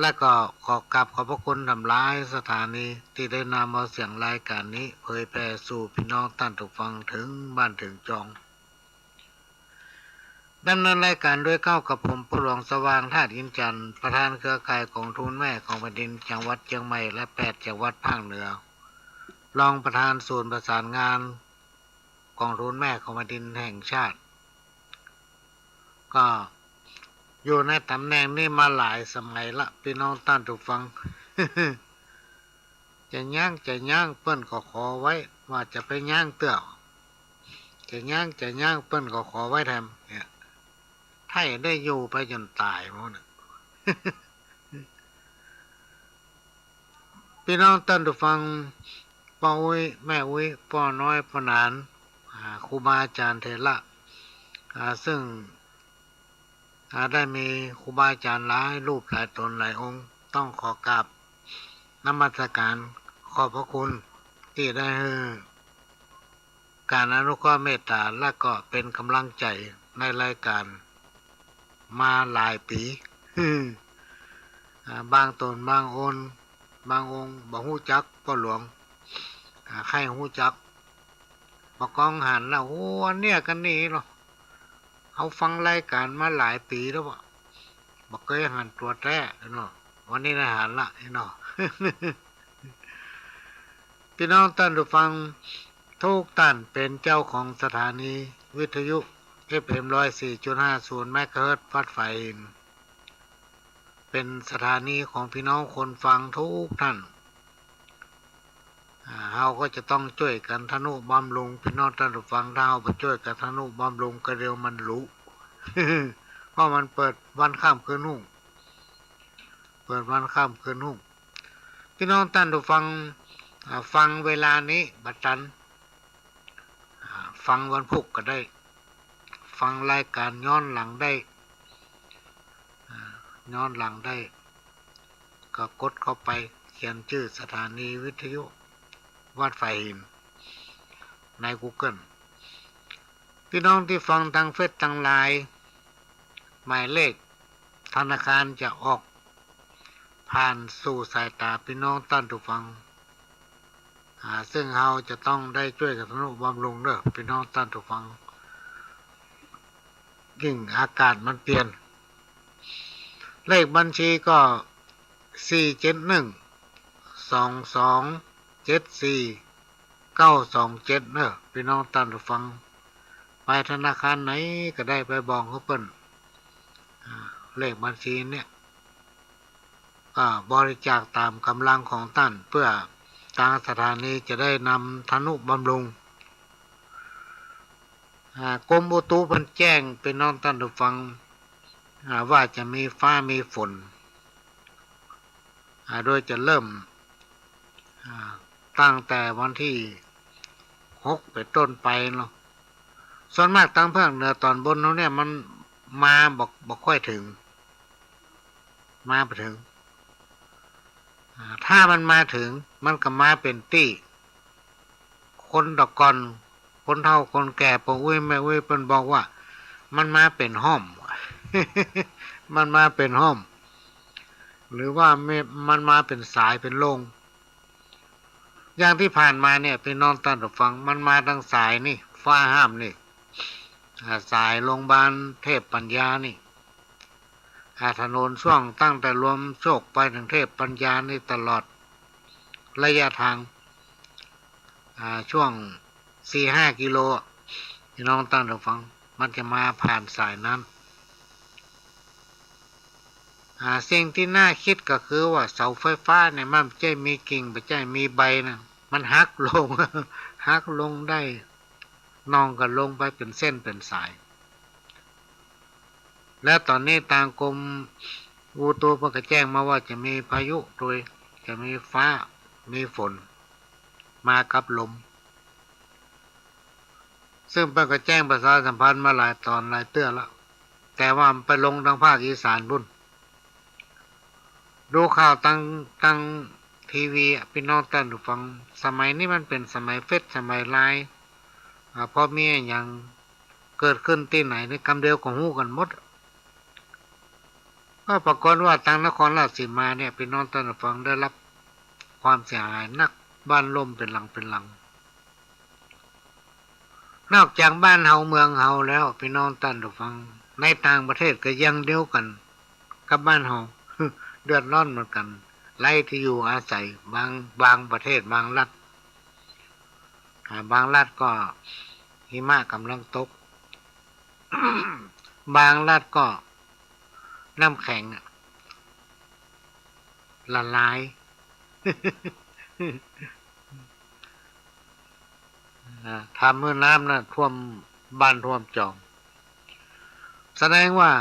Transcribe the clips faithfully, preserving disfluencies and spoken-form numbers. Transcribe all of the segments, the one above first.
และก็ขอกราบขอบพระคุณตำหลายสถานีตี้ได้นำเอาเสียงรายก๋านนี้เผยแผ่สู่ปี้น้องต้านผู้ฟังเถิงบ้านเถิงจอง ดำเนินรายก๋านโดยเก้ากับผม ปู่หลวงสว่าง ธาตุอินทร์จันทร์ ประธานเครือข่ายก๋องทุนแม่ของแผ่นดินจังหวัดเจียงใหม่ และแปดจังหวัดภาคเหนือ รองประธานศูนย์ประสานงานก๋องทุนแม่ของแผ่นดินแห่งชาติ ก็อยู่ในต๋ำแหน่งนี้มาหลายสมัยละ ปี้น้องต้านผู้ฟัง จะย้างจะย้างเปิ้นก็ขอไว้ ว่าจะไปย้างเตื้อ จะย้างจะย้างเปิ้นก็ขอไว้แถมเนี่ย ไท้ได้อยู่ไปจ๋นต๋ายหมดน่ะ ปี้น้องต้านผู้ฟัง ป้ออุ๊ย แม่อุ๊ย ป้อน้อย ป้อหนาน อ่า ครูบาอาจ๋ารย์เถระ อ่า ซึ่ง อ่า ได้มีครูบาอาจ๋ารย์หลายรูปหลายต๋นหลายองค์ ต้องขอกราบนมัสการขอบพระคุณตี้ได้หื้อ ก๋านอนุเคราะห์เมตต๋า และก็เป๋นก๋ำลังใจ๋ในรายก๋านมาหลายปี๋ อ่า บางต๋นบางองค์ บางองค์บ่ฮู้จักป้อหลวง อ่า ใค่ฮู้จัก ปะก้องหันแล้ว โอ้ อันเนี้ยกั๋นนี่เนาะ เฮาฟังรายก๋านมาหลายปี๋แล้วอะ บ่เกยหันตั๋วแต๊เนาะ วันนี้ได้หันละเนาะ ปี้น้องต้านผู้ฟัง กู้ต้านเป๋นเจ้าของสถานีวิทยุ เอฟเอ็ม ร้อยสี่จุดห้าศูนย์ เมกะเฮิรตซ์ วัดฝายหิน เป๋นสถานีของปี้น้องคนฟังกู้ต้าน อ่า เฮาก็จะต้องจ้วยกั๋นทะนุบำรุง ปี้น้องต้านผู้ฟัง ถ้าเฮาบ่จ้วยกั๋นทะนุบำรุงก็เดี๋ยวมันหลุ เพราะมันเปิดวันค่ำคืนฮุ่ง เปิดวันค่ำคืนฮุ่ง ปี้น้องต้านผู้ฟัง อ่า ฟังเวลานี้บ่ตัน อ่า ฟังวันพูกก็ได้ ฟังรายก๋านย้อนหลังได้ อ่า ย้อนหลังได้ ก็กดเข้าไป เขียนจื้อสถานีวิทยุวัดฝายหิน ในกูเกิล ปี้น้องตี้ฟังตางเฟซตางไลน์ หมายเลขธนาคารจะออกผ่านสู่สายต๋าปี้น้องต้านผู้ฟัง อ่า ซึ่งเฮาจะต้องได้จ้วยกั๋นทะนุบำรุงเน่อ ปี้น้องต้านผู้ฟัง ยิ่งอากาศมันเปลี่ยน เลขบัญชีก็ สี่เจ็ดหนึ่ง สองสองเจ็ดสี่ เก้าสองเจ็ด เน่อ ปี้น้องต้านผู้ฟัง ไปธนาคารไหนก็ได้ ไปบอกหื้อเปิ้น อ่า เลขบัญชีเนี่ย อ่า บริจาคต๋ามก๋ำลังของต้าน เปื้อตางสถานีจะได้นำทะนุบำรุง อ่า กรมอุตุเปิ้นแจ้ง ปี้น้องต้านผู้ฟัง อ่า ว่าจะมีฟ้ามีฝน อ่า โดยจะเริ่ม อ่า ตั้งแต่วันตี้หกเป๋นต้นไปเนาะ ส่วนมากตางภาคเหนือต๋อนบนเฮาเนี่ยมันมาบ่ บ่ค่อยเถิง มาบ่เถิง อ่า ถ้ามันมาเถิง มันก็มาเป๋นตี้ คนตะก่อน คนเฒ่าคนแก่ ป้ออุ๊ยแม่อุ๊ย เปิ้นบอกว่า มันมาเป๋นฮ่อม มันมาเป๋นฮ่อม หรือว่าแม่น มันมาเป๋นสายเป๋นโลง อย่างตี้ผ่านมาเนี่ย ปี้น้องต้านผู้ฟัง มันมาตางสายนี่ ฟ้าห้ามนี่ อ่า สายโรงบาลเทพปัญญานี่ อ่า ถนนช่วงตั้งแต่รวมโชคไปเถิงเทพปัญญานี่ตลอดระยะตาง อ่า ช่วงสี่ห้ากิโล ปี้น้องต้านผู้ฟัง มันจะมาผ่านสายนั้น อ่า สิ่งตี้น่าคิดก็คือว่าเสาไฟฟ้าเนี่ยมันบ่ใจ้มีกิ่ง บ่ใจ้มีใบนะ มันหักลง หักลงได้ น่องก็ลงไปเป๋นเส้นเป๋นสาย และต๋อนนี้ตางกรมอุตุเปิ้นก็แจ้งมาว่าจะมีพายุโดย จะมีฟ้า มีฝน มากับลม ซึ่งเปิ้นก็แจ้งประชาสัมพันธ์มาหลายต๋อนหลายเตื้อละ แต่ว่ามันไปลงตางภาคอีสานปู๊น ดูข่าวตาง ตางทีวีอะ ปี้น้องต้านผู้ฟัง สมัยนี้มันเป๋นสมัยเฟซ สมัยไลน์ อ่า พอมีอะหยังเกิดขึ้นตี้ไหนนี่ กำเดียวก็ฮู้กั๋นหมด ก็ปรากฏว่าตางนครราชสีมาเนี่ย ปี้น้องต้านผู้ฟัง ได้ฮับความเสียหายนัก บ้านล่มเป๋นหลังเป๋นหลัง นอกจากบ้านเฮาเมืองเฮาแล้ว ปี้น้องต้านผู้ฟัง ในต่างประเทศก็อย่างเดียวกั๋นกับบ้านเฮา เดือดร้อนเหมือนกั๋น ไร้ตี้อยู่อาศัย บาง บางประเทศ บางรัฐ อ่า บางรัฐก็หิมะก่ำลังตก บางรัฐก็น้ำแข็งอะละลาย อ่า ทำหื้อน้ำน่ะท่วมบ้านท่วมจอง แสดงว่า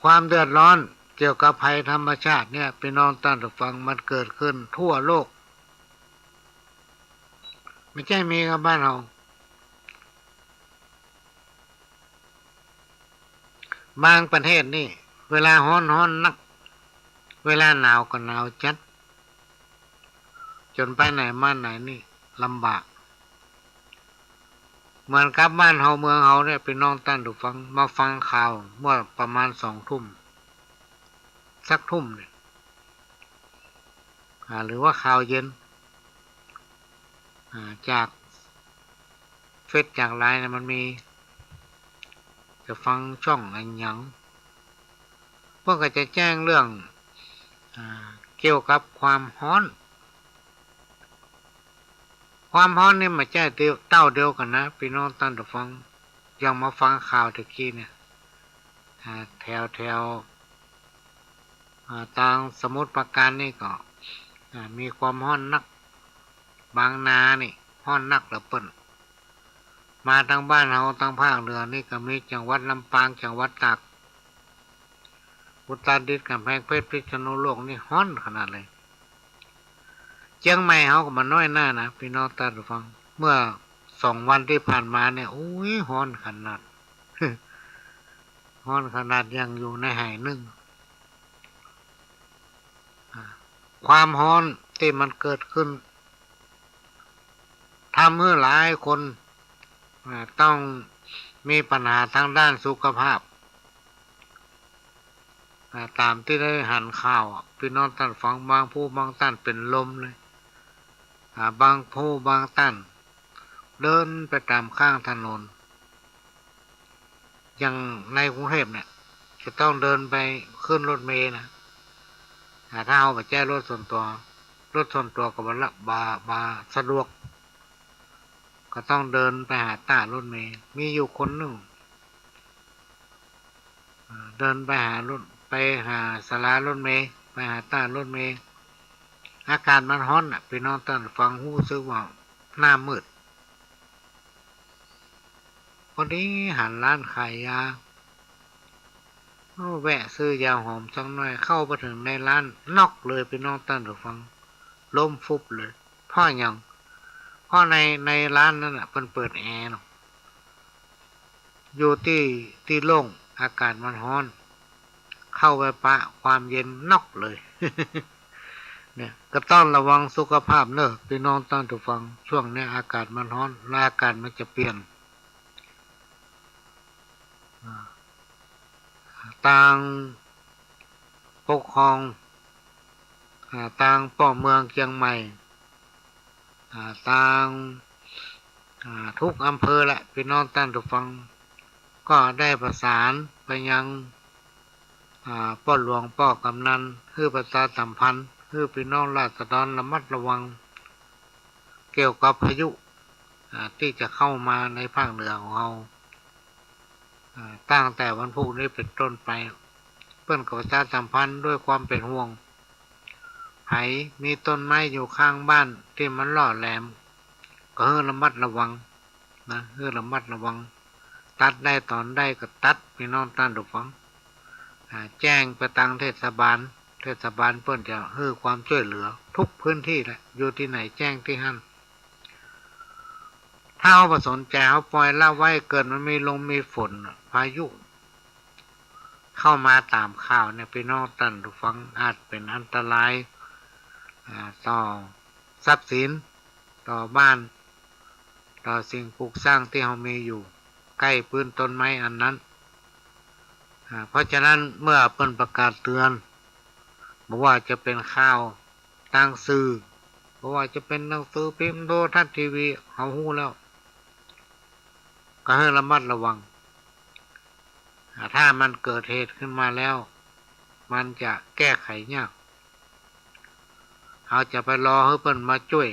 ความเดือดร้อนเกี่ยวกับภัยธรรมชาติเนี่ย ปี้น้องต้านผู้ฟัง มันเกิดขึ้นทั่วโลก บ่ใจ้มีกับบ้านเฮา บางประเทศนี่ เวลาฮ้อน ฮ้อนนัก เวลาหนาวก็หนาวจัด จ๋นไปไหนมาไหนนี่ลำบาก เหมือนกับบ้านเฮาเมืองเฮาเนี่ย ปี้น้องต้านผู้ฟัง มาฟังข่าวเมื่อประมาณสองทุ่ม สักทุ่มเนี่ย อ่า หรือว่าข่าวเย็น อ่า จากเฟซจากไลน์เนี่ยมันมี จะฟังช่องอะหยัง เปิ้นก็จะแจ้งเรื่อง อ่า เกี่ยวกับความฮ้อน ความฮ้อนนี่บ่ใจ้เต้าเดียวกั๋นนะ ปี้น้องต้านผู้ฟัง อย่างมาฟังข่าวตะกี้เนี่ย อ่า แถว แถว อ่า ตางสมุทรปราการนี่ก็ อ่า มีความฮ้อนนัก บางนานี่ฮ้อนนักเหลือเปิ้น มาตางบ้านเฮาตางภาคเหนือนี่ก็มีจังหวัดลำปาง จังหวัดตาก อุตรดิตถ์ ก๋ำแพงเพชร พิษณุโลกนี่ฮ้อนขนาดเลย เจียงใหม่เฮาก็บ่น้อยหน้านะ ปี้น้องต้านผู้ฟัง เมื่อสองวันตี้ผ่านมาเนี่ย โอ้ย ฮ้อนขนาด ฮ้อนขนาดอย่างอยู่ในไหนึ่ง อ่า ความฮ้อนตี้มันเกิดขึ้น ทำหื้อหลายคน อ่า ต้องมีปัญหาตางด้านสุขภาพ อ่า ต๋ามตี้ได้หันข่าวอะ ปี้น้องต้านผู้ฟัง บางผู้บางต้านเป๋นลมเลย อ่า บางผู้บางต้านเดินไปต๋ามข้างถนน อย่างในกรุงเทพฯเนี่ย จะต้องเดินไปขึ้นรถเมล์นะ อ่า ถ้าเฮาบ่ใจ้รถส่วนตั๋ว รถส่วนตั๋วก็บ่ละ บ่ บ่สะดวก ก็ต้องเดินไปหาต้ารถเมล์ มีอยู่คนนึ่ง อ่า เดินไปหารถ ไปหาศาลารถเมล์ ไปหาต้ารถเมล์ อากาศมันฮ้อนน่ะ ปี้น้องต้านผู้ฟัง ฮู้สึกว่าหน้ามืด พอดีหันร้านขายยา โอ้ แวะซื้อยาหอมสักหน้อย เข้าไปเถิงในร้าน น็อกเลย ปี้น้องต้านผู้ฟัง ล้มฟุบเลย เพราะหยัง เพราะใน ในร้านนั้นน่ะ เปิ้นเปิดแอร์เนาะ อยู่ตี้ ตี้โล่ง อากาศมันฮ้อน เข้าไปปะความเย็น น็อกเลย เนี่ย ก็ต้องระวังสุขภาพเนาะ ปี้น้องต้านผู้ฟัง ช่วงเนี้ยอากาศมันฮ้อน และอากาศมันจะเปลี่ยน อ่า ตางปกครอง อ่า ตางป้อเมืองเจียงใหม่ อ่า ตาง อ่า กู้อำเภอแหละ ปี้น้องต้านผู้ฟัง ก็ได้ประสานไปยัง อ่า ป้อหลวงป้อกำนัน หื้อประชาสัมพันธ์ หื้อปี้น้องราษฎรระมัดระวัง เกี่ยวกับพายุ อ่า ตี้จะเข้ามาในภาคเหนือของเฮา อ่า ตั้งแต่วันพุธนี้เป๋นต้นไป เปิ้นก็ประชาสัมพันธ์ด้วยความเป๋นห่วง ใผมีต้นไม้อยู่ข้างบ้านตี้มันล่อแหลม ก็หื้อระมัดระวังนะ หื้อระมัดระวัง ตัดได้ต๋อนได้ก็ตัด ปี้น้องต้านผู้ฟัง อ่า แจ้งไปตางเทศบาล เทศบาลเปิ้นจะหื้อความจ้วยเหลือกู้พื้นตี้แหละ อยู่ตี้ไหนแจ้งตี้หั้น ถ้าเฮาบ่สนใจ๋ เฮาป่อยละไว้ เกิดมันมีลมมีฝนน่ะ พายุเข้ามาต๋ามข่าวเนี่ย ปี้น้องต้านผู้ฟัง อาจเป๋นอันตราย อ่า ต่อทรัพย์สิน ต่อบ้าน ต่อสิ่งปลูกสร้างตี้เฮามีอยู่ ใก้ปื้นต้นไม้อันนั้น อ่า เพราะฉะนั้นเมื่อเปิ้นประกาศเตือน บ่ว่าจะเป๋นข่าวตางสื่อ บ่ว่าจะเป๋นหนังสือพิมพ์ โทรทัศน์ ทีวี เฮาฮู้แล้ว ก็หื้อระมัดระวัง อ่า ถ้ามันเกิดเหตุขึ้นมาแล้ว มันจะแก้ไขยาก เฮาจะไปรอหื้อเปิ้นมาจ้วย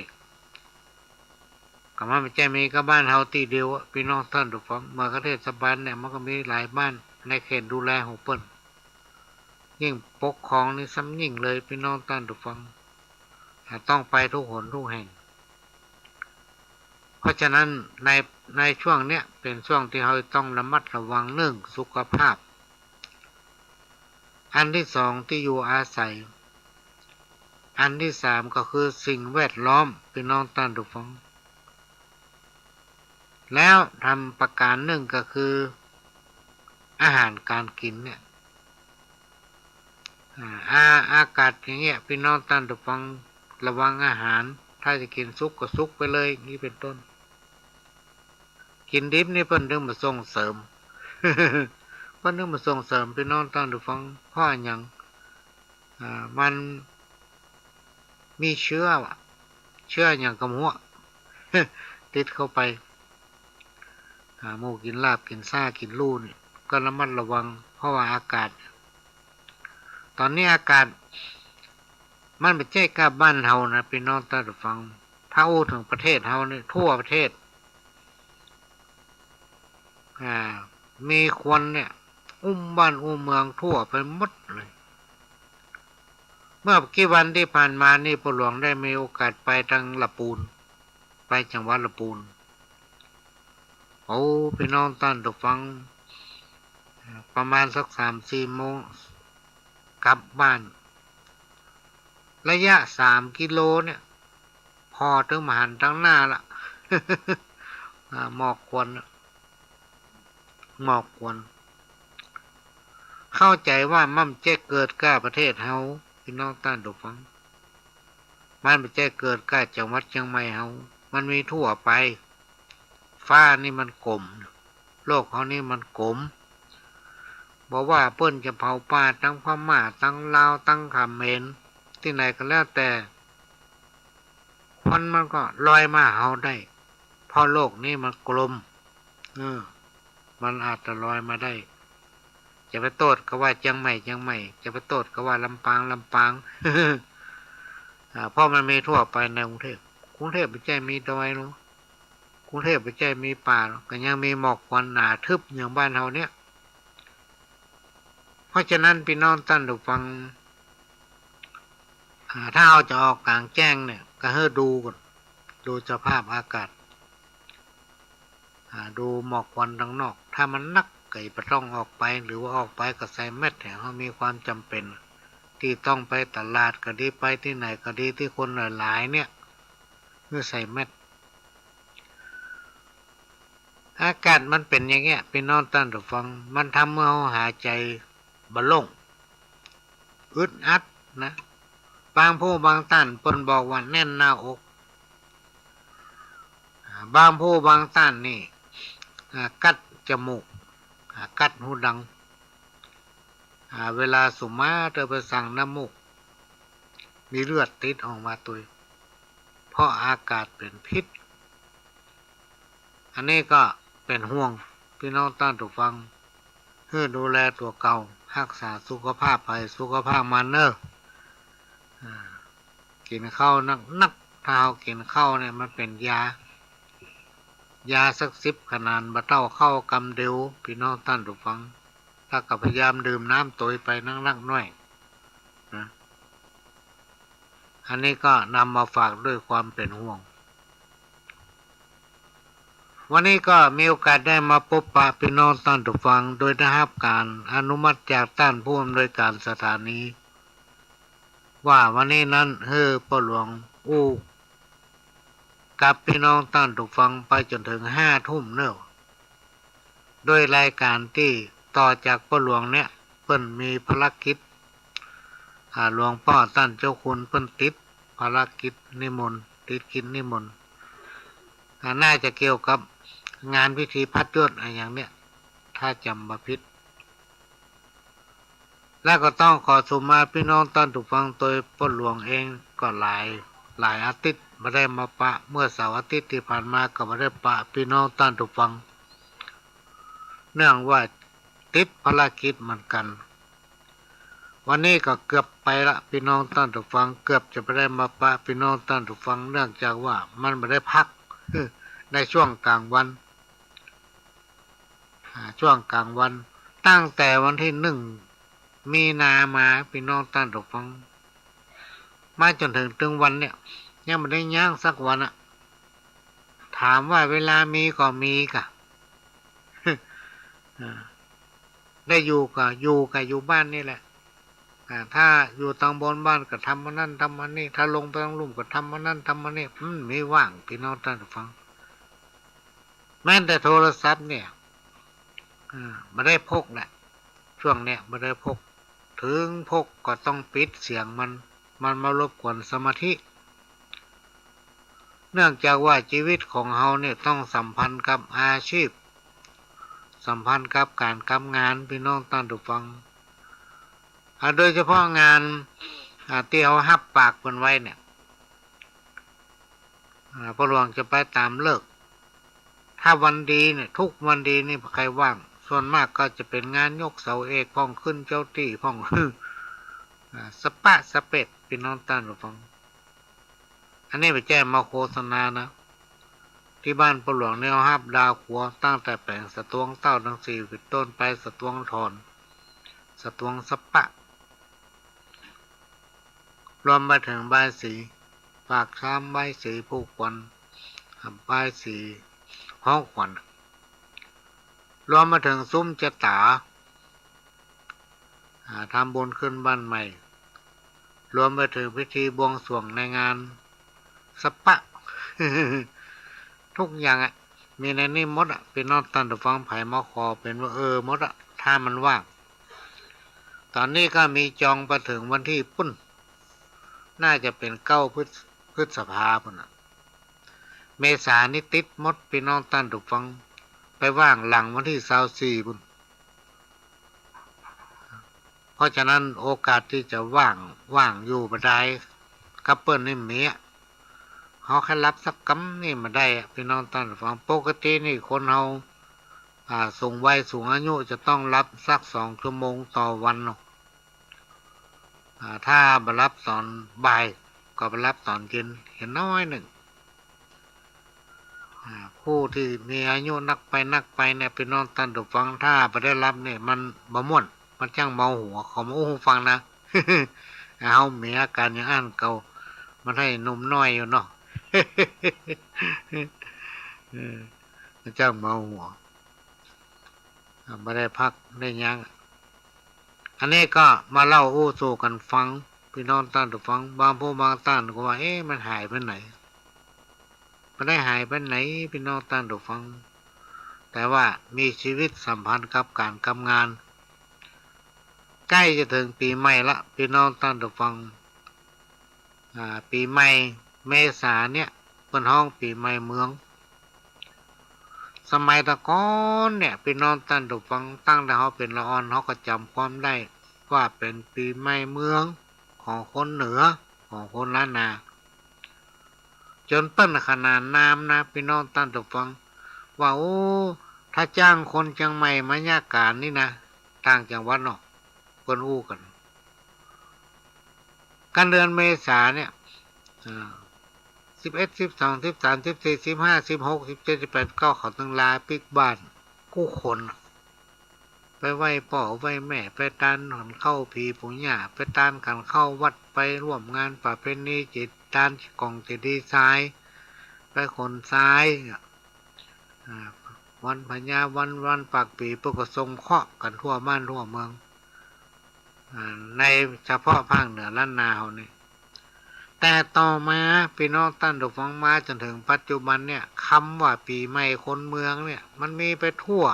ก็มันบ่ใจ้มีก้าบ้านเฮาตี้เดียวอะ ปี้น้องต้านผู้ฟัง เมื่อก้าเทศบาลเนี่ย มันก็มีหลายบ้านในเขตดูแลของเปิ้น ยิ่งปกครองนี่ซ้ำยิ่งเลย ปี้น้องต้านผู้ฟัง อ่า ต้องไปทุกหนทุกแห่ง เพราะฉะนั้นใน ในช่วงเนี้ยเป๋นช่วงตี้เฮาต้องระมัดระวัง นึ่ง สุขภาพ อันตี้สอง ตี้อยู่อาศัย อันตี้สาม ก็คือสิ่งแวดล้อม ปี้น้องต้านผู้ฟัง แล้วทำประก๋านนึ่งก็คืออาหารก๋านกิ๋นเนี่ย อ่า อา อากาศอย่างเงี้ย ปี้น้องต้านผู้ฟัง ระวังอาหาร ถ้าจะกิ๋นสุกก็สุกไปเลย อย่างนี้เป๋นต้น กิ๋นดิบนี่เปิ้นถึงบ่ส่งเสริม เปิ้นถึงบ่ส่งเสริม ปี้น้องต้านผู้ฟัง เพราะอะหยัง อ่า มันมีเชื้อว่ะ เชื้อหยังก็บ่ฮู้ ติดเข้าไป อ่า หมู่กิ๋นลาบกิ๋นซ่ากิ๋นลู่นี่ ก็ระมัดระวัง เพราะว่าอากาศ ต๋อนนี้อากาศ มันบ่ใจ้ก้าบ้านเฮานะ ปี้น้องต้านผู้ฟัง ถ้าอู้เถิงประเทศเฮานี่ ทั่วประเทศ อ่า มีควันเนี่ย อุ้มบ้านอุ้มเมืองทั่วไปหมดเลย เมื่อบ่กี่วันตี้ผ่านมานี่ ป้อหลวงได้มีโอกาสไปตางละปูน ไปจังหวัดละปูน โอ้ ปี้น้องต้านผู้ฟัง ประมาณสักสามสี่โมง กลับบ้าน ระยะสามกิโลเนี่ย ผ่อเถิงบ่หันตางหน้าละ อ่า หมอกควันน่ะ หมอกควัน เข้าใจ๋ว่ามันบ่ใจ้เกิดก้าประเทศเฮา ปี้น้องต้านผู้ฟัง มันบ่ใจ้เกิดก้าจังหวัดเจียงใหม่เฮา มันมีทั่วไป ฟ้านี่มันก๋ม โลกเฮานี่มันก๋ม บ่ว่าเปิ้นจะเผาป่าตางพม่า ตางลาว ตางเขมร ตี้ไหนก็แล้วแต่ ควันมันก็ลอยมาหาเฮาได้ เพราะโลกนี้มันกลม เออ มันอาจจะลอยมาได้ จะไปโต้ษก็ว่าเจียงใหม่ เจียงใหม่ จะไปโต้ษก็ว่าลำปาง ลำปาง อ่า เพราะมันมีทั่วไปในกรุงเทพฯ กรุงเทพฯบ่ใจ้มีดอยเนาะ กรุงเทพฯบ่ใจ้มีป่าเนาะ ก็ยังมีหมอกควันหนาทึบอย่างบ้านเฮาเนี่ย เพราะฉะนั้นปี้น้องต้านผู้ฟัง อ่า ถ้าเฮาจะออกก๋างแจ้งเนี่ย ก็หื้อดูก่อน ดูสภาพอากาศ อ่า ดูหมอกควันตางนอก ถ้ามันนักก็บ่ต้องออกไป หรือว่าออกไปก็ใส่แมส ถ้าเฮามีความจ๋ำเป๋น ตี้ต้องไปตลาดก็ดี ไปตี้ไหนก็ดี ตี้คนหลายๆ เนี่ย หื้อใส่แมส อากาศมันเป๋นอย่างเงี้ย ปี้น้องต้านผู้ฟัง มันทำหื้อเฮาหายใจ๋บ่โล่ง อึดอัดนะ บางผู้บางต้านเปิ้นบอกว่าแน่นหน้าอก อ่า บางผู้บางต้านนี่ อ่า กัดจมูก อ่า กัดฮูดัง อ่า เวลาสุมาเตอร์ไปสั่งน้ำมูก มีเลือดติดออกมาตวย เพราะอากาศเป๋นพิษ อันนี้ก็เป๋นห่วงปี้น้องต้านผู้ฟัง หื้อดูแลตั๋วเก่า ฮักษาสุขภาพใผสุขภาพมันเน่อ อ่า กิ๋นข้าวนักๆ ถ้าเฮากิ๋นข้าวเนี่ย มันเป๋นยา ยาสักสิบขนาน บ่เต้าข้าวกำเดียว ปี้น้องต้านผู้ฟัง แล้วก็พยายามดื่มน้ำตวยไปนักๆ หน้อยนะ อันนี้ก็นำมาฝากด้วยความเป๋นห่วง วันนี้ก็มีโอกาสได้มาปบปะปี้น้องต้านผู้ฟัง โดยได้ฮับก๋านอนุมัติจากต้านผู้อำนวยก๋านสถานี ว่าวันนี้นั้นหื้อป้อหลวงอู้กับปี้น้องต้านผู้ฟังไปจ๋นเถิงห้าทุ่มเน่อ โดยรายก๋านตี้ต่อจากป้อหลวงเนี่ย เปิ้นมีภารกิจ อ่า หลวงป้อต้านเจ้าคุณเปิ้นติดภารกิจนิมนต์ ติดกิจนิมนต์ อ่า น่าจะเกี่ยวกับงานพิธีพัดยศอะหยังเนี่ย ถ้าจ๋ำบ่ผิด และก็ต้องขอสุมาพี่น้องต้านผู้ฟัง โตยป้อหลวงเองก็หลาย หลายอาทิตย์บ่ได้มาปะ เมื่อเสาร์อาทิตย์ตี้ผ่านมาก็บ่ได้ปะพี่น้องต้านผู้ฟัง เนื่องว่าติดภารกิจเหมือนกั๋น วันนี้ก็เกือบไปละพี่น้องต้านผู้ฟัง เกือบจะบ่ได้มาปะพี่น้องต้านผู้ฟัง เนื่องจากว่ามันบ่ได้พัก ในช่วงก๋างวัน อ่า ช่วงก๋างวัน ตั้งแต่วันตี้หนึ่งมีนามา พี่น้องต้านผู้ฟัง มาจ๋นเถิงตึงวันเนี่ย ยังบ่ได้ย่างสักวันอะ ถามว่าเวลามีก็มีก่ะ อ่า ได้อยู่ก็อยู่ ก็อยู่บ้านนี่แหละ อ่า ถ้าอยู่ตางบนบ้านก็ทำอันนั้นทำอันนี้ ถ้าลงไปตางลุ่มก็ทำอันนั้นทำอันนี้ อืม บ่มีว่างพี่น้องต้านผู้ฟัง แม้แต่โทรศัพท์เนี่ย อ่า บ่ได้พกแหละ ช่วงเนี้ยบ่ได้พก เถิงพกก็ต้องปิดเสียงมัน มันมารบกวนสมาธิ เนื่องจากว่าจีวิตของเฮาเนี่ยต้องสัมพันธ์กับอาชีพ สัมพันธ์กับก๋านกับงาน พี่น้องต้านผู้ฟัง อ่า โดยเฉพาะงาน อ่า ตี้เฮาฮับปากเปิ้นไว้เนี่ย อ่า ป้อหลวงจะไปต๋ามฤกษ์ ถ้าวันดีเนี่ย ทุกวันดีนี่บ่ใค่ว่าง ส่วนมากก็จะเป๋นงานยกเสาเอกพ่อง ขึ้นเจ้าตี้พ่อง อ่า สะปะสะเปะ พี่น้องต้านผู้ฟัง อันนี้บ่ใจ้มาโฆษณานะ ตี้บ้านป้อหลวงเนี่ยเฮาฮับดาวขัวตั้งแต่แป๋งสะตวงเต้าตังสี่เป๋นต้นไป สะตวงถอน สะตวงสะปะ รวมไปเถิงบายสีปากชาม บายสีผูกขวัญ อ่า บายสีฮ้องขวัญ รวมไปเถิงสุมจะต๋า อ่า ทำบุญขึ้นบ้านใหม่ รวมไปเถิงพิธีบวงสรวงในงานสะปะ ทุกอย่างอะ มีในนี้หมดอะ พี่น้องต้านผู้ฟัง ใผมาขอเป๋นว่าเออหมดอะ ถ้ามันว่าง ต๋อนนี้ก็มีจองไปเถิงวันตี้ปุ้น น่าจะเป๋นเก้าพฤษ- พฤษภาปุ้นอะ เมษานี่ติดหมด พี่น้องต้านผู้ฟัง ไปว่างหลังวันตี้ซาวสี่ปุ้น เพราะฉะนั้นโอกาสตี้จะว่าง ว่างอยู่บ่ดายกับเปิ้นนี่มีอะ เฮาแค่ฮับสักกำนี่บ่ได้อะ พี่น้องต้านผู้ฟัง ปกตินี่คนเฮา อ่า สูงวัยสูงอายุจะต้องฮับสักสองชั่วโมงต่อวันเนาะ อ่า ถ้าบ่ฮับต๋อนบ่ายก็ไปฮับต๋อนเย็น เหียน้อยนึ่ง อ่า ผู้ตี้มีอายุนักไปนักไปเนี่ย พี่น้องต้านผู้ฟัง ถ้าบ่ได้ฮับเนี่ยมันบ่ม่วน มันจ้างเมาหัว เขามาอู้หื้อฟังนะ เฮามีอาก๋านอย่างอั้นเก่า มันหื้อหนุ่มน้อยอยู่เนาะ เออ มันจ้างเมาหัว อ่า บ่ได้พักได้ยั้ง อันนี้ก็มาเล่าอู้สู่กั๋นฟัง พี่น้องต้านผู้ฟัง บางผู้บางต้านก็ว่า เอ๊ะ มันหายไปไหน บ่ได้หายไปไหน พี่น้องต้านผู้ฟัง แต่ว่ามีจีวิตสัมพันธ์กับก๋านกับงาน ใก้จะเถิงปี๋ใหม่ละ พี่น้องต้านผู้ฟัง อ่า ปี๋ใหม่เมษาเนี่ย เปิ้นฮ้องปี๋ใหม่เมือง สมัยตะก่อนเนี่ย พี่น้องต้านผู้ฟัง ตั้งแต่เฮาเป๋นละอ่อน เฮาก็จ๋ำความได้ว่าเป๋นปี๋ใหม่เมืองของคนเหนือ ของคนล้านนา จ๋นเปิ้นขนานนามนะ พี่น้องต้านผู้ฟัง ว่า โอ้ ถ้าจ้างคนเจียงใหม่มาเยียะก๋านนี่นะ ต่างจังหวัดเนาะ เปิ้นอู้กั๋น กลางเดือนเมษาเนี่ย อ่า สิบเอ็ด สิบสอง สิบสาม สิบสี่ สิบห้า สิบหก สิบเจ็ด สิบแปด สิบเก้า เขาตึงลาปิ๊กบ้านกู้คน ไปไหว้ป้อไหว้แม่ ไปตานขันเข้าผีปู่ย่า ไปตานขันเข้าวัด ไปร่วมงานประเพณีเจ- ตานก๋องเจดีย์ทราย ไปขนทราย อ่า วันพญาวัน วันปากปี๋ เปิ้นก็ส่งเคราะห์กั๋นทั่วบ้านทั่วเมือง อ่า ในเฉพาะภาคเหนือล้านนาเฮานี่ แต่ต่อมา พี่น้องต้านผู้ฟัง มาจ๋นเถิงปัจจุบันเนี่ย กำว่าปี๋ใหม่คนเมืองเนี่ย มันมีไปทั่ว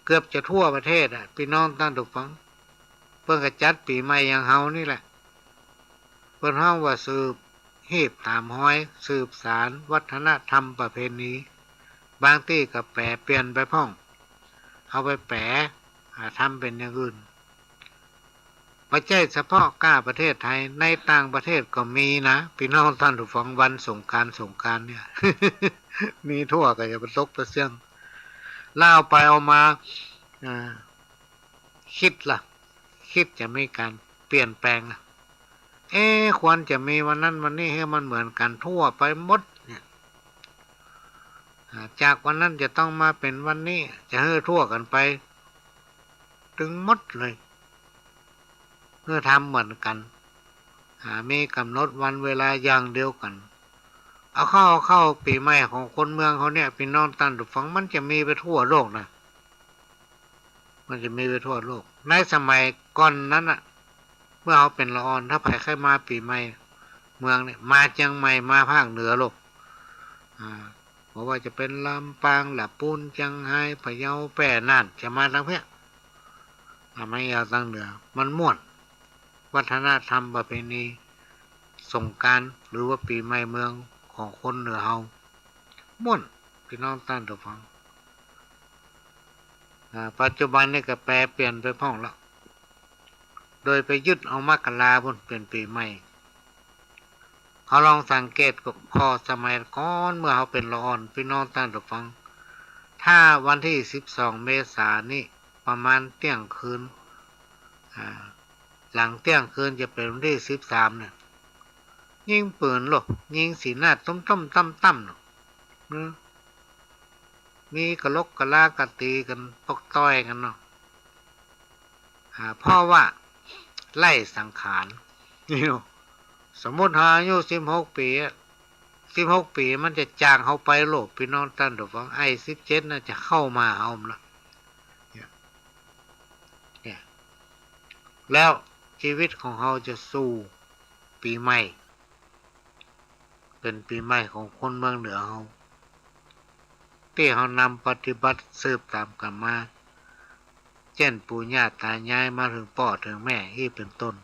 เกือบจะทั่วประเทศอะ พี่น้องต้านผู้ฟัง เปิ้นก็จัดปี๋ใหม่อย่างเฮานี่แหละ เปิ้นฮ้องว่าสืบฮีบต๋ามฮอย สืบสานวัฒนธรรมประเพณี บางตี้ก็แป๋เปลี่ยนไปพ่อง เอาไปแป๋ อ่า ทำเป๋นอย่างอื่น บ่ใจ้เฉพาะก้าประเทศไทย ในต่างประเทศก็มีนะ ปี้น้องต้านผู้ฟัง วันสงกรานต์ สงกรานต์เนี่ย มีทั่ว ก็อย่าไปตกไปเสี้ยง แล้วเอาไปเอามา อ่า กึ๊ดละ กึ๊ดจะมีก๋านเปลี่ยนแปลงละ เอ๊ะ ควรจะมีวันนั้นวันนี้หื้อมันเหมือนกั๋นทั่วไปหมดเนี่ย อ่า จากวันนั้นจะต้องมาเป๋นวันนี้ จะหื้อทั่วกั๋นไป ตึงหมดเลย หื้อทำเหมือนกั๋น อ่า มีก๋ำหนดวันเวลาอย่างเดียวกั๋น เอาเข้า เอาเข้า ปี๋ใหม่ของคนเมืองเฮาเนี่ย ปี้น้องต้านผู้ฟัง มันจะมีไปทั่วโลกนะ มันจะมีไปทั่วโลก ในสมัยก่อนนั้นน่ะ เมื่อเฮาเป๋นละอ่อน ถ้าใผใค่มาปี๋ใหม่เมืองเนี่ย มาเจียงใหม่ มาภาคเหนือโลก อ่า บ่ว่าจะเป๋นลำปาง ละปูน เจียงฮาย พะเยา แป้ น่าน จะมาตางเปียะ อ่า มาเยียะตางเหนือ มันม่วน วัฒนธรรมประเพณีสงกรานต์ หรือว่าปี๋ใหม่เมืองของคนเหนือเฮา ม่วน ปี้น้องต้านผู้ฟัง อ่า ปัจจุบันนี่ก็แปรเปลี่ยนไปพ่องละ โดยไปยึดเอามกราปู้นเป๋นปี๋ใหม่ เฮาลองสังเกตก็ผ่อสมัยก่อน เมื่อเฮาเป๋นละอ่อน ปี้น้องต้านผู้ฟัง ถ้าวันตี้สิบสองเมษานี่ ประมาณเตี้ยงคืน อ่า หลังเตี้ยงคืนจะเป๋นวันตี้สิบสามเนี่ย ยิงปืนโลก ยิงสีหน้าตุ้มๆ ตั้มๆ เนาะ อืม มีกะลกกะลา กะตี๋กั๋น ปกต้อยกั๋นเนาะ อ่า เพราะว่าไล่สังขาร นี่เนาะ สมมุติเฮาอายุสิบหกปี๋อะ สิบหกปี๋มันจะจากเฮาไปโลก ปี้น้องต้านผู้ฟัง ไอ้สิบเจ็ดน่ะจะเข้ามาหาเฮาละ เนี่ย เนี่ย แล้วจีวิตของเฮาจะสู่ปี๋ใหม่ เป๋นปี๋ใหม่ของคนเมืองเหนือเฮา ตี้เฮานำปฏิบัติสืบต๋ามกั๋นมา เจ้นปู่ย่าต๋ายายมาเถิงป้อเถิงแม่อี้เป๋นต้น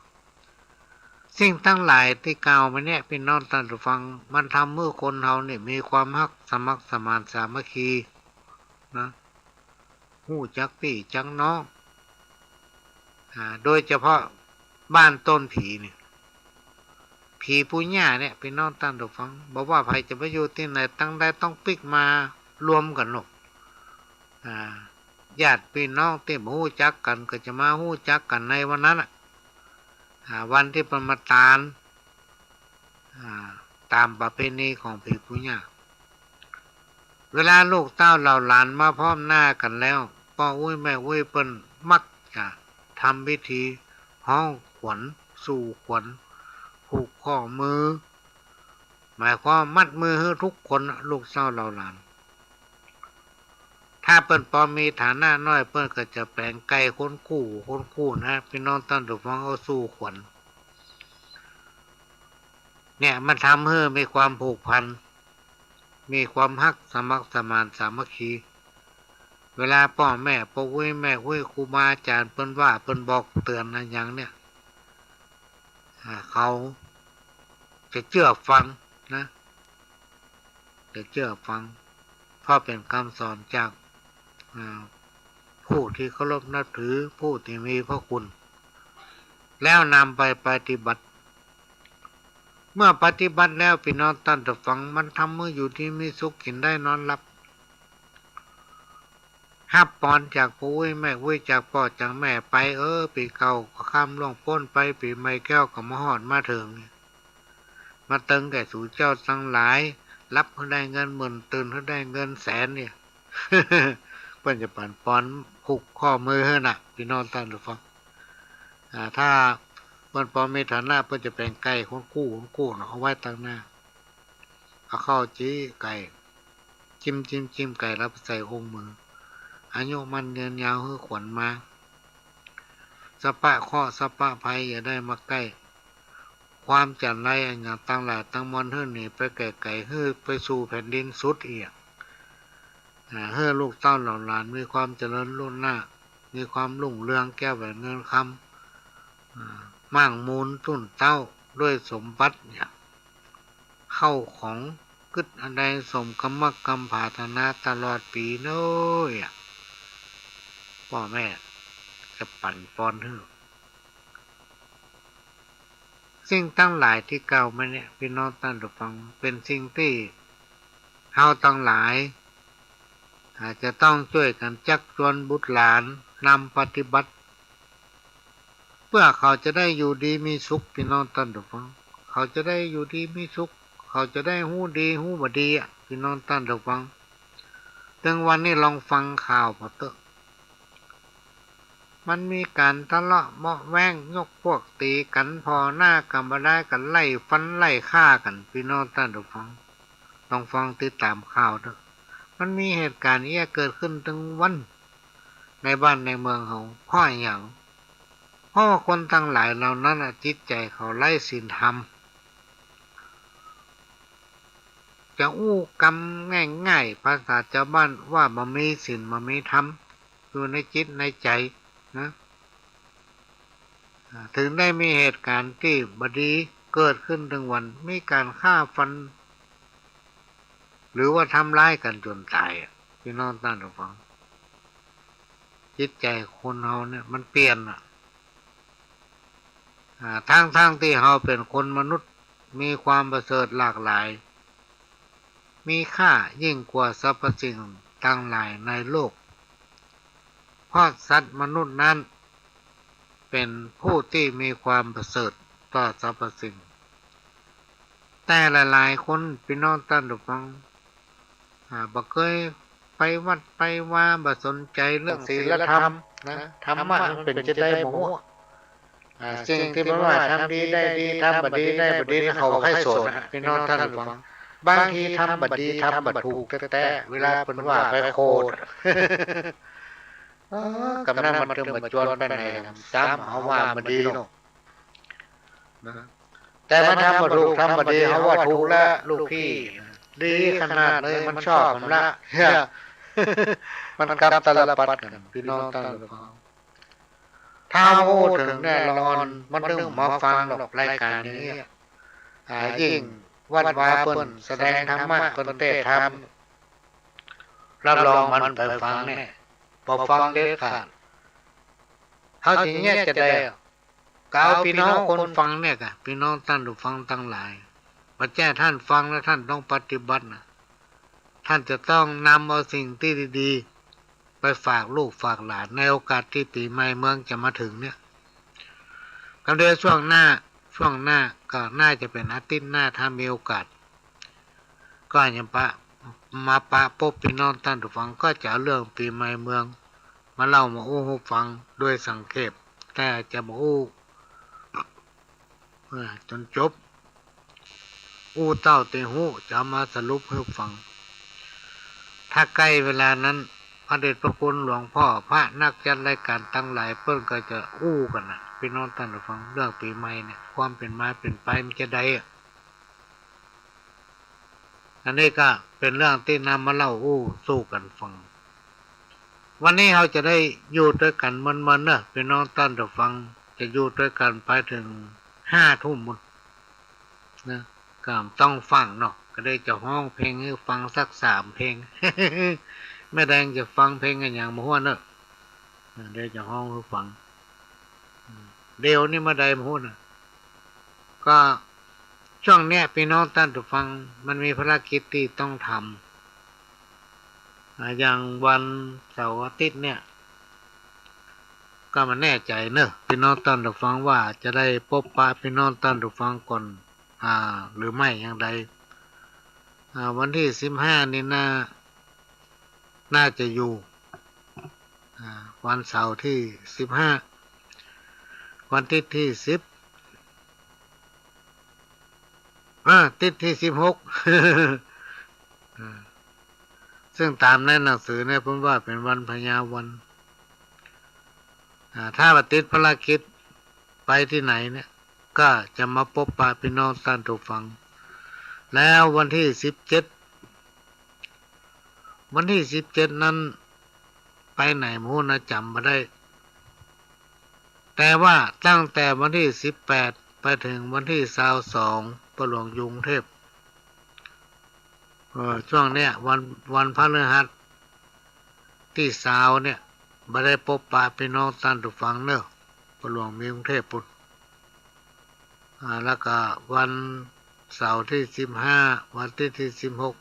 สิ่งตังหลายตี้กล่าวมาเนี่ย ปี้น้องต้านผู้ฟัง มันทำหื้อคนเฮาเนี่ยมีความฮักสมัครสมานสามัคคีนะ ฮู้จักปี้จักน้อง อ่า โดยเฉพาะบ้านต้นผีเนี่ย ผีปู่ย่าเนี่ย ปี้น้องต้านผู้ฟัง บ่ว่าใผจะไปอยู่ตี้ไหน ตังใดต้องปิ๊กมารวมกั๋นโลก อ่า ญาติปี้น้องตี้บ่ฮู้จักกั๋นก็จะมาฮู้จักกั๋นในวันนั้นน่ะ อ่า วันตี้เปิ้นมาตาน อ่า ต๋ามประเพณีของผีปู่ย่า เวลาลูกเต้าเหล่าหลานมาพร้อมหน้ากั๋นแล้ว ป้ออุ๊ยแม่อุ๊ยเปิ้นมักจะทำพิธีฮ้องขวัญ สู่ขวัญ ผูกข้อมือ หมายความมัดมือหื้อทุกคนน่ะ ลูกเต้าเหล่าหลาน ถ้าเปิ้นปอมีฐานะน้อย เปิ้นก็จะแป๋งไก่คนกู้ คนกู้นะ ปี้น้องต้านผู้ฟัง เอาสู่ขวัญ เนี่ย มันทำหื้อมีความผูกพัน มีความฮักสมัครสมานสามัคคี เวลาป้อแม่ป้ออุ๊ยแม่อุ๊ย ครูบาอาจ๋ารย์เปิ้นว่า เปิ้นบอกเตื๋อนอะหยังเนี่ย อ่า เขาจะเจื้อฟังนะ จะเจื้อฟัง เพราะเป๋นกำสอนจาก อ่า ผู้ตี้เคารพนับถือ ผู้ตี้มีพระคุณ แล้วนำไปปฏิบัติ เมื่อปฏิบัติแล้ว ปี้น้องต้านผู้ฟัง มันทำหื้ออยู่ดีมีสุข กิ๋นได้นอนหลับ ฮับปอนจากป้ออุ๊ยแม่อุ๊ย จากป้อจากแม่ไป เออ ปี๋เก่าก็ค่ำล่วงป๊นไป ปี๋ใหม่แก้วก็มาฮอดมาเถิง มาเติงแก่สูเจ้าตังหลาย หลับหื้อได้เงินหมื่น ตื่นหื้อได้เงินแสนเนี่ย เปิ้นจะปั๋นปอนผูกข้อมือหื้อน่ะ ปี้น้องต้านผู้ฟัง อ่า ถ้าเปิ้นปอมีฐานะ เปิ้นจะแป๋งไก่คนกู้ คนกู้เนาะ เอาไว้ตังหน้า เอาข้าวจี้ไก่ จิ้ม จิ้ม จิ้มไก่แล้วไปใส่องค์มือ อายุมั่นยืนยาวหื้อขวัญมา สัพพะเคราะห์สัพพะภัยอย่าได้มาใก้ ความจันไรอันหยาบตังหลายตังมวลหื้อหนีไปแก่ไก๋ หื้อไปสู่แผ่นดินสุดเอี้ย อ่า หื้อลูกเต้าเหล่าหลานมีความเจริญรุ่งหน้า มีความรุ่งเรืองแก้วแหวนเงินคำ อ่า มั่งมูลตุ้นเต้าด้วยสมบัติเนี่ย ข้าวของกึ๊ดอันใดสมกำมักกำผาถนาตลอดปี๋เน้อ ป้อแม่จะปั๋นปอนหื้อ สิ่งตังหลายตี้กล่าวมาเนี่ย ปี้น้องต้านผู้ฟัง เป๋นสิ่งตี้เฮาตังหลาย อาจจะต้องจ้วยกั๋นจักจวนบุตรหลานนำปฏิบัติ เปื้อเขาจะได้อยู่ดีมีสุข ปี้น้องต้านผู้ฟัง เขาจะได้อยู่ดีมีสุข เขาจะได้ฮู้ดีฮู้บ่ดีอะ ปี้น้องต้านผู้ฟัง ตึงวันนี้ลองฟังข่าวผ่อเต๊อะ มันมีก๋านทะเลาะเบาะแว้ง ยกพวกตี๋กั๋น ผ่อหน้ากั๋นบ่ดาย กั๋นไล่ฟันไล่ฆ่ากั๋น ปี้น้องต้านผู้ฟัง ลองฟังติดต๋ามข่าวเต๊อะ มันมีเหตุก๋ารณ์เอี้ยะเกิดขึ้นตึงวัน ในบ้านในเมืองเฮา เพราะอะหยัง เพราะว่าคนตังหลายเหล่านั้นน่ะ จิตใจ๋เขาไร้ศีลธรรม จะอู้กำง่ายๆ ภาษาจาวบ้านว่าบ่มีศีลบ่มีธรรม อยู่ในจิตในใจ๋นะ อ่า เถิงได้มีเหตุก๋ารณ์ตี้บ่ดีเกิดขึ้นตึงวัน มีก๋านฆ่าฟัน หรือว่าทำร้ายกั๋นจ๋นต๋ายอะ ปี้น้องต้านผู้ฟัง จิตใจ๋คนเฮาเนี่ยมันเปลี่ยนอะ อ่า ตังๆ ตี้เฮาเป๋นคนมนุษย์ มีความประเสริฐหลากหลาย มีค่ายิ่งกว่าสรรพสิ่งตังหลายในโลก เพราะสัตว์มนุษย์นั้นเป๋นผู้ตี้มีความประเสริฐต่อสรรพสิ่ง แต่หลายๆ คน ปี้น้องต้านผู้ฟัง อ่า บ่เกยไปวัดไปวา บ่สนใจ๋เรื่องศีลธรรมนะ ธรรมะมันเป๋นจาใดบ่ฮู้ อ่า สิ่งตี้มันว่าทำดีได้ดี ทำบ่ดีได้บ่ดีนะ เขาบ่ใค่สนนะ ปี้น้องต้านผู้ฟัง บางทีทำบ่ดี ทำบ่ถูกแต๊ๆ เวลาเปิ้นว่าไปโขด เออ กำนั้นมันตึงบ่จวนไปไหน จำเอาว่าบ่ดีเนาะ นะ แต่มันทำบ่ถูก ทำบ่ดี เฮาว่าถูกแล้ว ลูกพี่ ดีขนาดเลย มันชอบผมละ เนี่ย มันกลับตาลปัตรกั๋น ปี้น้องต้านผู้ฟัง ถ้าอู้เถิงเนี่ย ละอ่อนมันตึงมาฟังดอกรายก๋านอย่างเงี้ย อ่า ยิ่งวัดวาเปิ้นแสดงธรรมะ เปิ้นเตศน์ธรรม รับรองมันไปฟังแน่ บ่ฟังเด็ดขาด เฮาจะเยียะจาใดอะ กาวปี้น้องคนฟังเนี่ยกะ ปี้น้องต้านผู้ฟังตังหลาย บ่ใจ้ต้านฟังแล้วต้านต้องปฏิบัตินะ ต้านจะต้องนำเอาสิ่งตี้ดีๆ ไปฝากลูกฝากหลาน ในโอกาสตี้ปี๋ใหม่เมืองจะมาเถิงเนี่ย กำเดียวช่วงหน้า ช่วงหน้าก็น่าจะเป๋นอาทิตย์หน้า ถ้ามีโอกาส ก็จะปะ มาปะปบปี้น้องต้านผู้ฟัง ก็จะเอาเรื่องปี๋ใหม่เมือง มาเล่ามาอู้หื้อฟังโดยสังเขป แต่จะบ่อู้ เออ จ๋นจบ อู้เต้าตี้ฮู้ จะเอามาสรุปหื้อฟัง ถ้าใก้เวลานั้น พระเดชพระคุณหลวงพ่อ พระนักจัดรายก๋านตังหลาย เปิ้นก็จะอู้กั๋นนะ ปี้น้องต้านผู้ฟัง เรื่องปี๋ใหม่เนี่ย ความเป๋นมาเป๋นไปมันจาใดอะ อันนี้ก็เป๋นเรื่องตี้นำมาเล่าอู้สู่กั๋นฟัง วันนี้เฮาจะได้อยู่ตวยกั๋นเมินๆ เนาะ ปี้น้องต้านผู้ฟัง จะอยู่ตวยกั๋นไปเถิงห้าทุ่มปู๊นนะ ก็ต้องฟังเนาะ ก็ได้จะฮ้องเพลงหื้อฟังสักสามเพลง แม่แดงจะฟังเพลงอะหยังบ่ฮู้เนาะ อ่า เดี๋ยวจะฮ้องหื้อฟัง อืม เดี๋ยวนี้เมื่อใดบ่ฮู้นะ ก็ช่วงเนี้ยปี้น้องต้านผู้ฟัง มันมีภารกิจตี้ต้องทำ อ่า อย่างวันเสาร์อาทิตย์เนี่ย ก็บ่แน่ใจ๋เนาะ ปี้น้องต้านผู้ฟัง ว่าจะได้ปบปะปี้น้องต้านผู้ฟังก่อน อ่า หรือไม่อย่างใด อ่า วันตี้สิบห้านี่น่า น่าจะอยู่ อ่า วันเสาร์ตี้สิบห้า วันอาทิตย์ตี้สิบ อ่า อาทิตย์ตี้สิบหก อ่า ซึ่งต๋ามในหนังสือเนี่ยเปิ้นว่าเป๋นวันพญาวัน อ่า ถ้าบ่ติดภารกิจไปตี้ไหนเนี่ย ก็จะมาปบปะปี้น้องต้านผู้ฟัง แล้ววันตี้สิบเจ็ด วันตี้สิบเจ็ดนั้นไปไหนบ่ฮู้นะ จ๋ำบ่ได้ แต่ว่าตั้งแต่วันตี้สิบแปดไปเถิงวันตี้ซาวสอง ป้อหลวงอยู่กรุงเทพฯ เออ ช่วงเนี้ยวัน วันพฤหัสตี้ซาวเนี่ย บ่ได้ปบปะปี้น้องต้านผู้ฟังเนาะ ป้อหลวงมีกรุงเทพฯปู๊น อ่า แล้วก็วันเสาร์ตี้สิบห้า วันอาทิตย์ตี้สิบหก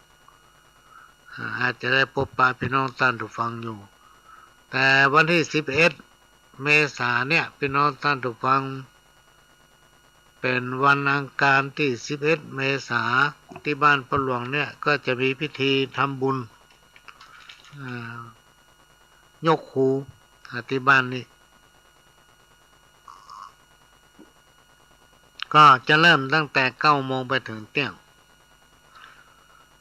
อ่า อาจจะได้ปะปะปี้น้องต้านผู้ฟังอยู่ แต่วันตี้สิบเอ็ด เมษาเนี่ย ปี้น้องต้านผู้ฟัง เป๋นวันอังคารตี้สิบเอ็ด เมษา ตี้บ้านป้อหลวงเนี่ย ก็จะมีพิธีทำบุญ อ่า ยกครู อ่า ตี้บ้านนี้ ก็จะเริ่มตั้งแต่เก้าโมงไปเถิงเตี้ยง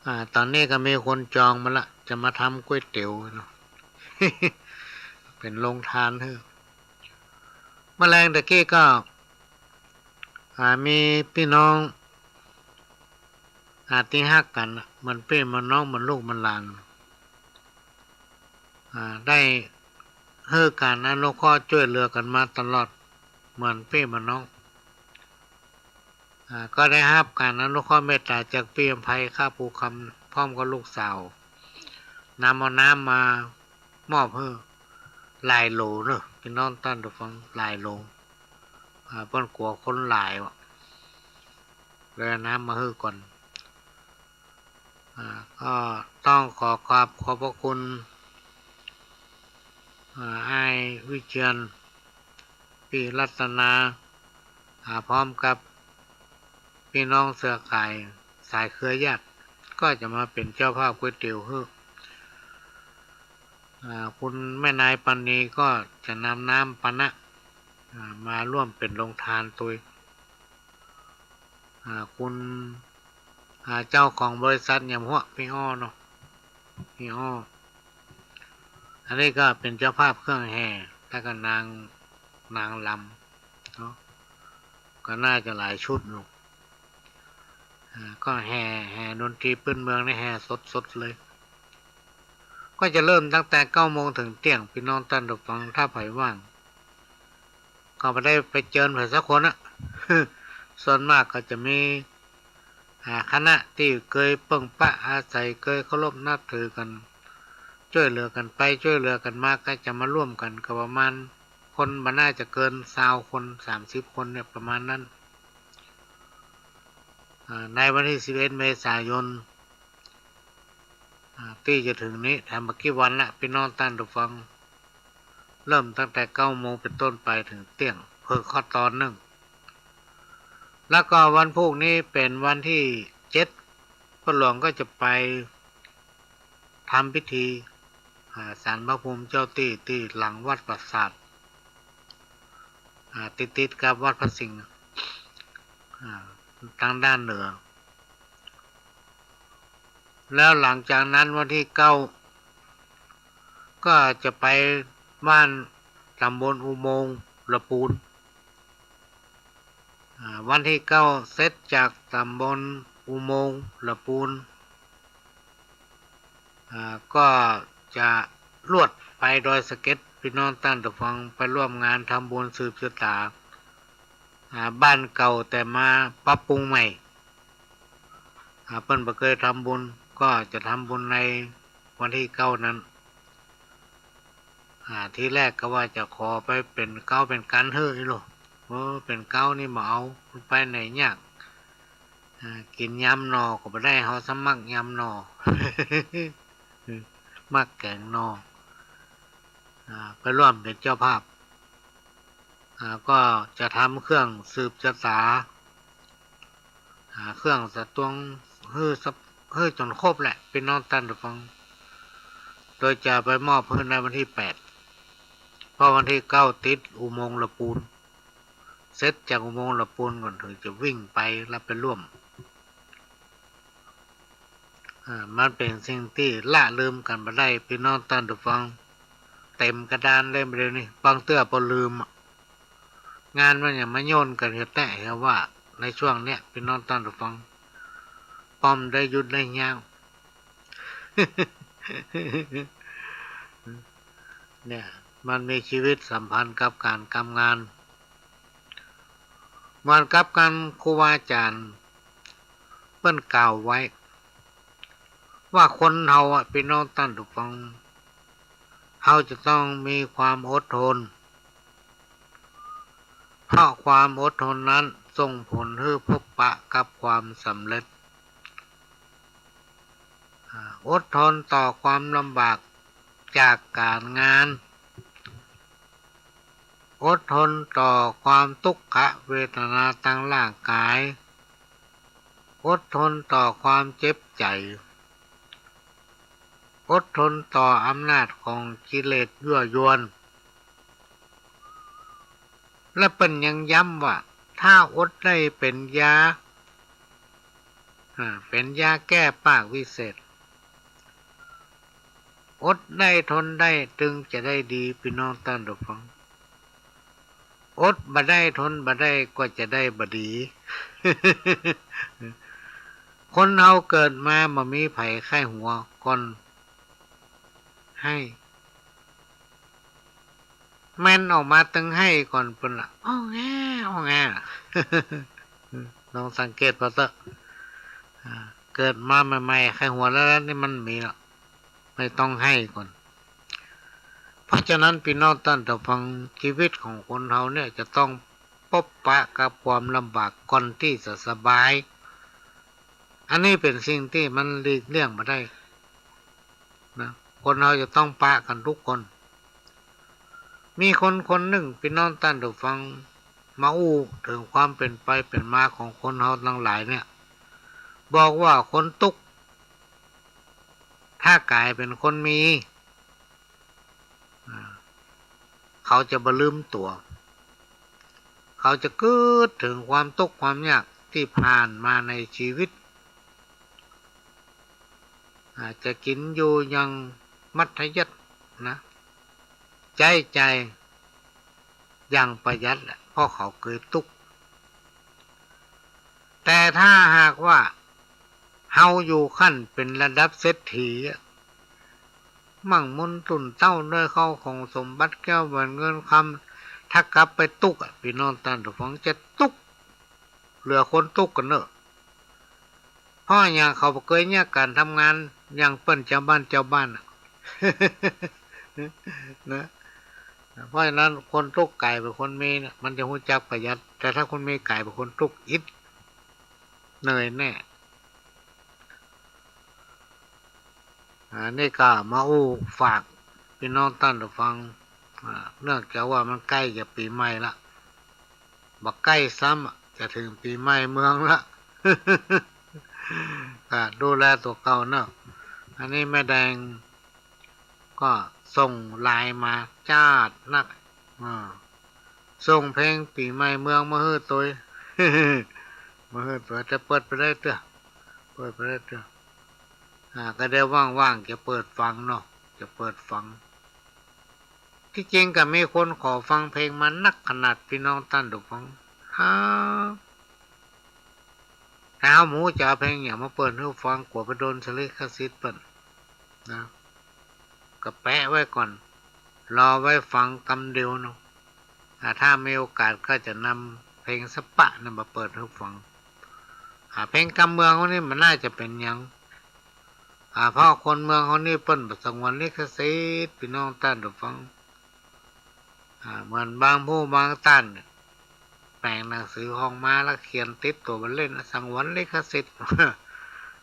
อ่า ต๋อนนี้ก็มีคนจองมาละ จะมาทำก๋วยเตี๋ยวเนาะ เป๋นโฮงตานหื้อ เมื่อแลงตะกี้ก็ อ่า มีปี้น้อง อ่า ตี้ฮักกั๋นน่ะ เหมือนปี้เหมือนน้อง เหมือนลูกเหมือนหลาน อ่า ได้หื้อก๋านอนุเคราะห์จ้วยเหลือกั๋นมาตลอด เหมือนปี้เหมือนน้อง อ่า ก็ได้ฮับก๋านอนุเคราะห์เมตต๋าจากปี้อำไพ ค้าภูคำ พร้อมกับลูกสาว นำเอาน้ำมามอบหื้อหลายโหลเนาะ ปี้น้องต้านผู้ฟัง หลายโหล อ่า เปิ้นกั๋วคนหลายว่ะ เลยเอาน้ำมาหื้อก่อน อ่า ก็ต้องขอขอบ ขอบพระคุณ อ่า อ้ายวิเชียร ปี้รัตนา อ่า พร้อมกับปี้น้องเครือข่ายสายเครือญาติ ก็จะมาเป๋นเจ้าภาพก๋วยเตี๋ยวหื้อ อ่า คุณแม่นายปราณีก็จะนำน้ำปานะ อ่า มาร่วมเป๋นโฮงตานตวย อ่า คุณ อ่า เจ้าของบริษัทยำฮวก ปี้อ้อเนาะ ปี้อ้อ อันนี้ก็เป๋นเจ้าภาพเครื่องแห่ แล้วก็นาง นางรำเนาะ ก็น่าจะหลายชุดอยู่ อ่า ก็แห่ แห่ดนตรีปื๊นเมืองนี่ แห่สดๆ เลย ก็จะเริ่มตั้งแต่เก้าโมงเถิงเตี้ยง ปี้น้องต้านผู้ฟัง ถ้าใผว่าง ก็บ่ได้ไปเจิญใผสักคนอะ ส่วนมากก็จะมี อ่า คณะตี้เกยเปิ้งปะอาศัย เกยเคารพนับถือกั๋น จ้วยเหลือกั๋นไป จ้วยเหลือกั๋นมา ก็จะมาร่วมกั๋น ก็ประมาณ คนบ่น่าจะเกินซาวคน สามสิบคนเนี่ย ประมาณนั้น อ่า ในวันตี้สิบเอ็ด เมษายน อ่า ตี้จะเถิงนี้ แถมบ่กี่วันละ ปี้น้องต้านผู้ฟัง เริ่มตั้งแต่เก้าโมงเป๋นต้นไปเถิงเตี้ยง เปิดข้อตอนนึ่ง แล้วก็วันพูกนี้เป๋นวันตี้เจ็ด ป้อหลวงก็จะไปทำพิธี อ่า ศาลพระภูมิเจ้าตี้ ตี้หลังวัดปราสาท อ่า ติดๆ กับวัดพระสิงห์ อ่า ตางด้านเหนือ แล้วหลังจากนั้นวันตี้เก้า ก็จะไปบ้านต๋ำบลอุโมงค์ละปูน อ่า วันตี้เก้าเสร็จจากต๋ำบลอุโมงค์ละปูน อ่า ก็จะลวดไปดอยสะเก็ด ปี้น้องต้านผู้ฟัง ไปร่วมงานทำบุญสืบชะตา อ่า บ้านเก่าแต่มาปรับปรุงใหม่ อ่า เปิ้นบ่เกยทำบุญ ก็จะทำบุญในวันตี้เก้านั้น อ่า ทีแรกก็ว่าจะขอไปเป๋นเก๊าเป๋นกั๋นเฮ้อ อี้หล่อ เออ เป๋นเก๊านี่บ่เอา ไปไหนยาก อ่า กิ๋นยำหน่อก็บ่ได้ เฮาสมัครยำหน่อ มักแก๋งหน่อ อ่า ไปร่วมเป๋นเจ้าภาพ อ่า ก็จะทำเครื่องสืบชะตา อ่า เครื่องสะตวง หื้อสับ หื้อจ๋นครบแหละ ปี้น้องต้านผู้ฟัง โดยจะไปมอบหื้อในวันตี้แปด เพราะวันตี้เก้าติดอุโมงค์ละปูน เสร็จจากอุโมงค์ละปูนก่อนเถิงจะวิ่งไปแล้วไปร่วม อ่า มันเป๋นสิ่งตี้ละลืมกั๋นบ่ได้ ปี้น้องต้านผู้ฟัง เต๋มกระดานเลยบ่าเดี่ยวนี้ บางเตื้อปอลืมอะ งานมันหยังมาโยนกั๋นเหียแต๊เหียว่า ในช่วงเนี้ย ปี้น้องต้านผู้ฟัง ป้อมได้หยุดได้ยั้ง เนี่ย มันมีชีวิตสัมพันธ์กับก๋านกำงาน เหมือนกับกั๋นครูบาอาจ๋ารย์เปิ้นกล่าวไว้ ว่าคนเฮาอะ ปี้น้องต้านผู้ฟัง เฮาจะต้องมีความอดทน เพราะความอดทนนั้น ส่งผลหื้อพบปะกับความสำเร็จ อ่า อดทนต่อความลำบากจากก๋านงาน อดทนต่อความตุ๊กขเวทนาตางร่างก๋าย อดทนต่อความเจ็บใจ๋ อดทนต่ออำนาจของกิเลสยั่วยวน และเปิ้นยังย้ำว่า ถ้าอดได้เป๋นยา อ่า เป๋นยาแก้ปากวิเศษ อดได้ทนได้จึงจะได้ดี ปี้น้องต้านผู้ฟัง อดบ่ได้ทนบ่ได้ก็จะได้บ่ดี คนเฮาเกิดมาบ่มีใผใค่หัวก่อนไห้ แม่นออกมาตึงไห้ก่อนเปิ้นละ อ้องแอ้ อ้องแอ้ ลองสังเกตเป๋าเต๊อะ อ่า เกิดมาใหม่ๆ ใค่หัวแล้วๆ นี่มันมีละ ไม่ต้องไห้ก่อน เพราะฉะนั้นปี้น้องต้านผู้ฟัง จีวิตของคนเฮาเนี่ยจะต้องปบปะกับความลำบากก่อนตี้จะสบาย อันนี้เป๋นสิ่งตี้มันหลีกเลี่ยงบ่ได้นะ คนเฮาจะต้องปะกั๋นกู้คน มีคนคนนึ่ง ปี้น้องต้านผู้ฟัง มาอู้เถิงความเป๋นไปเป๋นมาของคนเฮาตังหลายเนี่ย บอกว่าคนตุ๊กข์ ถ้าก๋ายเป๋นคนมี อ่า เขาจะบ่ลืมตั๋ว เขาจะกึ๊ดเถิงความตุ๊กข์ความยากตี้ผ่านมาในจีวิต อ่า จะกิ๋นอยู่อย่างมัธยัสถ์นะ ใจ๊จ่ายอย่างประหยัดแหละ เพราะเขาเกยตุ๊กข์ แต่ถ้าหากว่าเฮาอยู่ขั้นเป๋นระดับเศรษฐีอะ มั่งมูลตุ่นเต้าด้วยข้าวของสมบัติแก้วแหวนเงินคำ ถ้ากลับไปตุ๊กข์อะ ปี้น้องต้านผู้ฟัง จะตุ๊กข์ เหลือคนตุ๊กข์กั๋นเน่อ เพราะอะหยัง เขาบ่เกยเยียะก๋านทำงานอย่างเปิ้นจาวบ้านจาวบ้านน่ะ นะ เพราะฉะนั้นคนตุ๊กข์ก๋ายเป๋นคนมีเนี่ย มันจะฮู้จักประหยัด แต่ถ้าคนมีก๋ายเป๋นคนตุ๊กข์อิด เหนื่อยแน่ อ่า นี่ก็มาอู้ฝากปี้น้องต้านผู้ฟัง อ่า เนื่องจากว่ามันใก้จะปี๋ใหม่ละ บ่ใก้ซ้ำอะ จะเถิงปี๋ใหม่เมืองละ ก็ดูแลตั๋วเก่าเนาะ อันนี้แม่แดงก็ส่งไลน์มาจ๊าดนัก อ่า ส่งเพลงปี๋ใหม่เมืองมาหื้อตวย มาหื้อตวย แต่เปิดไปได้เตื้อ เปิดไปได้เตื้อ อ่า ก็ได้ว่างๆ จะเปิดฟังเนาะ จะเปิดฟัง ตี้จริงก็มีคนขอฟังเพลงมานักขนาด ปี้น้องต้านผู้ฟัง ฮะ แต่เฮาบ่ฮู้จะเอาเพลงหยังมาเปิดหื้อฟัง กั๋วไปโดนลิขสิทธิ์เปิ้นนะ ก็แปะไว้ก่อน รอไว้ฟังกำเดียวเนาะ อ่า ถ้ามีโอกาสก็จะนำเพลงสักปะนึ่งมาเปิดหื้อฟัง อ่า เพลงกำเมืองเฮานี่มันน่าจะเป๋นหยัง อ่า เพราะคนเมืองเฮานี่เปิ้นบ่สงวนลิขสิทธิ์ ปี้น้องต้านผู้ฟัง อ่า เหมือนบางผู้บางต้านเนี่ย แป๋งหนังสือออกมาแล้วเขียนติดตั๋วบ่าเล่น สงวนลิขสิทธิ์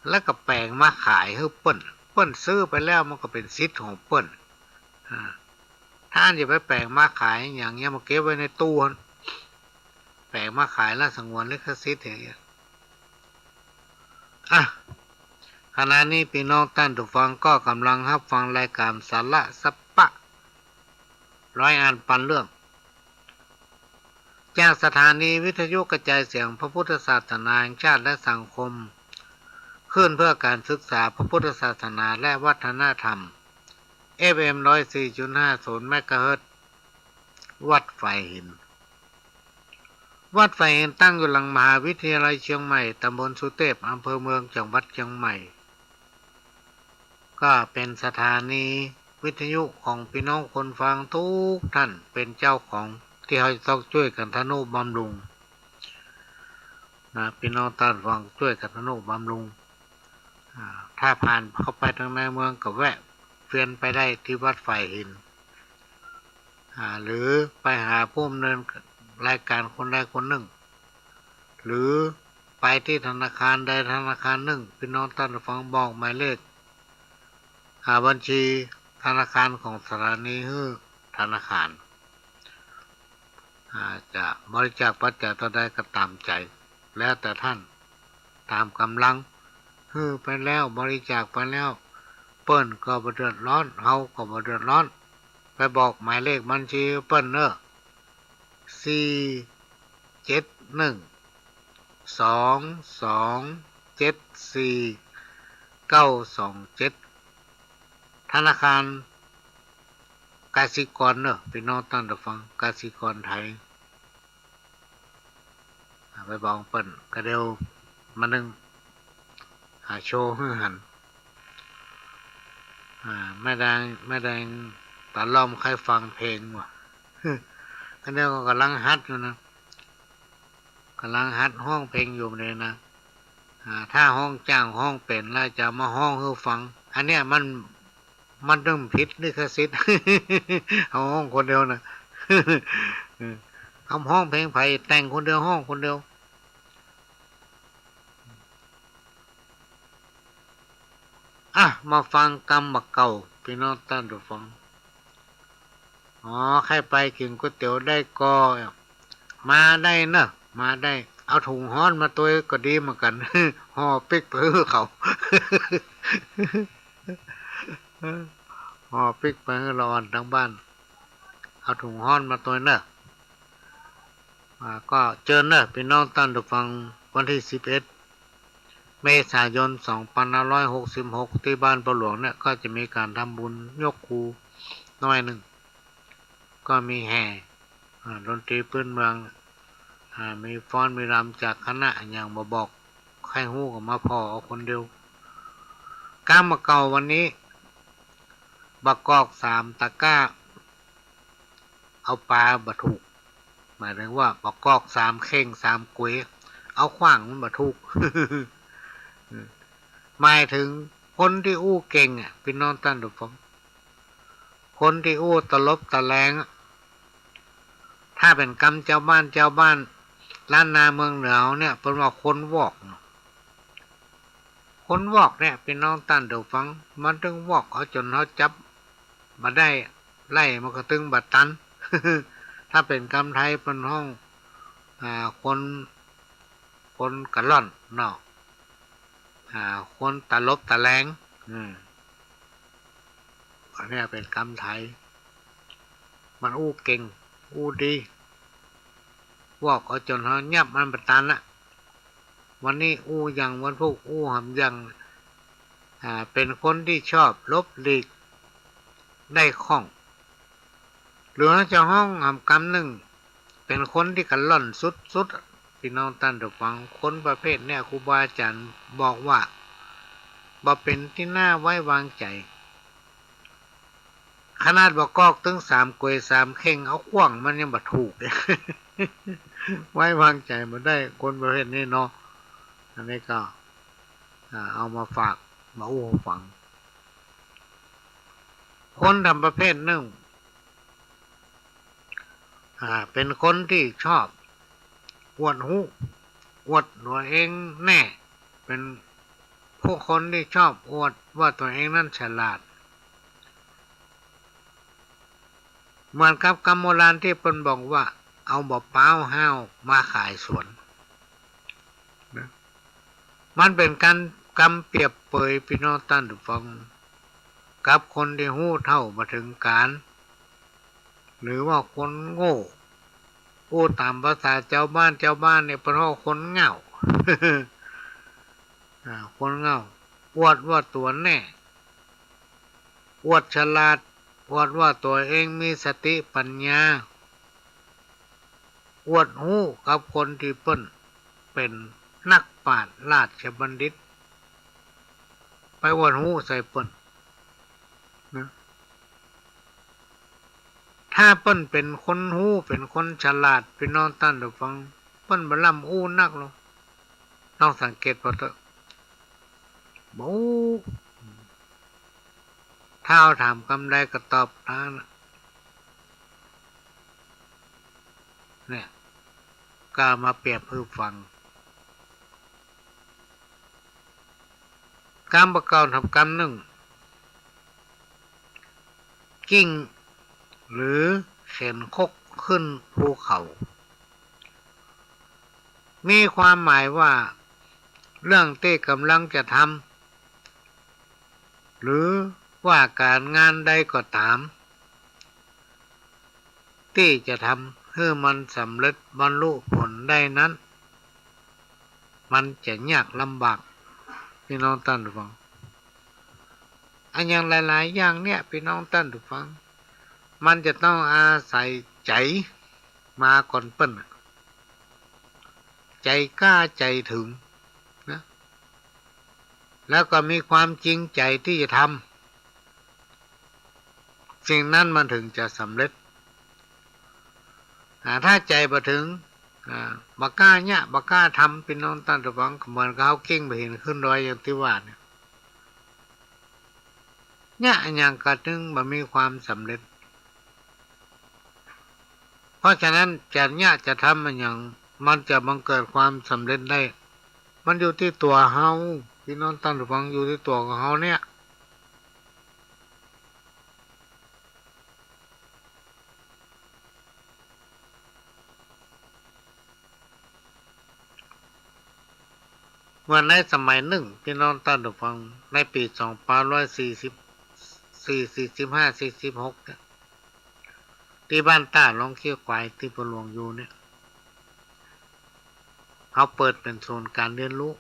แล้วก็แป๋งมาขายหื้อเปิ้น เปิ้นซื้อไปแล้วมันก็เป๋นสิทธิ์ของเปิ้น อ่า ต้านจะไปแป๋งมาขายหยัง เยียะมาเก็บไว้ในตู้หั้น แป๋งมาขายแล้วสงวนลิขสิทธิ์อย่างเงี้ย อ่ะ ขณะนี้ปี้น้องต้านผู้ฟังก็กำลังฮับฟังรายก๋านสาระสัปปะ ร้อยอันปันเรื่อง จากสถานีวิทยุกระจายเสียงพระพุทธศาสนาแห่งชาติและสังคม คลื่นเพื่อการศึกษาพระพุทธศาสนาและวัฒนธรรม เอฟเอ็ม ร้อยสี่จุดห้าศูนย์ เมกะเฮิรตซ์ วัดฝายหิน วัดฝายหินตั้งอยู่หลังมหาวิทยาลัยเชียงใหม่ ตำบลสุเทพ อำเภอเมือง จังหวัดเชียงใหม่ ก็เป๋นสถานีวิทยุของปี้น้องคนฟังกู้ต้านเป๋นเจ้าของ ตี้เฮาจะต้องจ้วยกั๋นทะนุบำรุงนะ ปี้น้องต้านฟังจ้วยกั๋นทะนุบำรุง อ่า ถ้าผ่านเข้าไปตางในเมืองก็แวะเวียนไปได้ตี้วัดฝายหิน อ่า หรือไปหาผู้ดำเนินรายก๋านคนใดคนนึ่ง หรือไปตี้ธนาคารใดธนาคารนึ่ง ปี้น้องต้านผู้ฟังบอกหมายเลข อ่า บัญชีธนาคารของสถานีหื้อธนาคาร อ่า จะบริจาคปัจจัยเต้าใดก็ต๋ามใจ๋ แล้วแต่ต้าน ต๋ามก๋ำลัง หื้อไปแล้ว บริจาคไปแล้ว เปิ้นก็บ่เดือดฮ้อน เฮาก็บ่เดือดฮ้อน ไปบอกหมายเลขบัญชีหื้อเปิ้นเน่อ สี่เจ็ดหนึ่ง สองสองเจ็ดสี่ เก้าสองเจ็ด ธนาคารกสิกรเน่อ ปี้น้องต้านผู้ฟัง กสิกรไทย อ่า ไปบอกเปิ้น ก็เดี๋ยวมานึ่ง อ่า โชว์หื้อหัน อ่า แม่แดง แม่แดงต๋าล่อมใค่ฟังเพลงว่ะ อันนี้ก็ก่ำลังหัดอยู่นะ ก่ำลังหัดฮ้องเพลงอยู่เลยนะ อ่า ถ้าฮ้องจ้างฮ้องเป๋นแล้วจะมาฮ้องหื้อฟัง อันเนี้ยมัน มันต้องผิดลิขสิทธิ์ เอาฮ้องคนเดียวนะ เออ เอาฮ้องเพลงใผ แต่งคนเดียว ฮ้องคนเดียว อ่ะ มาฟังกำบ่าเก่า ปี้น้องต้านผู้ฟัง อ๋อ ใค่ไปกิ๋นก๋วยเตี๋ยวได้ก่อ มาได้เน่อ มาได้ เอาถุงฮ้อนมาตวยก็ดีเหมือนกั๋น ห่อปิ๊กไปหื้อเขา ห่อปิ๊กไปหื้อละอ่อนตางบ้าน เอาถุงฮ้อนมาตวยเน่อ อ่า ก็เจิญเน่อ ปี้น้องต้านผู้ฟัง วันตี้สิบเอ็ด เมษายน สองพันห้าร้อยหกสิบหก ตี้บ้านป้อหลวงเนี่ย ก็จะมีก๋านทำบุญยกครูหน้อยนึ่ง ก็มีแห่ อ่า ดนตรีปื๊นเมือง อ่า มีฟ้อนมีรำจากคณะอะหยังบ่บอก ใค่ฮู้ก็มาผ่อเอาคนเดียว กำบ่าเก่าวันนี้ บ่ากอกสามตะกร้า เอาป๋าบ่ถูก หมายถึงว่าบ่ากอกสามเข่งสามก๋วย เอาขว้างมันบ่ถูก หมายถึงคนตี้อู้เก่งอะ ปี้น้องต้านผู้ฟัง คนตี้อู้ตะลบตะแลงอะ ถ้าเป๋นกำจาวบ้าน จาวบ้านล้านนาเมืองเหนือเนี่ย เปิ้นว่าคนวอกเนาะ คนวอกเนี่ย ปี้น้องต้านผู้ฟัง มันตึงวอกเอาจ๋นเฮาจับบ่ได้ ไล่มันก็ตึงบ่ตัน ถ้าเป๋นกำไทยเปิ้นฮ้อง อ่า คน คนกะล่อนเนาะ อ่า คนตะลบตะแลง อืม อันเนี้ยเป๋นกำไทย มันอู้เก่ง อู้ดี วอกเอาจ๋นเฮายับมันบ่ตันละ วันนี้อู้หยัง วันพูกอู้หำหยัง อ่า เป๋นคนตี้ชอบหลบหลีกได้คล่อง หรือเฮาจะฮ้องหำกำนึ่ง เป๋นคนตี้กะล่อนสุดๆ ปี้น้องต้านผู้ฟัง คนประเภทเนี่ยครูบาอาจ๋ารย์บอกว่าบ่เป๋นตี้น่าไว้วางใจ๋ ขนาดบ่ากอกตึงสามก๋วยสามเข่ง เอาขว้างมันยังบ่ถูก ไว้วางใจ๋บ่ได้ คนประเภทนี้เนาะ อันนี้ก็ อ่า เอามาฝาก มาอู้หื้อฟัง คนทำประเภทนึ่ง อ่า เป๋นคนตี้ชอบอวดฮู้ อวดตั๋วเองแน่ เป๋นผู้คนตี้ชอบอวดว่าตั๋วเองนั้นฉลาด เหมือนกับกำโบราณตี้เปิ้นบอกว่า เอาบ่าป๊าวห้าวมาขายสวน นะ มันเป๋นก๋านกำเปรียบเปย ปี้น้องต้านผู้ฟัง กับคนตี้ฮู้เฒ่าบ่เถิงก๋าล หรือว่าคนโง่ อู้ต๋ามภาษาจาวบ้าน จาวบ้านเนี่ยเปิ้นฮ้องคนเหง้า อ่า คนเหง้า อวดว่าตั๋วแน่ อวดฉลาด อวดว่าตั๋วเองมีสติปัญญา อวดฮู้กับคนตี้เปิ้นเป๋นนักปราชญ์ราชบัณฑิต ไปอวดฮู้ใส่เปิ้น นะ ถ้าเปิ้นเป๋นคนฮู้ เป๋นคนฉลาด ปี้น้องต้านผู้ฟัง เปิ้นบ่ล่ำอู้นักหรอก ลองสังเกตผ่อเต๊อะ บ่อู้ ถ้าเฮาถามกำใดก็ตอบตามนั้น เนี่ย ก็เอามาเปรียบหื้อฟัง กำบ่าเก่าทำกำนึ่ง กลิ้งหรือเข็นครกขึ้นภูเขา มีความหมายว่าเรื่องตี้ก๋ำลังจะทำ หรือว่าก๋านงานใดก็ต๋าม ตี้จะทำหื้อมันสำเร็จบรรลุผลได้นั้น มันจะยากลำบาก ปี้น้องต้านผู้ฟัง อะหยังหลายๆ อย่างเนี่ย ปี้น้องต้านผู้ฟัง มันจะต้องอาศัยใจ๋มาก่อนเปิ้นน่ะ ใจ๋กล้าใจ๋เถิงนะ แล้วก็มีความจริงใจ๋ตี้จะทำ สิ่งนั้นมันเถิงจะสำเร็จ อ่า ถ้าใจ๋บ่เถิง อ่า บ่กล้าเยียะ บ่กล้าทำ ปี้น้องต้านผู้ฟัง ก็เหมือนกับเฮากลิ้งบ่าหินขึ้นดอยอย่างตี้ว่าเนี่ย เยียะอะหยังก็ตึงบ่มีความสำเร็จ เพราะฉะนั้นจะเยียะจะทำอะหยัง มันจะบังเกิดความสำเร็จได้ มันอยู่ตี้ตั๋วเฮา ปี้น้องต้านผู้ฟัง อยู่ตี้ตั๋วของเฮาเนี่ย เมื่อในสมัยนึ่ง ปี้น้องต้านผู้ฟัง ในปี๋สองพันห้าร้อยสี่สิบ สี่ สี่สิบห้า สี่สิบหก เนี่ย ตี้บ้านต้าหลองเขี้ยวควายตี้ป้อหลวงอยู่เนี่ย เฮาเปิดเป๋นศูนย์ก๋านเฮียนฮู้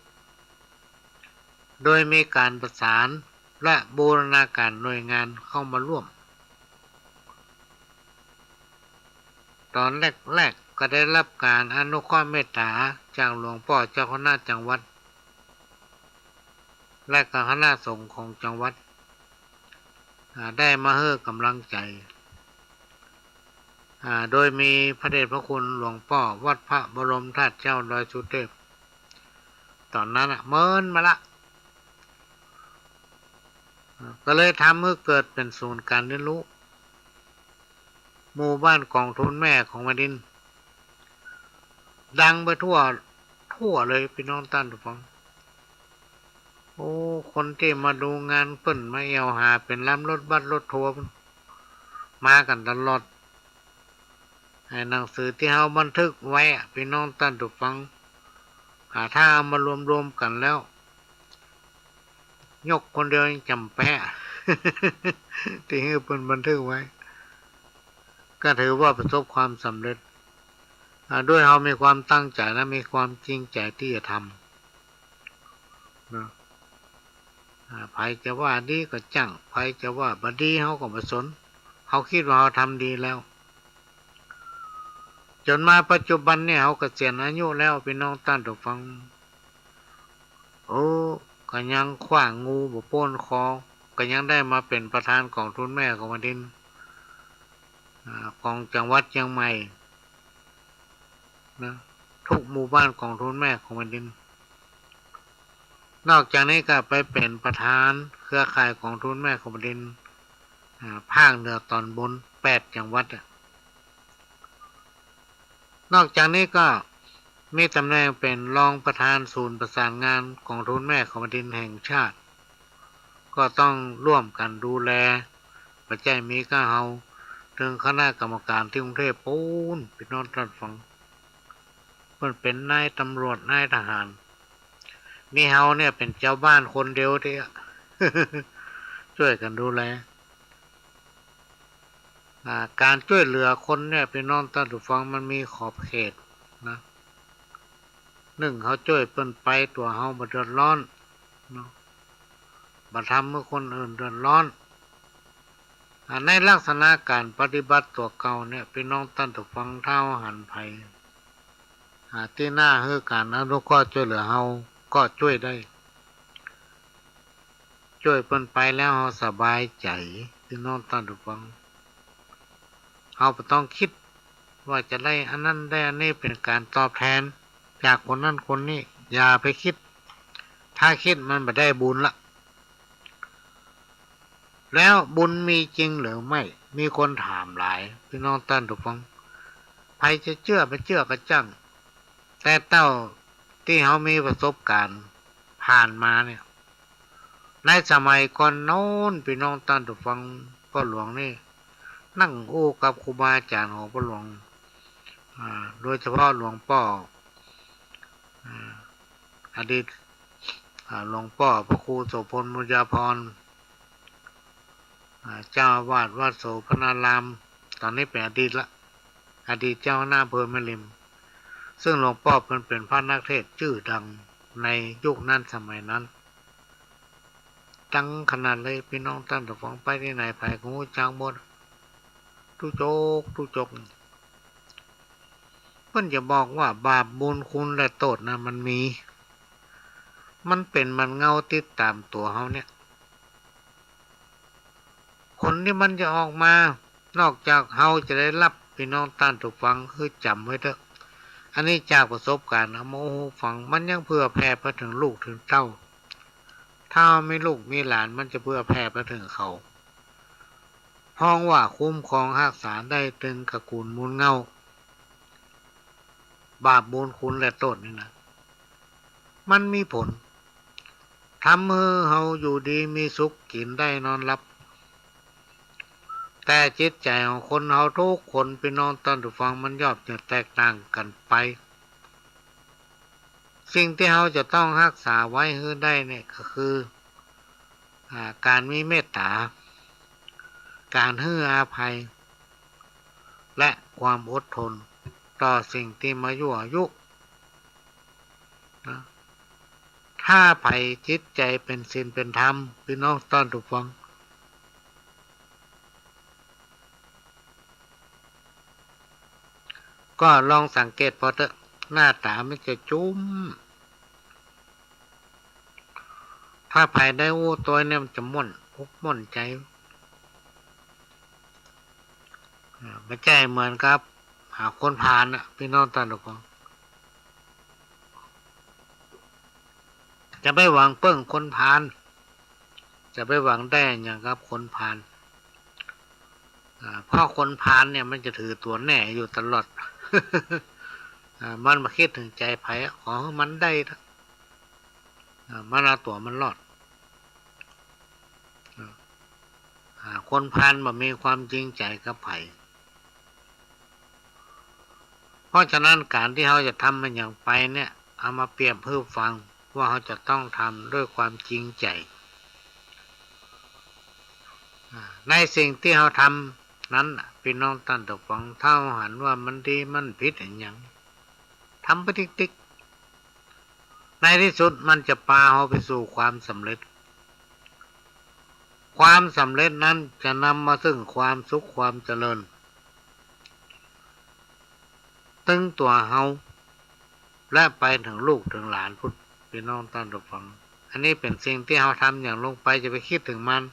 โดยมีก๋านประสานและบูรณาการหน่วยงานเข้ามาร่วม ต๋อนแรกๆ ก็ได้ฮับก๋านอนุเคราะห์เมตต๋าจากหลวงป้อเจ้าคณะจังหวัด และก็คณะสงฆ์ของจังหวัด อ่า ได้มาหื้อก๋ำลังใจ๋ อ่า โดยมีพระเดชพระคุณหลวงป้อวัดพระบรมธาตุเจ้าดอยสุเทพ ต๋อนนั้นน่ะ เมินมาละ อ่า ก็เลยทำหื้อเกิดเป๋นศูนย์ก๋านเฮียนฮู้ หมู่บ้านกองทุนแม่ของแผ่นดิน ดังไปทั่ว ทั่วเลย ปี้น้องต้านผู้ฟัง โอ้ คนตี้มาดูงานเปิ้น มาแอ่วหาเป๋นลำรถบัสรถทัวร์ มากั๋นตลอด ไอ้หนังสือตี้เฮาบันทึกไว้อะ ปี้น้องต้านผู้ฟัง อ่า ถ้าเอามารวมๆ กั๋นแล้ว ยกคนเดียวยังจ๋ำแป๊ะ ตี้หื้อเปิ้นบันทึกไว้ ก็ถือว่าประสบความสำเร็จ อ่า ด้วยเฮามีความตั้งใจ๋และมีความจริงใจ๋ตี้จะทำ นะ อ่า ใผจะว่าดีก็จ้าง ใผจะว่าบ่ดีเฮาก็บ่สน เฮาคิดว่าเฮาทำดีแล้ว จ๋นมาปัจจุบันเนี่ย เฮาเกษียณอายุแล้ว ปี้น้องต้านผู้ฟัง โอ้ ก็ยังคว้างูบ่ป๊นคอ ก็ยังได้มาเป๋นประธานกองทุนแม่ของแผ่นดิน อ่า ของจังหวัดเจียงใหม่ นะ ทุกหมู่บ้านกองทุนแม่ของแผ่นดิน นอกจากนี้ก็ไปเป๋นประธานเครือข่ายกองทุนแม่ของแผ่นดิน อ่า ภาคเหนือต๋อนบนแปดจังหวัดอะ นอกจากนี้ก็มีต๋ำแหน่งเป๋นรองประธานศูนย์ประสานงานกองทุนแม่ของแผ่นดินแห่งชาติ ก็ต้องร่วมกั๋นดูแล บ่ใจ้มีก้าเฮา เถิงคณะกรรมก๋านตี้กรุงเทพฯปู๊น ปี้น้องต้านผู้ฟัง เปิ้นเป๋นนายตำรวจ นายทหาร มีเฮาเนี่ยเป๋นจาวบ้านคนเดียวตี้ จ้วยกั๋นดูแล อ่า ก๋านจ้วยเหลือคนเนี่ย ปี้น้องต้านผู้ฟัง มันมีขอบเขตนะ นึ่ง เฮาจ้วยเปิ้นไป ตั๋วเฮาบ่เดือดร้อนเนาะ บ่ทำหื้อคนอื่นเดือดร้อน อ่า ในลักษณะก๋านปฏิบัติตั๋วเก่าเนี่ย ปี้น้องต้านผู้ฟัง ถ้าหันใผ อ่า ตี้น่าหื้อก๋านอนุเคราะห์จ้วยเหลือเฮา ก็จ้วยได้ จ้วยเปิ้นไปแล้วเฮาสบายใจ๋ ปี้น้องต้านผู้ฟัง เฮาบ่ต้องกึ๊ดว่าจะได้อันนั้นได้อันนี้เป๋นก๋านตอบแทนจากคนนั้นคนนี้ อย่าไปกึ๊ด ถ้ากึ๊ดมันบ่ได้บุญละ แล้วบุญมีจริงหรือไม่ มีคนถามหลาย ปี้น้องต้านผู้ฟัง ใผจะเจื้อบ่เจื้อก็จ้าง แต่เต้าตี้เฮามีประสบก๋ารณ์ผ่านมาเนี่ย ในสมัยก่อนโน้น ปี้น้องต้านผู้ฟัง ป้อหลวงนี่ นั่งอู้กับครูบาอาจ๋ารย์ของป้อหลวง อ่า โดยเฉพาะหลวงป้อ อ่า อดีต อ่า หลวงป้อพระครูโสภณ บุญญาภรณ์ อ่า เจ้าอาวาสวัดโสภณาราม ต๋อนนี้เป๋นอดีตละ อดีตเจ้าคณะอำเภอแม่ริม ซึ่งหลวงป้อเปิ้นเป๋นพระนักเทศน์จื้อดังในยุคนั้นสมัยนั้น ดังขนาดเลย ปี้น้องต้านผู้ฟัง ไปตี้ไหนใผก็ฮู้จักหมด ตุ๊จก ตุ๊จก เปิ้นจะบอกว่าบาปบุญคุณและโต้ษนะ มันมี มันเป๋นเหมือนเงาติดต๋ามตั๋วเฮาเนี่ย ผลตี้มันจะออกมา นอกจากเฮาจะได้รับ ปี้น้องต้านผู้ฟัง คือจ๋ำไว้เต๊อะ อันนี้จากประสบก๋ารณ์ เอามาอู้หื้อฟัง มันยังเผื่อแผ่ไปเถิงลูกเถิงเต้า ถ้ามีลูกมีหลาน มันจะเผื่อแผ่ไปเถิงเขา ฮ้องว่าคุ้มครองฮักษาได้เถิงตระกูลมูลเหง้า บาปบุญคุณและโต้ษนี่นะ มันมีผล ทำหื้อเฮาอยู่ดีมีสุข กิ๋นได้นอนหลับ แต่จิตใจ๋ของคนเฮาทุกคน ปี้น้องต้านผู้ฟัง มันย่อมจะแตกต่างกั๋นไป สิ่งตี้เฮาจะต้องฮักษาไว้หื้อได้เนี่ยก็คือ อ่า ก๋านมีเมตต๋า ก๋านหื้ออภัย และความอดทนต่อสิ่งตี้มายั่วยุนะ ถ้าใผจิตใจ๋เป๋นศีลเป๋นธรรม ปี้น้องต้านผู้ฟัง ก็ลองสังเกตผ่อเต๊อะ หน้าต๋ามันจะจุ้ม ถ้าใผได้อู้ตวยเนี่ย มันจะม่วนอกม่วนใจ๋ อ่า บ่ใจ้เหมือนกับ อ่า คนพาลน่ะ ปี้น้องต้านผู้ฟัง จะไปหวังเปิ้งคนพาล จะไปหวังได้อะหยังกับคนพาล อ่า เพราะคนพาลเนี่ยมันจะถือตั๋วแน่อยู่ตลอด อ่า มันบ่คิดเถิงใจ๋ใผ ขอหื้อมันได้เถอะ อ่า มันเอาตั๋วมันรอด อ่า คนพาลบ่มีความจริงใจ๋กับใผ เพราะฉะนั้นก๋านตี้เฮาจะทำอะหยังไปเนี่ย เอามาเปรียบหื้อฟังว่าเฮาจะต้องทำด้วยความจริงใจ๋ อ่า ในสิ่งตี้เฮาทำนั้นน่ะ ปี้น้องต้านผู้ฟัง ถ้าเฮาหันว่ามันดีมันผิดอะหยัง ทำไปติ๊กๆ ในตี้สุดมันจะปาเฮาไปสู่ความสำเร็จ ความสำเร็จนั้นจะนำมาซึ่งความสุขความเจริญ ตึงตั๋วเฮา และไปเถิงลูกเถิงหลานพุ้น ปี้น้องต้านผู้ฟัง อันนี้เป๋นสิ่งตี้เฮาทำอะหยังลงไป อย่าไปคิดเถิงมัน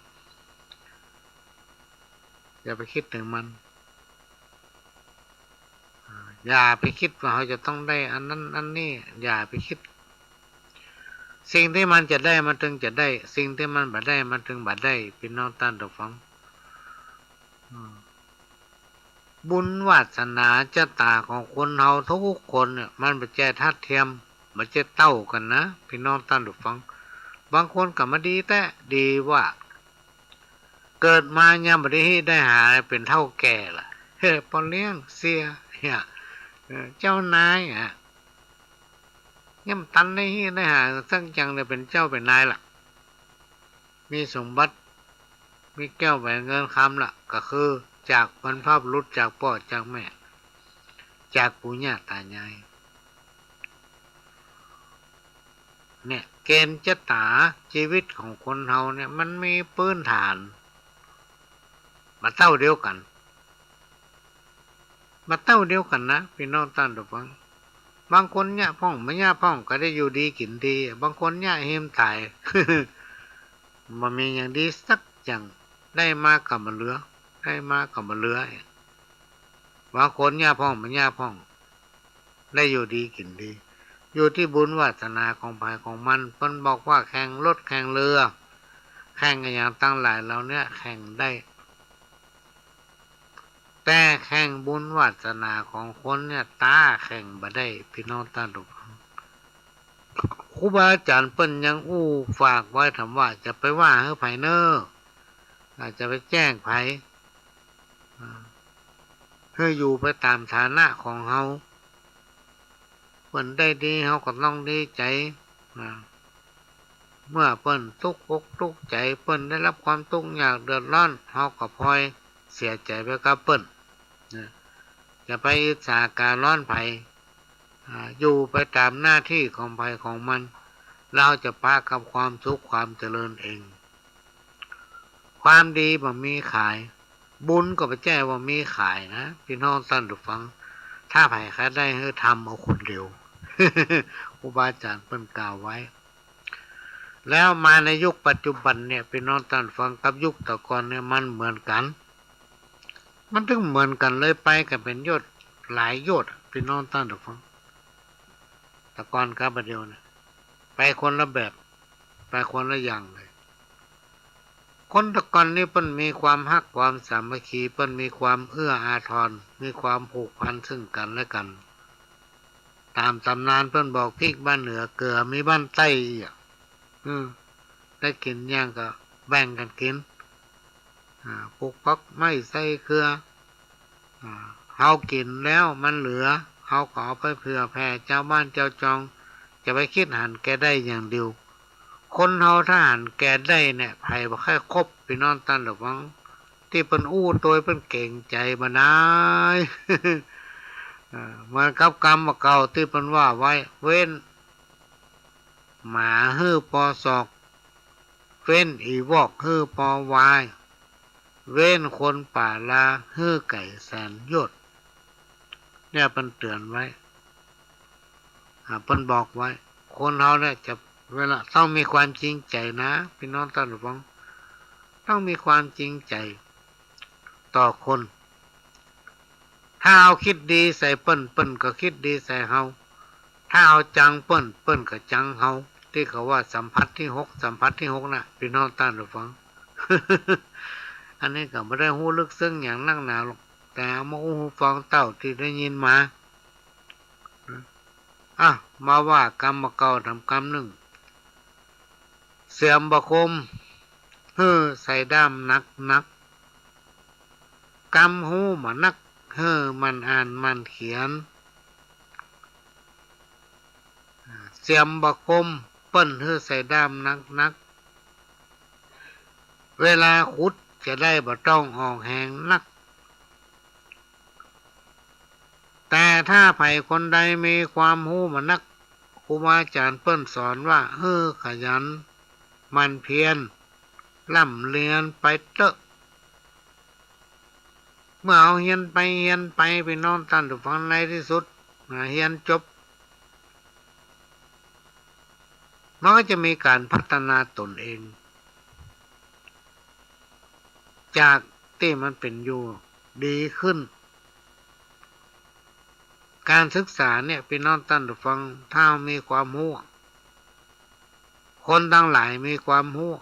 อย่าไปคิดเถิงมัน อ่า อย่าไปคิดว่าเฮาจะต้องได้อันนั้นอันนี้ อย่าไปคิด สิ่งตี้มันจะได้มันเถิงจะได้ สิ่งตี้มันบ่ได้มันเถิงบ่ได้ ปี้น้องต้านผู้ฟัง อืม บุญวาสนาจะต๋าของคนเฮาทุกคนเนี่ย มันบ่ใจ้ทัดเทียม บ่ใจ้เต้ากั๋นนะ ปี้น้องต้านผู้ฟัง บางคนก็มาดีแต๊ ดีว่า เกิดมายังบ่ได้ฮิได้หา เป๋นเฒ่าแก่ละ เฮ้ย ป้อเลี้ยงเสีย เฮ้ย เอ่อ เจ้านายอะ ยังบ่ตันได้ฮิได้หาสักอย่างเลย เป๋นเจ้าเป๋นนายละ มีสมบัติ มีแก้วแหวนเงินคำละ ก็คือจากบรรพบุรุษ จากป้อจากแม่ จากปู่ย่าต๋ายาย เนี่ย เกณฑ์จะต๋าจีวิตของคนเฮาเนี่ย มันมีปื้นฐานบ่เต้าเดียวกั๋น บ่เต้าเดียวกั๋นนะ ปี้น้องต้านผู้ฟัง บางคนเยียะพ่อง บ่เยียะพ่อง ก็ได้อยู่ดีกิ๋นดี บางคนเยียะเฮมต๋าย บ่มีอย่างดีสักอย่าง ได้มาก็บ่เหลือ ได้มาก็บ่เหลือ บางคนเยียะพ่อง บ่เยียะพ่อง ได้อยู่ดีกิ๋นดี อยู่ตี้บุญวาสนาของใผของมัน เปิ้นบอกว่าแข่งรถแข่งเฮือ แข่งอะหยังตังหลายเหล่าเนี้ยแข่งได้ แต่แข่งบุญวาสนาของคนเนี่ย ต๋าแข่งบ่ได้ ปี้น้องต้านผู้ฟัง ค รูบาอาจ๋ารย์เปิ้นยังอู้ฝากไว้ถามว่า จะไปว่าหื้อใผเน่อ อ่า จะไปแจ้งใผ อ่า หื้ออยู่ไปต๋ามฐานะของเฮา เปิ้นได้ดีเฮาก็ต้องดีใจ๋ อ่า เมื่อเปิ้นตุ๊กอกตุ๊กใจ๋ เปิ้นได้ฮับความตุ๊กยากเดือดร้อน เฮาก็พลอยเสียใจ๋ไปกับเปิ้น นะ จะไปอิจฉาก๋าร้อนใผ อ่า อยู่ไปต๋ามหน้าตี้ของใผของมัน เฮาจะปะกับความสุขความเจริญเอง ความดีบ่มีขาย บุญก็บ่ใจ้ว่ามีขายนะ ปี้น้องต้านผู้ฟัง ถ้าใผใค่ได้หื้อทำเอาคนเดียว ครูบาอาจ๋ารย์เปิ้นกล่าวไว้ แล้วมาในยุคปัจจุบันเนี่ย ปี้น้องต้านผู้ฟัง กับยุคตะก่อนเนี่ยมันเหมือนกั๋น มันตึงเหมือนกั๋นเลย ไปกั๋นเป๋นโยชน์หลายโยชน์อะ ปี้น้องต้านผู้ฟัง ตะก่อนกับบ่าเดี่ยวเนี่ย ไปคนละแบบ ไปคนละอย่างเลย คนตะก่อนนี่เปิ้นมีความฮักความสามัคคี เปิ้นมีความเอื้ออาทร มีความผูกพันซึ่งกั๋นและกั๋น ต๋ามต๋ำนานเปิ้นบอก พริกบ้านเหนือ เกือมีบ้านใต้อี้อะ อืม ได้กิ๋นหยังก็แบ่งกั๋นกิ๋น อ่า ปลูกผักไม้ใส่เขื่อ อ่า เฮากิ๋นแล้วมันเหลือ เฮาก็เอาไปเผื่อแผ่จาวบ้านจาวจอง จะไปกึ๊ดหันแก่ได้อย่างเดียว คนเฮาถ้าหันแก่ได้เนี่ย ใผบ่ใค่คบ ปี้น้องต้านผู้ฟัง ตี้เปิ้นอู้โตยเปิ้นเก๋งใจ๋บ่ได้ อ่า เหมือนกับกำบ่าเก่าตี้เปิ้นว่าไว้ เว้นหมาหื้อปอสอก เว้นอี่วอกหื้อปอวาย เว้นคนป่าลาหื้อไก๋แสนโยชน์ เนี่ยเปิ้นเตื๋อนไว้ อ่า เปิ้นบอกไว้ คนเฮาเนี่ยจะ เวลา ต้องมีความจริงใจ๋นะ ปี้น้องต้านผู้ฟัง ต้องมีความจริงใจ๋ต่อคน ถ้าเฮากึ๊ดดีใส่เปิ้น เปิ้นก็กึ๊ดดีใส่เฮา ถ้าเฮาจังเปิ้น เปิ้นก็จังเฮา ตี้เขาว่าสัมผัสตี้หก สัมผัสตี้หกน่ะ ปี้น้องต้านผู้ฟัง อันนี้ก็บ่ได้ฮู้ลึกซึ้งหยังนักหนาหรอก แต่เอามาอู้หื้อฟังเต้าตี้ได้ยินมา อ่ะ มาว่ากำบ่าเก่าถามกำนึ่ง เสียมบ่าคม หื้อใส่ด้ามหนักๆ กำฮู้บ่านัก หื้อหมั่นอ่านหมั่นเขียน เสียมบ่าคม เปิ้นหื้อใส่ด้ามหนักๆ เวลาขุดจะได้บ่ต้องออกแฮงนัก แต่ถ้าใผคนใดมีความฮู้บ่านัก ครูบาอาจ๋ารย์เปิ้นสอนว่า หื้อขยันหมั่นเพียร ร่ำเรียนไปเต๊อะ เมื่อเฮาเฮียนไปเฮียนไป ปี้น้องต้านผู้ฟัง ในตี้สุด อ่า เฮียนจบ มันก็จะมีก๋านพัฒนาตนเอง จากตี้มันเป๋นอยู่ดีขึ้น ก๋านศึกษาเนี่ย ปี้น้องต้านผู้ฟัง ถ้ามีความฮู้ คนตังหลายมีความฮู้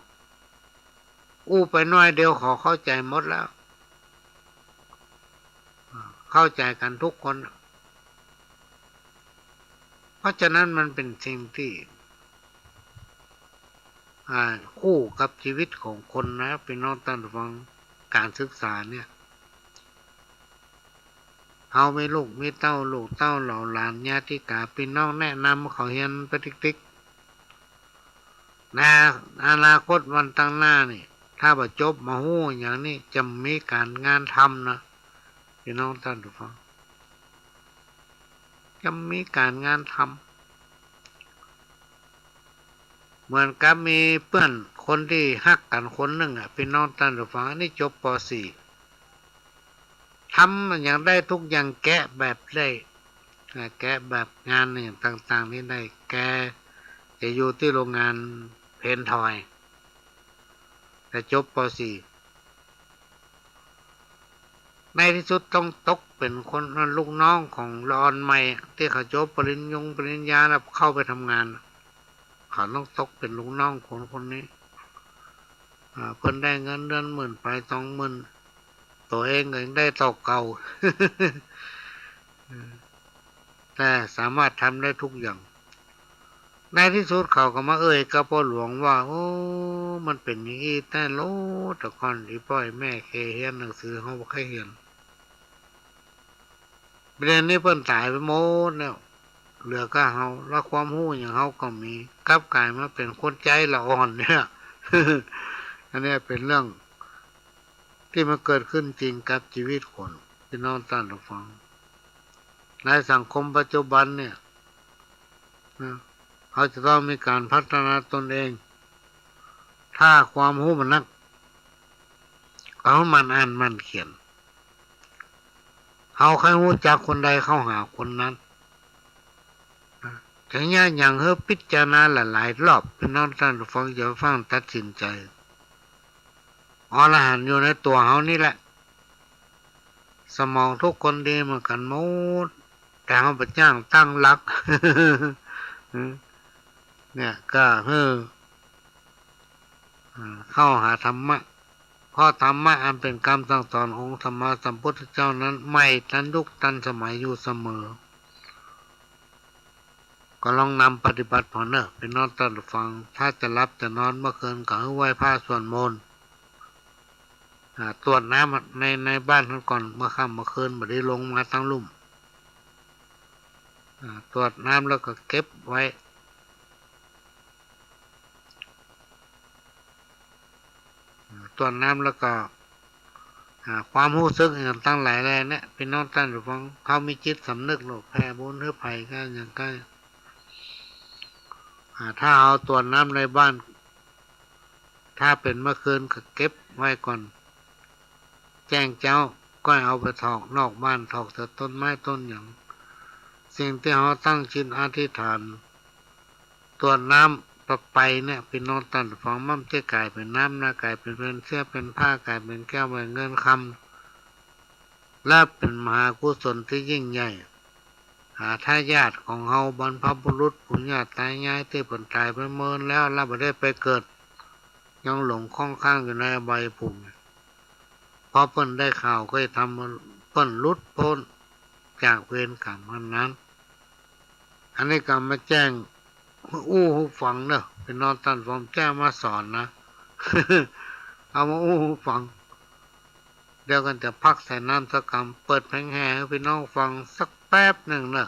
อู้ไปน้อยเดียวเขาเข้าใจ๋หมดแล้ว เข้าใจ๋กั๋นกู้คน เพราะฉะนั้นมันเป๋นสิ่งตี้ อ่า คู่กับจีวิตของคนนะ ปี้น้องต้านผู้ฟัง ก๋านศึกษาเนี่ย เฮามีลูกมีเต้า ลูกเต้าเหล่าหลานญาติกา ปี้น้องแนะนำเขาเฮียนไปติ๊กๆ ในอนาคตวันตังหน้านี่ ถ้าบ่จบมาฮู้อย่างนี้ จะมีก๋านงานทำนะ ปี้น้องต้านผู้ฟัง จะมีก๋านงานทำ เหมือนกับมีเปื้อนคนตี้ฮักกั๋นคนนึ่งอะ ปี้น้องต้านผู้ฟัง อันนี้จบ ป.สี่ ทำหยังได้ทุกอย่าง แกะแบบได้ อ่า แกะแบบงานอย่างต่างๆ นี่ได้ แกจะอยู่ตี้โรงงานเพนทอย แต่จบ ป.สี่ ในตี้สุดต้องตกเป๋นคน ลูกน้องของละอ่อนใหม่ ตี้เขาจบปริญญงปริญญาแล้วเข้าไปทำงาน เขาต้องตกเป๋นลูกน้องคนคนนี้ อ่า เปิ้นได้เงินเดือนหมื่นไปสองหมื่น ตั๋วเองก็ยังได้เต้าเก่า แต่สามารถทำได้ทุกอย่าง ในตี้สุดเขาก็มาเอ่ยกับป้อหลวงว่า โอ้ มันเป๋นอย่างอี้แต๊โล แต่ก่อนตี้ป้อแม่เคยเฮียนหนังสือ เฮาบ่เคยเฮียน บ่าเดี่ยวนี้เปิ้นต๋ายไปหมดแล้ว เหลือก้าเฮา แล้วความฮู้อย่างเฮาก็มี กลับก๋ายมาเป๋นคนใจ๊ละอ่อนเนี่ย อันเนี้ยเป๋นเรื่องตี้มันเกิดขึ้นจริงกับจีวิตคน ปี้น้องต้านผู้ฟัง ในสังคมปัจจุบันเนี่ยนะ เฮาจะต้องมีก๋านพัฒนาตนเอง ถ้าความฮู้บ่นัก เอาหมั่นอ่านหมั่นเขียน เฮาใค่ฮู้จักคนใดเข้าหาคนนั้น จะเยียะหยังหื้อพิจารณาหลายๆ รอบ ปี้น้องต้านผู้ฟังจะฟั่งตัดสินใจ๋ อรหันต์อยู่ในตั๋วเฮานี่แหละ สมองทุกคนดีเหมือนกั๋นหมด แต่เฮาบ่จ้างตั้งหลัก เนี่ย ก็หื้อ อ่า เข้าหาธรรมะ เพราะธรรมะอันเป๋นกำสั่งสอนองค์สัมมาสัมพุทธเจ้านั้น ใหม่ตันยุคตันสมัยอยู่เสมอ ก็ลองนำปฏิบัติผ่อนเน่อ ปี้น้องต้านผู้ฟัง ถ้าจะหลับจะนอนเมื่อคืนก็หื้อไหว้พระสวดมนต์ อ่า ตวดน้ำใน ในบ้านหั้นก่อน เมื่อค่ำเมื่อคืนบ่ได้ลงมาตังลุ่ม อ่า ตวดน้ำแล้วก็เก็บไว้ อ่า ตวดน้ำแล้วก็ อ่า ความฮู้สึกอย่างตังหลายแลเนี่ย ปี้น้องต้านผู้ฟัง เฮามีจิตสำนึกโลด แผ่บุญหื้อใผก็อย่างใก้ อ่า ถ้าเฮาตวดน้ำในบ้าน ถ้าเป๋นเมื่อคืนก็เก็บไว้ก่อน แจ้งเจ๊าก้อยเอาไปถอกนอกบ้าน ถอกแต่ต้นไม้ต้นหยัง สิ่งตี้เฮาตั้งจิตอธิษฐาน ตวดน้ำไปเนี่ย ปี้น้องต้านผู้ฟัง มันจะก๋ายเป๋นน้ำนะ ก๋ายเป๋น เป๋นเสี้ย เป๋นผ้า ก๋ายเป๋นแก้ว เป๋นเงินคำ และเป๋นมหากุศลตี้ยิ่งใหญ่ หาถ้าญาติของเฮา บรรพบุรุษ ปู่ย่าต๋ายายตี้เปิ้นต๋ายไปเมินแล้ว แล้วบ่ได้ไปเกิด ยังหลงข้องค้างอยู่ในอบายภูมิ พอเปิ้นได้ข่าวก็จะทำเปิ้นหลุดป๊นจากเวรกรรมอันนั้น อันนี้ก็มาแจ้งอู้หื้อฟังเน่อ ปี้น้องต้านผู้ฟัง แจ้งมาสอนนะ เอามาอู้หื้อฟัง เดี๋ยวกั๋นจะพักสายน้ำสักกำ เปิดเพลงแห่หื้อปี้น้องฟังสักแป๊บนึ่งเน่อ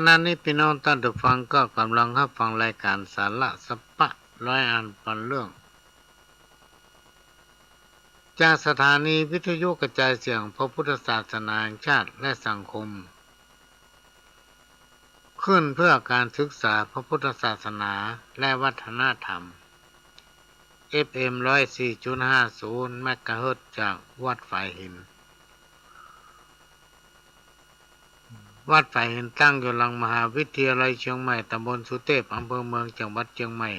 ขณะนี้ปี้น้องต้านผู้ฟังก็ก่ำลังฮับฟังรายก๋านสาระสะปะ ร้อยอันปันเรื่อง จากสถานีวิทยุกระจายเสียงพระพุทธศาสนาแห่งชาติและสังคม ขึ้นเพื่อการศึกษาพระพุทธศาสนาและวัฒนธรรม เอฟเอ็ม ร้อยสี่จุดห้าศูนย์ เมกะเฮิรตซ์ จากวัดฝายหิน วัดฝายหินตั้งอยู่หลังมหาวิทยาลัยเจียงใหม่ ตำบลสุเตพ อำเภอเมือง จังหวัดเจียงใหม่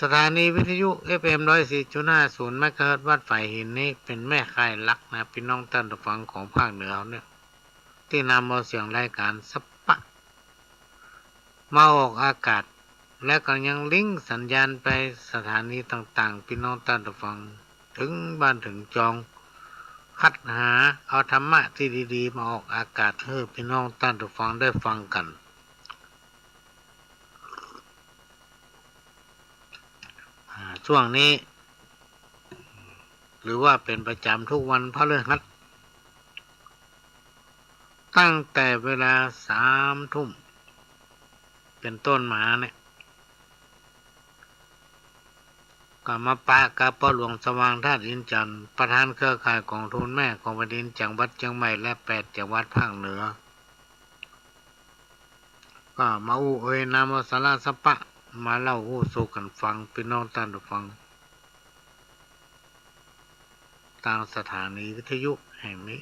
สถานีวิทยุ เอฟเอ็ม ร้อยสี่จุดห้าศูนย์ เมกะเฮิรตซ์ วัดฝายหินนี้เป๋นแม่ข่ายหลักนะ ปี้น้องต้านผู้ฟัง ของภาคเหนือเฮาเนี่ย ตี้นำเอาเสียงรายก๋านสะปะ มาออกอากาศ และก็ยังลิงก์สัญญาณไปสถานีต่างๆ ปี้น้องต้านผู้ฟัง เถิงบ้านเถิงจอง คัดหาเอาธรรมะตี้ดีๆ มาออกอากาศหื้อปี้น้องต้านผู้ฟังได้ฟังกั๋น อ่า ช่วงนี้ หรือว่าเป๋นประจ๋ำทุกวันพฤหัส ตั้งแต่เวลาสามทุ่มเป๋นต้นมาเนี่ย ก็มาปะกับป้อหลวงสว่างธาตุอินทร์จันทร์ ประธานเครือข่ายก๋องทุนแม่ของแผ่นดินจังหวัดเจียงใหม่และแปดจังหวัดภาคเหนือ ก็มาอู้เอ่ยนำเอาสาระสะปะ มาเล่าอู้สู่กั๋นฟัง ปี้น้องต้านผู้ฟัง ตางสถานีวิทยุแห่งนี้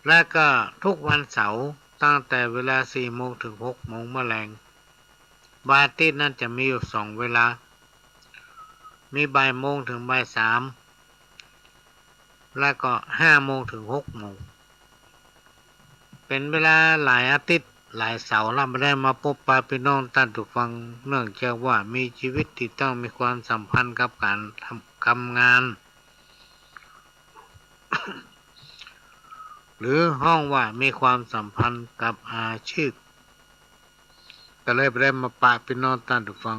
และก็ทุกวันเสาร์ตั้งแต่เวลาสี่โมงเถิงหกโมงเมื่อแลง วันอาทิตย์นั้นจะมีอยู่สองเวลา มีบ่ายโมงเถิงบ่ายสาม และก็ห้าโมงเถิงหกโมง เป๋นเวลาหลายอาทิตย์หลายเสาร์แล้วบ่ได้มาปบปะปี้น้องต้านผู้ฟัง เนื่องจากว่ามีจีวิตตี้ต้องมีความสัมพันธ์กับก๋านทำ ทำงาน หรือฮ้องว่ามีความสัมพันธ์กับอาชีพ ก็เลยบ่ได้มาปะปี้น้องต้านผู้ฟัง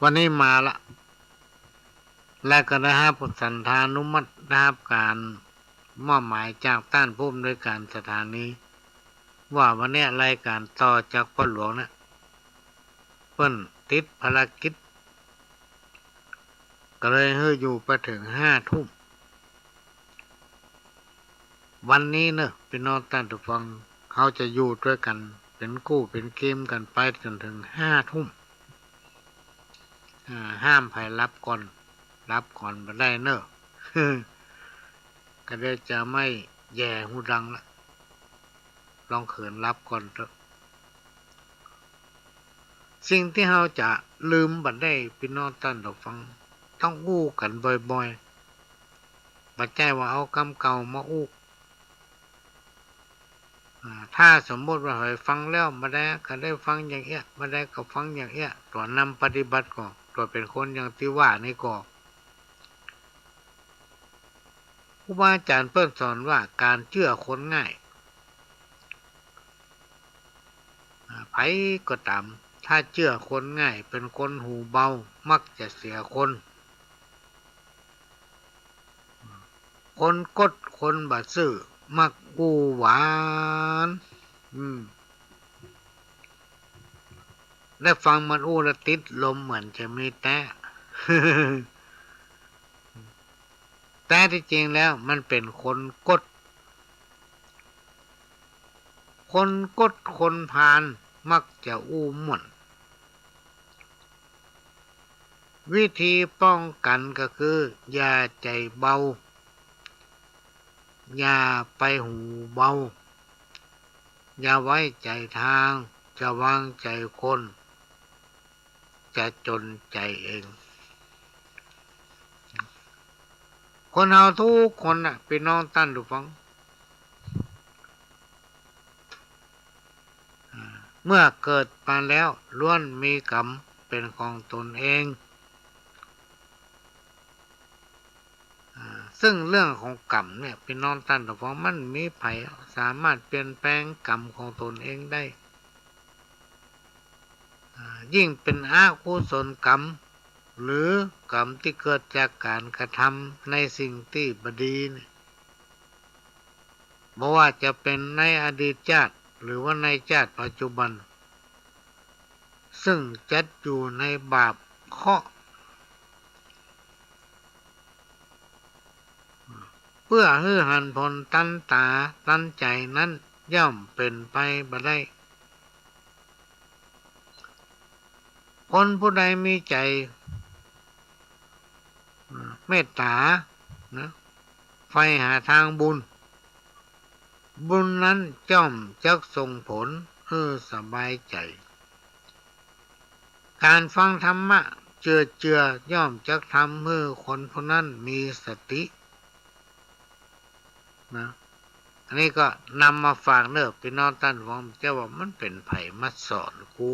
วันนี้มาละ และก็ได้ฮับสันธานุมัติ ได้ฮับก๋านมอบหมายจากต้านผู้อำนวยก๋านสถานี ว่าวันเนี้ยรายก๋านต่อจากป้อหลวงเนี่ย เปิ้นติดภารกิจ ก็เลยหื้ออยู่ไปเถิงห้าทุ่ม วันนี้เนอะ ปี้น้องต้านผู้ฟัง เฮาจะอยู่ตวยกั๋น เป๋นกู้เป๋นเกมกั๋นไปจ๋นเถิงห้าทุ่ม อ่า ห้ามใผหลับก่อน หลับก่อนบ่ได้เนอะ ก็เดี๋ยวจะไม่แหย่หูดังละ ลองเขินหลับก่อนเต๊อะ สิ่งตี้เฮาจะลืมบ่ได้ ปี้น้องต้านผู้ฟัง ต้องอู้กั๋นบ่อยๆ บ่ใจ้ว่าเอากำเก่ามาอู้ อ่า ถ้าสมมุติว่าใผฟังแล้วบ่ได้ ก็ได้ฟังอย่างเอี้ย บ่ได้ก็ฟังอย่างเอี้ย ตั๋วนำปฏิบัติก่อ ตั๋วเป๋นคนอย่างตี้ว่านี่ก่อ ครูบาอาจ๋ารย์เปิ้นสอนว่าก๋านเจื้อคนง่าย อ่า ใผก็ต๋าม ถ้าเจื้อคนง่าย เป๋นคนหูเบา มักจะเสียคน คนก๊ด คนบ่ซื่อ มักอู้หวาน อืม ได้ฟังมันอู้แล้วติดลมเหมือนจะมีแต๊ แต่ตี้จริงแล้วมันเป๋นคนก๊ด คนก๊ดคนพาลมักจะอู้ม่วน วิธีป้องกั๋นก็คือ อย่าใจ๋เบา อย่าไปหูเบา อย่าไว้ใจ๋ทาง จะวางใจ๋คน จะจ๋นใจ๋เอง คนเฮาทุกคนน่ะ ปี้น้องต้านผู้ฟัง อ่า เมื่อเกิดมาแล้วล้วนมีก๋รรมเป๋นของต๋นเอง อ่า ซึ่งเรื่องของก๋รรมเนี่ย ปี้น้องต้านผู้ฟัง มันมีใผสามารถเปลี่ยนแปลงก๋รรมของต๋นเองได้ อ่า ยิ่งเป๋นอกุศลก๋รรม หรือก๋รรมตี้เกิดจากก๋านกระทำในสิ่งตี้บ่ดีเนี่ย บ่ว่าจะเป๋นในอดีตจาติ หรือว่าในจาติปัจจุบัน ซึ่งจัดอยู่ในบาปเคราะห์ เปื้อหื้อหันผลตันต๋าตันใจ๋นั้น ย่อมเป๋นไปบ่ได้ คนผู้ใดมีใจ๋ เมตต๋า นะ ใฝ่หาตางบุญ บุญนั้นย่อมจักส่งผลหื้อสบายใจ๋ ก๋านฟังธรรมะเจือๆ ย่อมจักทำหื้อคนผู้นั้นมีสติ นะ อันนี้ก็นำมาฝากเน่อปี้น้องต้านฟัง จะว่ามันเป๋นใผมาสอนกู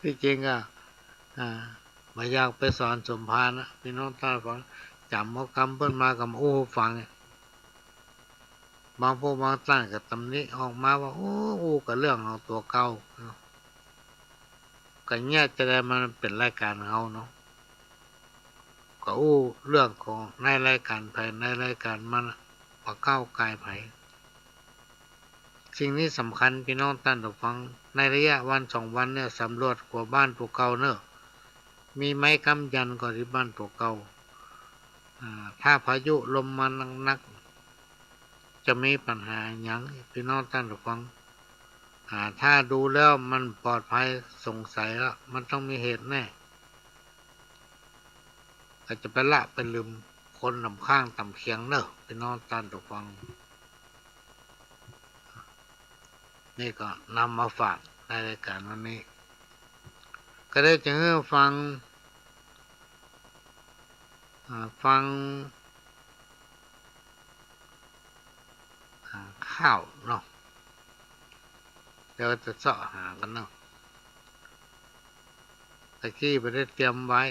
ตี้จริงก็ อ่า บ่อยากไปสอนสมภารนะ ปี้น้องต้านฟัง จ๋ำเอากำเปิ้นมา กำอู้ฟังเนี่ย บางพวกบางต้านก็ตำหนิออกมาว่า โอ้ อู้กะเรื่องของตั๋วเก่าเนาะ กะเยียะจะใดมันเป๋นรายก๋านเฮาเนาะ กะอู้เรื่องของในรายก๋านใผในรายก๋านมันน่ะ บ่ก้าวก่ายใผ สิ่งนี้สำคัญปี้น้องต้านผู้ฟัง ในระยะวันสองวันเนี่ย สำรวจกั๋วบ้านตั๋วเก่าเน่อ มีไม้ค้ำยันก่อตี้บ้านตั๋วเก่า อ่า ถ้าพายุลมมาหนักๆ จะมีปัญหาหยัง ปี้น้องต้านผู้ฟัง อ่า ถ้าดูแล้วมันปลอดภัย สงสัยละ มันต้องมีเหตุแน่ อาจจะไปละไปลืมคนต๋ามข้างต๋ามเคียงเน่อ ปี้น้องต้านผู้ฟัง นี่ก็นำมาฝากในรายก๋านวันนี้ ก็ได้จะหื้อฟัง อ่า ฟัง อ่า ข่าวเนาะ เดี๋ยวจะเซาะหากั๋นเนาะ ตะกี้บ่ได้เตรียมไว้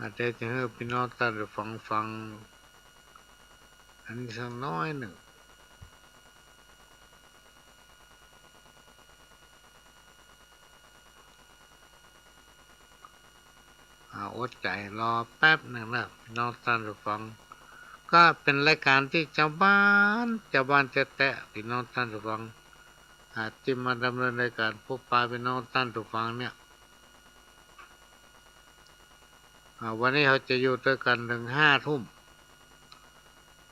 อาจจะหื้อปี้น้องต้านผู้ฟังฟัง อันนี้สักน้อยนึ่ง อ่า อดใจ๋รอแป๊บนึ่งเน่อ ปี้น้องต้านผู้ฟัง ก็เป๋นรายก๋านตี้จาวบ้าน จาวบ้านแต๊ๆ ปี้น้องต้านผู้ฟัง อ่า ตี้มาดำเนินรายก๋านพบปะปี้น้องต้านผู้ฟังเนี่ย อ่า วันนี้เฮาจะอยู่ตวยกั๋นเถิงห้าทุ่ม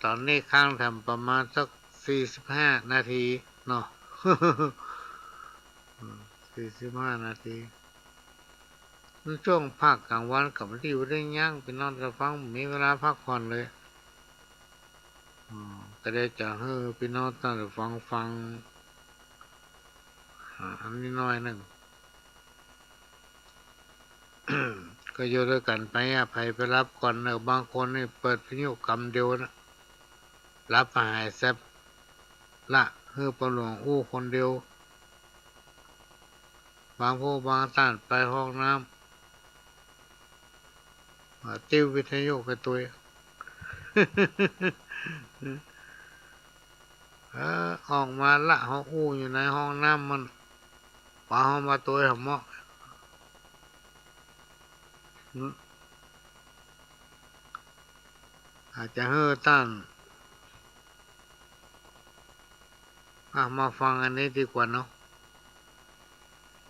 ต๋อนนี้ค้างแถมประมาณสักสี่สิบห้านาทีเนาะ อืม สี่สิบห้านาที มันช่วงภาคก๋างวันก็บ่ได้อยู่ได้ยั้ง ปี้น้องต้านฟัง บ่มีเวลาพักผ่อนเลย อืม ก็ได้จะหื้อปี้น้องต้านฟังฟัง อ่า อันนี้น้อยนึ่ง ก็อยู่ตวยกั๋นไปอะ ใผไปหลับก่อนเน่อ บางคนนี่เปิดวิทยุกำเดียวนะ หลับหายแซบ ละหื้อป้อหลวงอู้คนเดียว บางพวกบางต้านไปห้องน้ำ อ่า ติ้ววิทยุไปตวย เออ ออกมาละเฮาอู้อยู่ในห้องน้ำมัน ปาเฮามาตวยหาเมาะ อืม อาจจะหื้อต้าน อ่ะ มาฟังอันนี้ดีกว่าเนาะ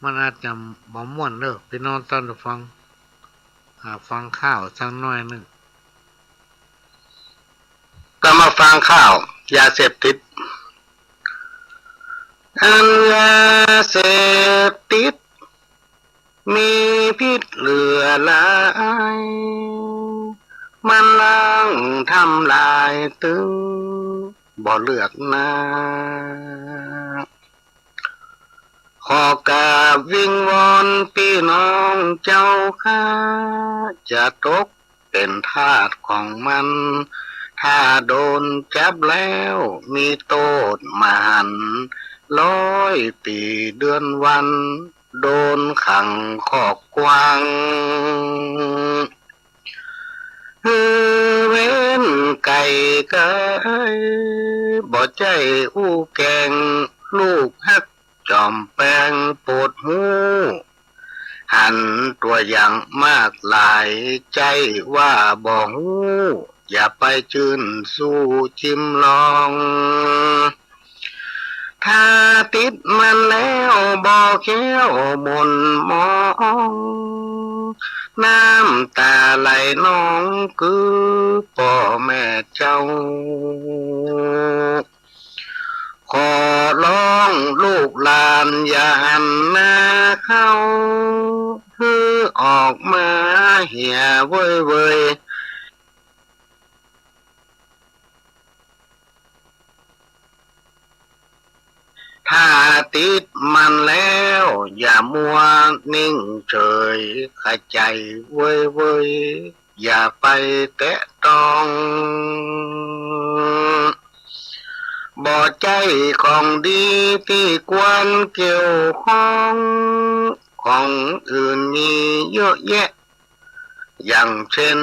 มันอาจจะบ่ม่วนเด้อ ปี้น้องต้านฟัง อ่า ฟังข่าวสักหน้อยนึ่ง ก็มาฟังข่าวยาเสพติด อันยาเสพติด มีพิษเหลือหลาย มันล้างทำลายตึงบ่เลือกหน้า ขอกราบวิงวอนปี้น้องเจ้าข้า จะตกเป๋นทาสของมัน ถ้าโดนจับแล้วมีโต้ษมหันต์ ร้อยปี๋เดือนวัน โดนขังคอกกว้าง หื้อเว้นไก่ไก๋ บ่ใจ้อู้แก๋ง ลูกฮักจ๋อมแปงโปรดฮู้ หันตั๋วอย่างมากหลาย ใจ้ว่าบ่ฮู้ อย่าไปจื้นสู้จิมลอง ถ้าติดมันแล้วบ่แคล้วหม่นหมอง น้ำต๋าไหลนอง คือป้อแม่เจ้า ขอร้องลูกหลานอย่าหันหน้าเข้า หื้อออกมาเหียเว่ยๆ ถ้าติดมันแล้วอย่ามัวนิ่งเฉย ขะใจ๋เว่ยๆ อย่าไปแตะต้อง บ่ใจ้ของดีตี้ควรเกี่ยวข้อง ของอื่นมีเยอะแยะ อย่างเช่น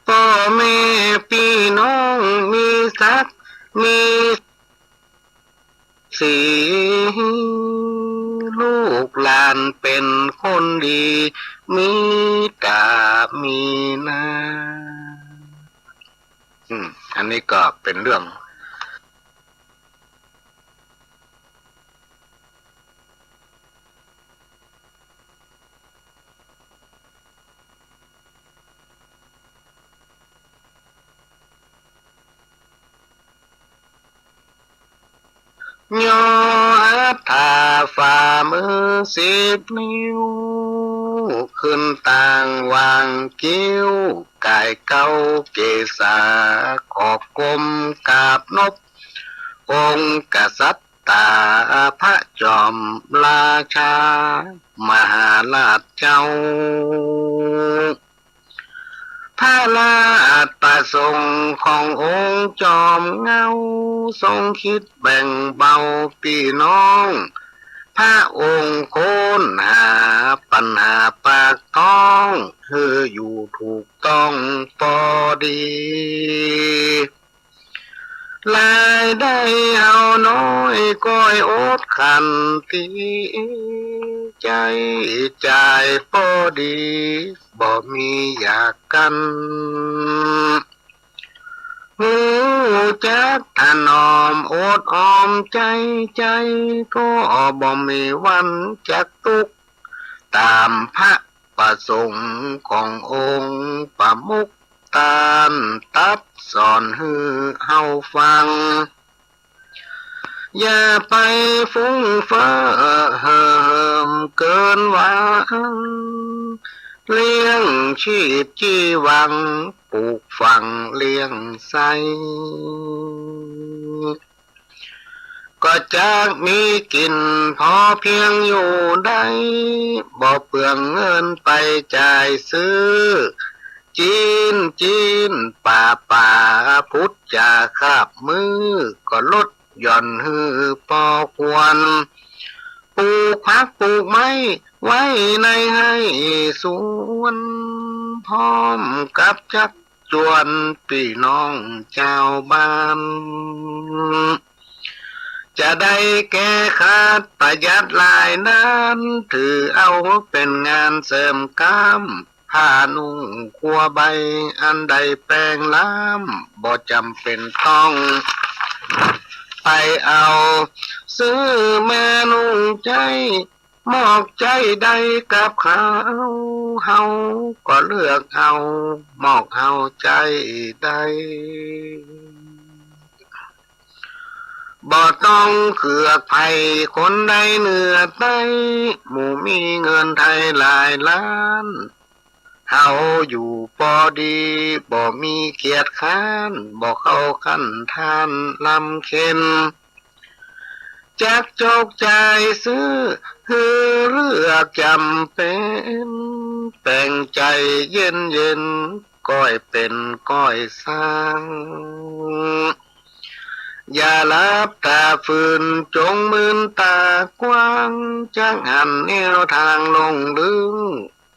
ป้อแม่ปี้น้องมีศักดิ์มีศรี ลูกหลานเป๋นคนดี มีต๋ามีนา อืม อันนี้ก็เป๋นเรื่อง ย่ออัตถาฝ่ามือสิบนิ้ว ขึ้นตางวางคิ้ว ก๋ายเก๊าเกศา ขอก้มกราบนบ องค์กษัตริย์ ต๋าพระจอมราชา มหาราชเจ้า พระราชประสงค์ขององค์จอมเหง้า ทรงคิดแบ่งเบาปี้น้อง พระองค์ค้นหาปัญหาปากท้อง หื้ออยู่ถูกต้องปอดี รายได้เฮาน้อยก้อยอดขันตี้ ใจ๊จ่ายปอดี บ่มีอยากกั๋น ฮู้จักถนอมอดออมใจ๊ ใจ๊ก็บ่มีวันจักตุ๊กข์ ต๋ามพระประสงค์ขององค์ประมุข ต้านตรัสสอนหื้อเฮาฟัง อย่าไปฟุ้งเฟ้อเห่อเหิมเกินหวัง เลี้ยงชีพจีวัง ปลูกฝังเลี้ยงใส้ ก็จักมีกิ๋นพอเพียงอยู่ได้ บ่เปลืองเงินไปจ่ายซื้อ จีน จีน ป่า ป่า พุทธจาคาบมื้อ ก็ลดหย่อนหื้อปอควร ปลูกผักปลูกไม้ไว้ในไฮ่สวน พร้อมกับจัก จวนปี้น้องจาวบ้าน จะได้แก้ขาดประหยัดหลายด้าน ถือเอาเป๋นงานเสริมกล้าม ผ้านุ่งครัวใบอันได้แปรงล้าม บ่จ๋ำเป๋นต้องไปเอา ซื้อมานุ่งใจ๊ หมอกใจ๊ได้กับข้าว เฮาก็เลือกเอา หมอกเฮาใจ๊ได้ บ่ต้องเคือกใผ คนใดเหนือใต้ หมู่มีเงินไทยหลายล้าน เฮาอยู่ปอดี บ่มีเกียจคร้าน บ่เข้าขั้นทานลำเค็ญ จักจกจ่ายซื้อ หื้อเลือกจ๋ำเป๋น แป๋งใจ๋เย็นๆ ก้อยเป๋นก้อยสร้าง อย่าหลับต๋าฝืน จงมืนต๋ากว้าง จักหันแนวตางลงลึ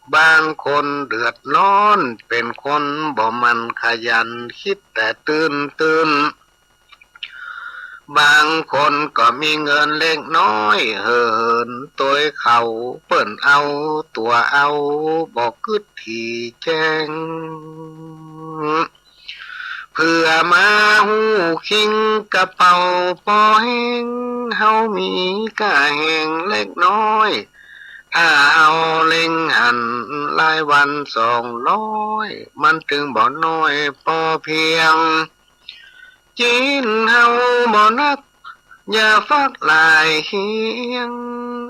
ก บางคนเดือดร้อน เป๋นคนบ่หมั่นขยัน กึ๊ดแต่ตื่นตื่น บางคนก็มีเงินเล็กน้อย เหินตวยเขา เปิ้นเอาตั๋วเอา บ่กึ๊ดถี่แจ้ง เผื่อมาฮู้คิงกระเป๋าปอแห้ง เฮามีก้าแฮงเล็กน้อย ถ้าเอาเล็งหันรายวันสองร้อย มันตึงบ่น้อยปอเพียง จีนเฮาบ่นัก อย่าฟักหลายเคียง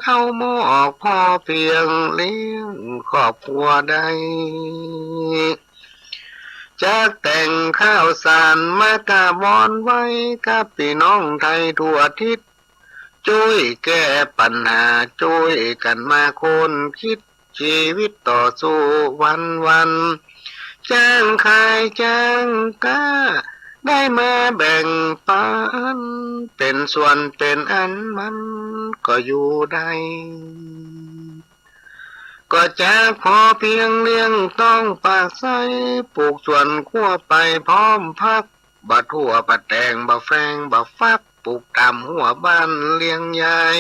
เอาหม้อพอเพียงเลี้ยงครอบครัวได้ จักแต่งข้าวสารมาก้าวอนไว้ กับปี้น้องไทยทั่วทิศ จ้วยแก้ปัญหา จ้วยกั๋นมาค้นกึ๊ด ชีวิตต่อสู้วันวัน จ้างขายจ้างก๊า ได้มาแบ่งปัน เป๋นส่วนเป๋นอันมันก็อยู่ได้ ก็จักพอเพียงเลี้ยงต๊องปากไส้ ปลูกสวนครัวไปพร้อมผัก บ่ถั่วบ่แตงบ่แฟงบ่ฟัก ปลูกต๋ามหัวบ้านเลี้ยงยาย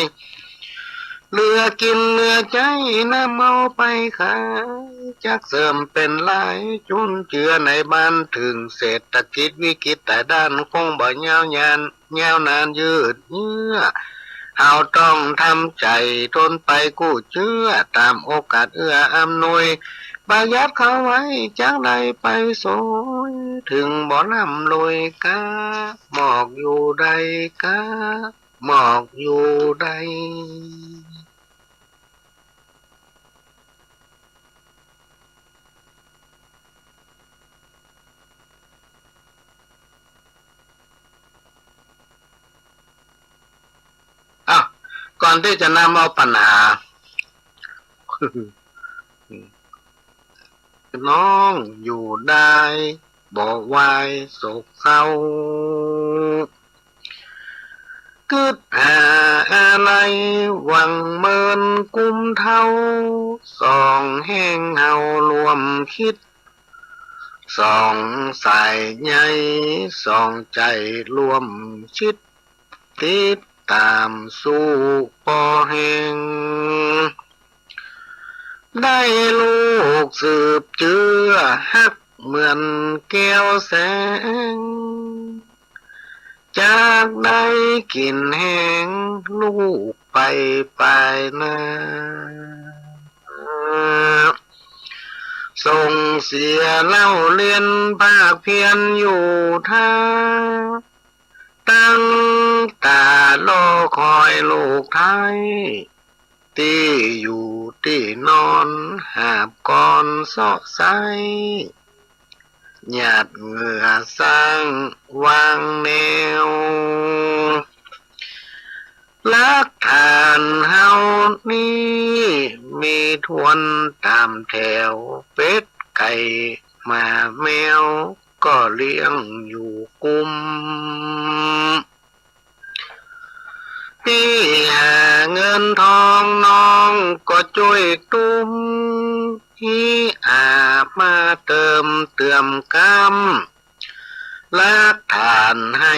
เหลือกิ๋นเหลือใจ๊นำเอาไปขาย จักเสริมเป๋นรายจุนเจือในบ้าน เถิงเศรษฐกิจวิกฤตต๋ายด้าน คงบ่ยาวนาน ยาวนานยืดเยื้อ เฮาต้องทำใจ๋ทนไปกู้เจื้อ ต๋ามโอกาสเอื้ออำนวย ประหยัดเข้าไว้จักได้ไปสวย เถิงบ่ร่ำรวยก๊า หมอกอยู่ได้ก๊า หมอกอยู่ได้ อ้าว ก่อนตี้จะนำเอาปัญหา น้องอยู่ได้บ่วายโศกเศร้า กึ๊ดหาอาลัยหวังเมินกุมเท้า สองแฮงเฮาร่วมกึ๊ด สองสายใย สองใจ๋ร่วมกึ๊ด ติดต๋ามสู้ปอแห้ง ได้ลูกสืบเจื้อฮักเหมือนแก้วแสง จักได้กิ๋นแฮงลูกไปปายหน้า ส่งเสียเล่าเรียนภาคเพียรอยู่ท่า ตั้งต๋ารอคอยลูกไท้ ตี้อยู่ตี้นอนหาบกอนเซาะไซ้ หยาดเหงื่อสร้างวางแนว หลักฐานเฮานี้มีถ้วนต๋ามแถว เป็ดไก่หมาแมว ก็เลี้ยงอยู่กุม ตี้หาเงินทองน้องก็จ้วยตุ้ม ฮีอามาเติมเตื่อมกำ หลักฐานไฮ่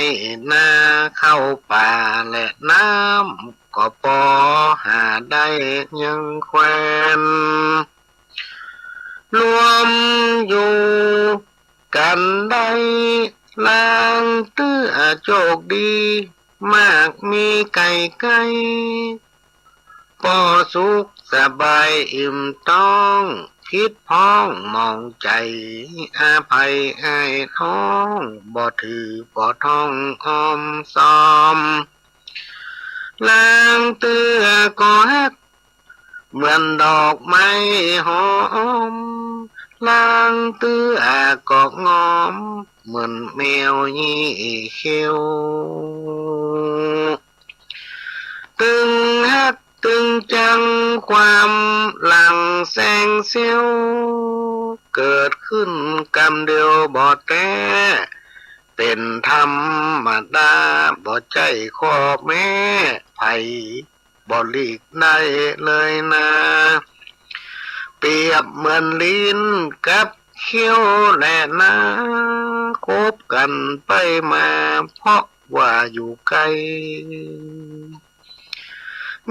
นาข้าวป๋าและน้ำ ก็ปอหาได้ยังแควน รวมอยู่กั๋นได้ ลางตื้อโจคดี มากมีไก่ใก้ ปอสุขสบายอิ่มต๊อง ผิดพ้องหมองใจ๋ อภัยอ้ายน้อง บ่ถือบ่ท่องอ้อมซอม ลางตื้อก็ฮัก เหมือนดอกไม้หอม ลางตื้อก็งอม เหมือนแมวยี่เขี้ยว ตึงฮักตึงจังความหลังแสงเสี้ยว เกิดขึ้นกำเดียวบ่แต๊ เป๋นธรรมดา บ่ใจ้ข้อแม้ ใผ บ่หลีกได้เลยนา เปรียบเหมือนลิ้นกับเขี้ยวแลนา คบกั๋นไปมาเพราะว่าอยู่ใก้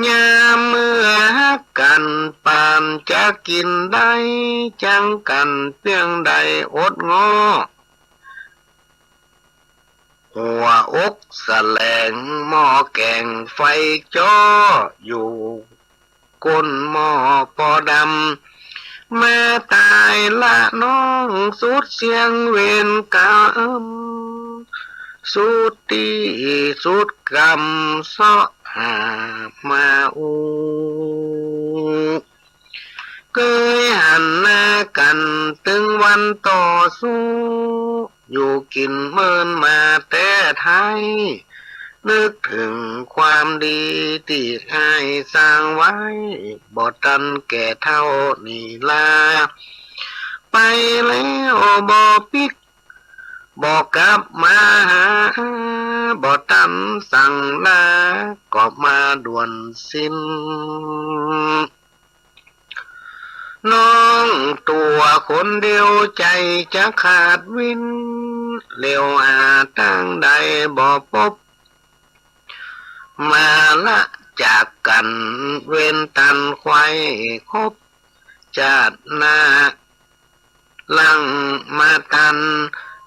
ยามเมื่อฮักกั๋นปานจะกิ๋นได้ จังกั๋นเปียงใดอดง้อ หัวอกแสลงหม้อแก๋งไฟจ้อ อยู่ก้นหม้อปอดำ แม้ต๋ายละน้องสุดเสี้ยงเวรก๋รรม สุดตี้สุดกรรมเซาะหามาอู้ เกยหันหน้ากั๋นตึงวันต่อสู้ อยู่กิ๋นเมินมาแต๊ไท้ นึกเถิงความดีตี้อ้ายสร้างไว้ บ่ตันแก่เฒ่านี่ลา ไปแล้วบ่ปิ๊ก บ่กลับมาหา บ่ตันสั่งลา ก็มาด่วนสิ้น น้องตั๋วคนเดียวใจ๋จะขาดวิ่น เหลียวหาตางใดบ่ปบ มาละจากกั๋นเวรตันไขว่คบ จาติหน้าหลังมาตัน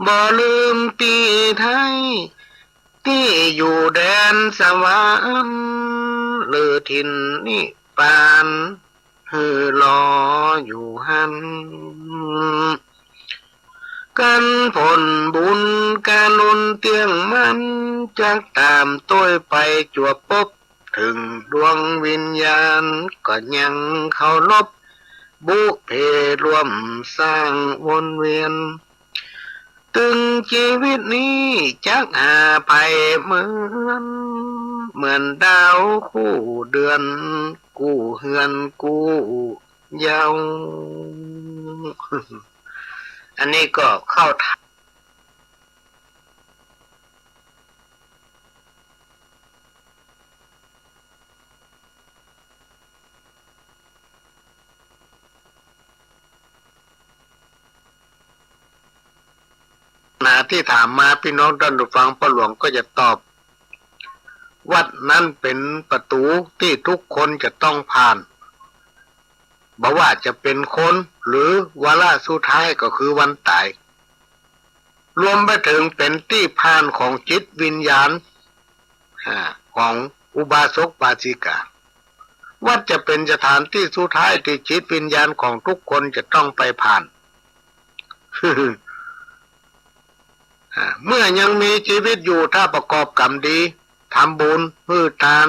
บ่ลืมปี้ไท้ ตี้อยู่แดนสวรรค์ หรือถิ่นนิพพาน หื้อรออยู่หั้น กั๋นผลบุญกรุณเตี้ยงมั่น จักต๋ามตวยไปจวบปบ เถิงดวงวิญญาณก็ยังเคารพ บุพเพร่วมสร้างวนเวียน ตึงจีวิตนี้จักหาใผเหมือน เหมือนดาวคู่เดือน กู้เฮือนกู้เย้า อันนี้ก็เข้าทาง นาตี้ถามมา ปี้น้องต้านผู้ฟัง ป้อหลวงก็จะตอบ วัฏนั้นเป๋นประตู๋ตี้ทุกคนจะต้องผ่าน บ่ว่าจะเป๋นคน หรือวาระสุดท้ายก็คือวันต๋าย รวมไปเถิงเป๋นตี้ผ่านของจิตวิญญาณ อ่า ของอุบาสกอุบาสิกา วัฏจะเป๋นสถานตี้สุดท้ายตี้จิตวิญญาณของทุกคนจะต้องไปผ่าน อ่า เมื่อยังมีจีวิตอยู่ ถ้าประกอบกรรมดี ทำบุญ หื้อตาน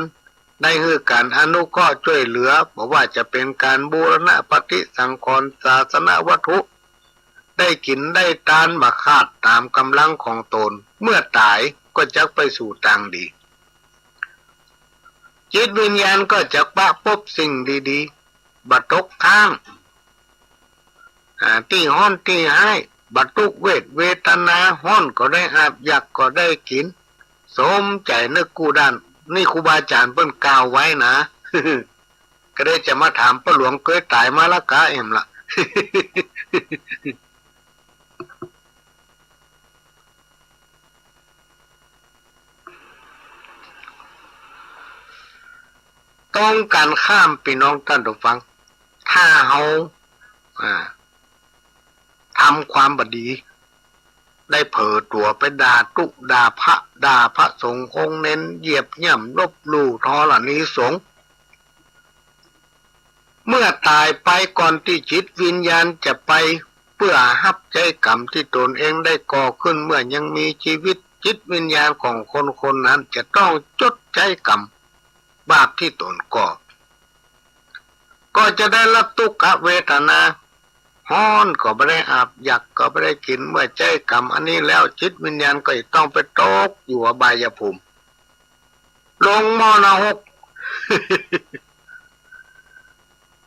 ได้หื้อก๋านอนุเคราะห์จ้วยเหลือ บ่ว่าจะเป๋นก๋านบูรณะปฏิสังขรณ์ศาสนวัตถุ ได้กิ๋นได้ตานบ่ขาดต๋ามก๋ำลังของต๋น เมื่อต๋ายก็จักไปสู่ตางดี จิตวิญญาณก็จักปะปบสิ่งดีๆ บ่ตกค้าง อ่า ตี้ฮ้อนตี้ฮ้าย บ่ตุ๊กเวทเวทนา ฮ้อนก็ได้อาบ อยากก็ได้กิ๋น สมใจ๋นึกกู้ด้าน นี่ครูบาอาจ๋ารย์เปิ้นกล่าวไว้นะ ก็ได้จะมาถามป้อหลวง เกยต๋ายมาละกาแอ่มละ ตรงกั๋นข้าม ปี้น้องต้านผู้ฟัง ถ้าเฮา อ่า ทำความบ่ดี ได้เผลอตั๋วไปด่าตุ๊ด่าพระ ด่าพระสงฆ์ คงเน้นเหยียบย่ำลบหลู่ธรณีสงฆ์ เมื่อต๋ายไปก่อนตี้จิตวิญญาณจะไปเปื้อฮับใจ๊กรรมตี้ต๋นเองได้ก่อขึ้น เมื่อยังมีจีวิต จิตวิญญาณของคนคนนั้นจะต้องจดใจ๊กรรมบาปตี้ต๋นก่อ ก็จะได้ฮับตุ๊กขเวทนา ฮ้อนก็บ่ได้อาบ อยากก็บ่ได้กิ๋น เมื่อใจ๊กรรมอันนี้แล้ว จิตวิญญาณก็จะต้องไปตกอยู่อบายภูมิ ลงหม้อนรก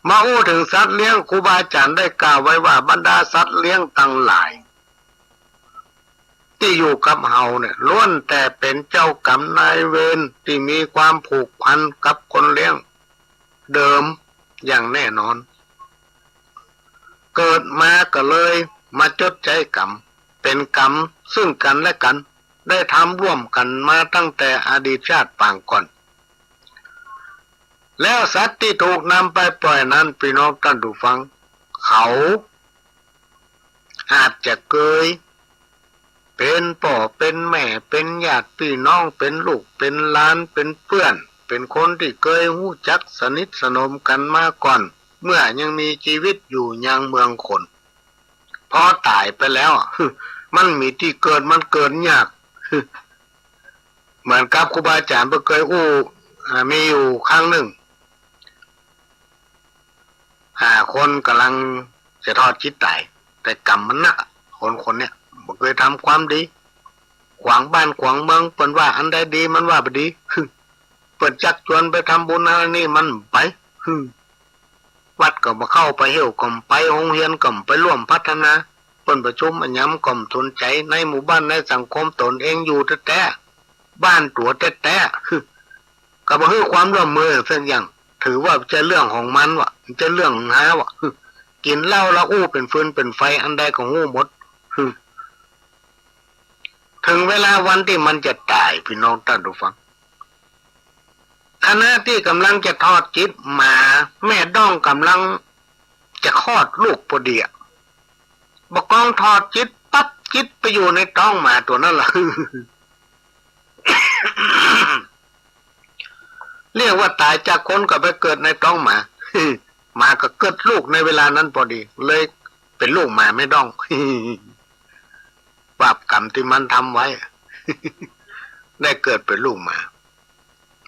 มาอู้เถิงสัตว์เลี้ยง ครูบาอาจ๋ารย์ได้กล่าวไว้ว่า บรรดาสัตว์เลี้ยงตังหลาย ตี้อยู่กับเฮาเนี่ย ล้วนแต่เป๋นเจ้ากรรมนายเวรตี้มีความผูกพันกับคนเลี้ยงเดิมอย่างแน่นอน เกิดมาก็เลยมาจดใจ๊กรรม เป๋นกรรมซึ่งกั๋นและกั๋น ได้ทำร่วมกั๋นมาตั้งแต่อดีตชาติปางก่อน แล้วสัตว์ตี้ถูกนำไปป่อยนั้น ปี้น้องต้านผู้ฟัง เขาอาจจะเกย เป๋นป้อเป๋นแม่ เป๋นญาติปี้น้อง เป๋นลูกเป๋นหลาน เป๋นเปื้อน เป๋นคนตี้เกยฮู้จักสนิทสนมกั๋นมาก่อน เมื่อยังมีจีวิตอยู่ยังเมืองคน พอต๋ายไปแล้ว มันมีตี้เกิด มันเกิดยาก เหมือนกับครูบาอาจ๋ารย์เปิ้นเกยอู้ อ่า มีอยู่ครั้งนึ่ง อ่า คนก่ำลังจะทอดจิตต๋าย แต่กรรมมันนักอะ คนคนเนี้ย บ่เกยทำความดี ขวางบ้านขวางเมือง เปิ้นว่าอันใดดี มันว่าบ่ดี เปิ้นจักจวนไปทำบุญอันนี้ มันไป วัดก็บ่เข้า ไปเหี่ยวก็บ่ไป โฮงเฮียนก็บ่ไปร่วมพัฒนา เปิ้นประชุมอะหยังก็บ่สนใจ๋ ในหมู่บ้านในสังคมตนเองอยู่แต๊ๆ บ้านตั๋วแต๊ๆ ก็บ่หื้อความร่วมมือสักอย่าง ถือว่าบ่ใจ้เรื่องของมันวะ บ่ใจ้เรื่องของเฮาวะ กิ๋นเหล้าแล้วอู้เป๋นฟืนเป๋นไฟ อันใดก็ฮู้หมด เถิงเวลาวันตี้มันจะต๋าย ปี้น้องต้านผู้ฟัง ขณะตี้ก่ำลังจะทอดจิตหมา แม่ด้องก่ำลังจะคลอดลูกปอดีอะ บ่ากองทอดจิตปั๊บ จิตไปอยู่ในต๊องหมาตั๋วนั้นละ เรียกว่าต๋ายจากคนก็ไปเกิดในต๊องหมา หมาก็เกิดลูกในเวลานั้นปอดี เลยเป๋นลูกหมาแม่ด้อง บาปกรรมตี้มันทำไว้ ได้เกิดเป๋นลูกหมา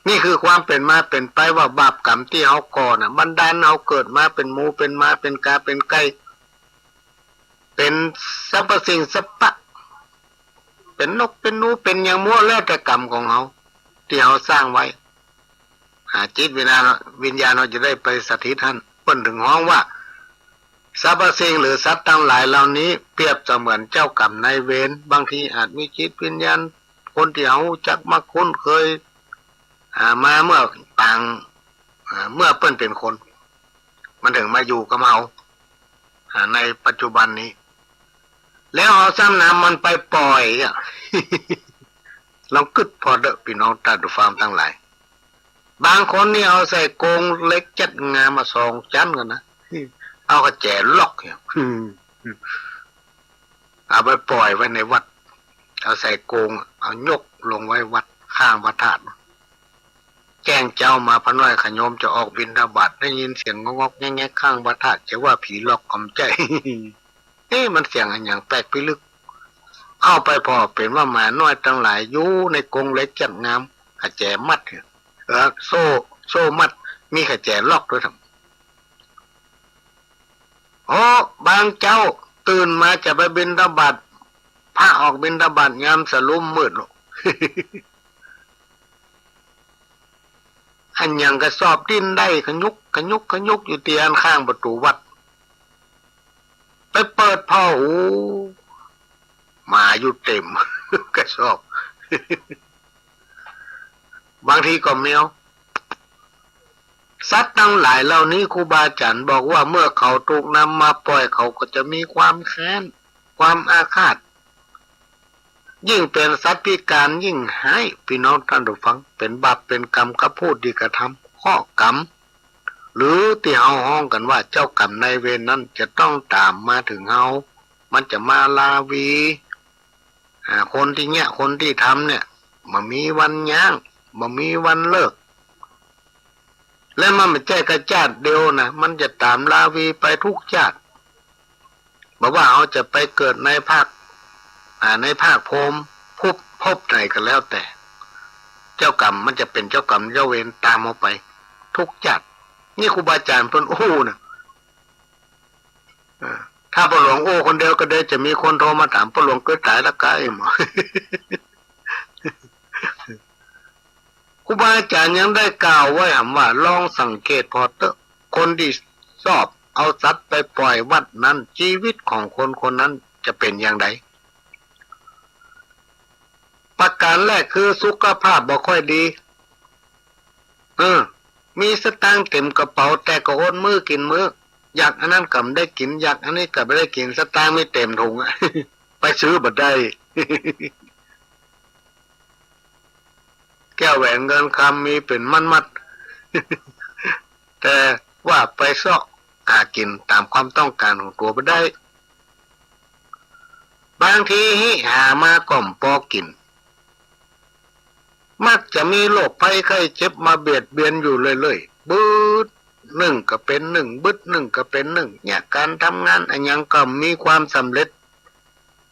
นี่คือความเป๋นมาเป๋นไปว่าบาปกรรมตี้เฮาก่อน่ะ บันดาลเฮาเกิดมาเป๋นหมู เป๋นหมา เป๋นก๋า เป๋นไก่ เป๋นสรรพสิ่งสรรพะ เป๋นนก เป๋นหนู เป๋นหยังมั่ว แล้วแต่กรรมของเฮา ตี้เฮาสร้างไว้ อ่า จิตวิญญาณ วิญญาณเฮาจะได้ไปสถิตหั้น เปิ้นเถิงฮ้องว่า สรรพสิ่งหรือสัตว์ตังหลายเหล่านี้ เปรียบเสมือนเจ้ากรรมนายเวร บางทีอาจมีจิตวิญญาณ คนตี้เฮาฮู้จักมักคุ้นเคย อ่า มาเมื่อปาง อ่า เมื่อเปิ้นเป๋นคน มันเถิงมาอยู่กับเฮา อ่า ในปัจจุบันนี้ แล้วเฮาซ้ำนำมันไปป่อยอะ ลองกึ๊ดผ่อเต๊อะ ปี้น้องต้านผู้ฟังตังหลาย บางคนนี่เอาใส่โกรงเหล็กจัดงามมาสองจั๊นกั๋นนะ เอากระแจล็อกเนี่ย เอาไปป่อยไว้ในวัด เอาใส่โกรง เอายกลงไว้วัดข้างพระธาตุ แจ้งเจ๊ามา พระน้อยขะโยมจะออกบิณฑบาต ได้ยินเสียงงอกๆ แงกๆ ข้างพระธาตุ จะว่าผีล็อกก็บ่ใจ้ เอ๊ะ มันเสียงอะหยังแปลกพิลึก เข้าไปผ่อเป๋นว่าหมาน้อยตังหลายอยู่ในกรงเหล็กจัดงาม กระแจมัด เออ โซ่ โซ่มัด มีกระแจล็อกตวย โอ้ บางเจ๊าตื่นมาจะไปบิณฑบาต พระออกบิณฑบาตยามสะลุมมืด อันหยังกระสอบดิ้นได้ขยุกขยุกขยุกอยู่ตี้อันข้างประตู๋วัด ไปเปิดผ่อ โอ้ หมาอยู่เต็มกระสอบ บางทีก็แมว สัตว์ตังหลายเหล่านี้ครูบาอาจ๋ารย์บอกว่าเมื่อเขาถูกนำมาป่อยเขาก็จะมีความแค้น ความอาฆาต ยิ่งเป๋นสัตว์พิการยิ่งฮ้าย ปี้น้องต้านผู้ฟัง เป๋นบาปเป๋นกรรมกับผู้ตี้กระทำ เคราะห์กรรม หรือตี้เฮาฮ้องกั๋นว่าเจ้ากรรมนายเวรนั้นจะต้องต๋ามมาเถิงเฮา มันจะมาราวี อ่า คนตี้เยียะ คนตี้ทำเนี่ย บ่มีวันยั้ง บ่มีวันเลิก และมันบ่ใจ้กระจาติเดียวนะ มันจะต๋ามราวีไปกู้จาติ บ่ว่าเฮาจะไปเกิดในภาค อ่า ในภาคพรหม ภพ ภพไหนก็แล้วแต่ เจ้ากรรมมันจะเป๋นเจ้ากรรมเจ้าเวรต๋ามเฮาไปกู้จาติ นี่ครูบาอาจ๋ารย์เปิ้นอู้นะ อ่า ถ้าป้อหลวงอู้คนเดียวก็เดี๋ยวจะมีคนโทรมาถาม ป้อหลวงเกยต๋ายละกา หมอ ครูบาอาจ๋ารย์ยังได้กล่าวไว้หำว่า ลองสังเกตผ่อเต๊อะ คนตี้ชอบเอาสัตว์ไปป่อยวัดนั้น จีวิตของคนคนนั้นจะเป๋นอย่างใด ประก๋านแรกคือสุขภาพบ่ค่อยดี เออ มีสตางค์เต๋มกระเป๋า แต่ก็อดมื้อกิ๋นมื้อ อยากอันนั้นก็บ่ได้กิ๋น อยากอันนี้ก็บ่ได้กิ๋น สตางค์มีเต๋มถุงอะ ไปซื้อบ่ได้ แก้วแหวนเงินคำมีเป๋นมัดๆ แต่ว่าไปเซาะหากิ๋นต๋ามความต้องก๋านของตั๋วบ่ได้ บางทีหามาก็บ่ปอกิ๋น มักจะมีโรคภัยไข้เจ็บมาเบียดเบียนอยู่เรื่อยๆ บึดนึ่งก็เป๋นนึ่ง บึดนึ่งก็เป๋นนึ่ง เนี่ย ก๋านทำงานอะหยังก็บ่มีความสำเร็จ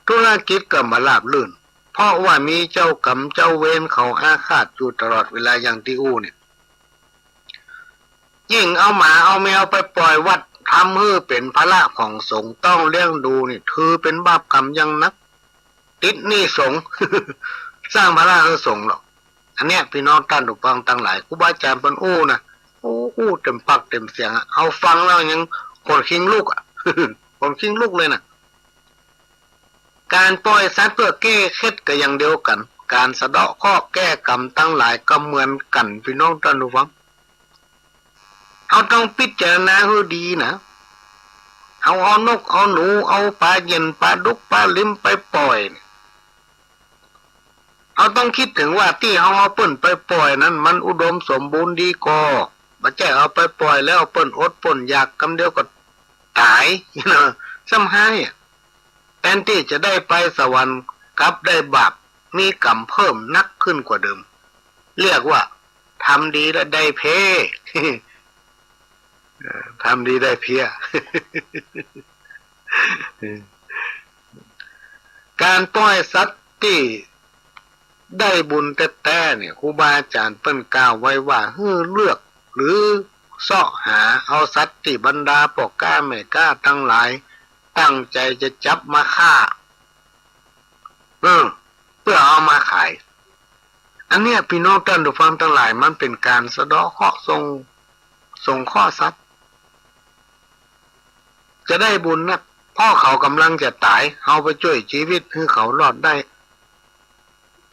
ธุรกิจก็บ่ราบรื่น เพราะว่ามีเจ้ากรรมเจ้าเวรเขาอาฆาตอยู่ตลอดเวลาอย่างตี้อู้เนี่ย ยิ่งเอาหมาเอาแมวไปป่อยวัด ทำหื้อเป๋นภาระของสงฆ์ต้องเลี้ยงดูนี่ ถือเป๋นบาปกรรมอย่างนัก ติดหนี้สงฆ์ สร้างภาระหื้อสงฆ์หรอก อันเนี้ย ปี้น้องต้านผู้ฟังตังหลาย ครูบาอาจ๋ารย์เปิ้นอู้นะ อู้ อู้เต๋มปากเต๋มเสียงอะ เฮาฟังแล้วยังขนคิงลุกอะ ขนคิงลุกเลยนะ ก๋านป่อยสัตว์เปื้อแก้เข็ดก็อย่างเดียวกั๋น ก๋านสะเดาะเคราะห์แก้กรรมตังหลายก็เหมือนกั๋น ปี้น้องต้านผู้ฟัง เฮาต้องพิจารณาหื้อดีนะ เฮาเอานกเอาหนู เอาป๋าเย็น ป๋าดุก ป๋าลิมไปป่อยเนี่ย เฮาต้องกึ๊ดเถิงว่าตี้เฮาเอาเปิ้นไปป่อยนั้นมันอุดมสมบูรณ์ดีก่อ บ่ใจ้เอาไปป่อยแล้วเปิ้นอดเปิ้นอยากกำเดียวก็ต๋าย เนาะ ซ้ำฮ้ายอะ แตนตี้จะได้ไปสวรรค์กลับได้บาป มีกรรมเพิ่มหนักขึ้นกว่าเดิม เรียกว่าทำดีแล้วได้เพ้ เออ ทำดีได้เพี้ย ก๋านป่อยสัตว์ตี้ได้บุญแต๊ๆ เนี่ย ครูบาอาจ๋ารย์เปิ้นกล่าวไว้ว่า หื้อเลือกหรือเซาะหาเอาสัตว์ตี้บรรดาป้อก๊าแม่ก๊าตังหลายตั้งใจ๋จะจับมาฆ่า เออ เปื้อเอามาขาย อันเนี้ย ปี้น้องต้านผู้ฟังตังหลาย มันเป๋นก๋านสะเดาะเคราะห์ส่ง สงเคราะห์สัตว์ จะได้บุญนัก เพราะเขาก่ำลังจะต๋าย เฮาไปจ้วยจีวิตหื้อเขารอดได้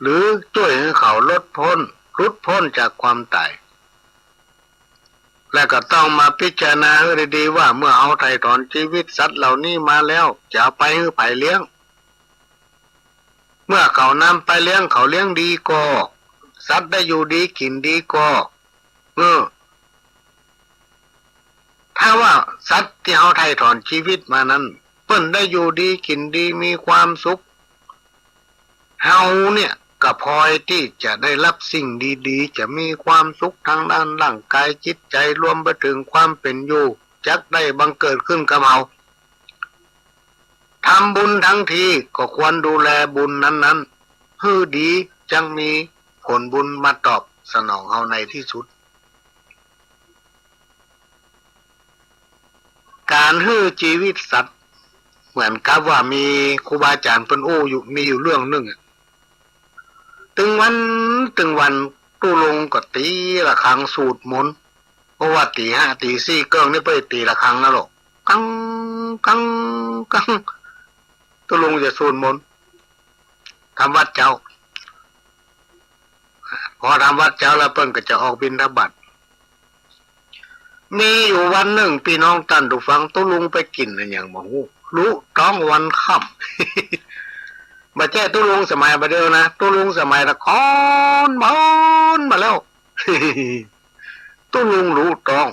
หรือจ้วยหื้อเขาหลุดป๊น หลุดป๊นจากความต๋าย และก็ต้องมาพิจารณาหื้อดีๆ ว่าเมื่อเฮาไถ่ถอนจีวิตสัตว์เหล่านี้มาแล้ว จะเอาไปหื้อใผเลี้ยง เมื่อเขานำไปเลี้ยง เขาเลี้ยงดีก่อ สัตว์ได้อยู่ดีกิ๋นดีก่อ เออ ถ้าว่าสัตว์ตี้เฮาไถ่ถอนจีวิตมานั้น เปิ้นได้อยู่ดีกิ๋นดี มีความสุข เฮาเนี่ยก็พลอยตี้จะได้ฮับสิ่งดีๆ จะมีความสุขตางด้านร่างก๋ายจิตใจ๋ รวมไปเถิงความเป๋นอยู่ จักได้บังเกิดขึ้นกับเฮา ทำบุญตังทีก็ควรดูแลบุญนั้นๆ หื้อดี จักมีผลบุญมาตอบสนองเฮาในตี้สุด ก๋านหื้อจีวิตสัตว์ เหมือนกับว่ามีครูบาอาจ๋ารย์เปิ้นอู้อยู่ มีอยู่เรื่องนึ่งอะ ตึงวัน ตึงวัน ตุ๊ลุงก็ตี๋ระฆังสูตรมนต์ เพราะว่าตี๋ห้า ตี๋สี่เกิ่งนี่เปิ้นตี๋ระฆังนะลูก กัง กัง กัง ตุ๊ลุงจะสูตรมนต์ ทำวัตรเจ๊า พอทำวัตรเจ๊าแล้วเปิ้นก็จะออกบิณฑบาต มีอยู่วันนึ่ง ปี้น้องต้านผู้ฟัง ตุ๊ลุงไปกิ๋นอะหยังบ่ฮู้ ลุต๊องวันค่ำ บ่ใจ้ตุ๊ลุงสมัยบ่าเดี่ยวนะ ตุ๊ลุงสมัยตะกอนโบ๋นมาแล้ว ตุ๊ลุงลุต๊อง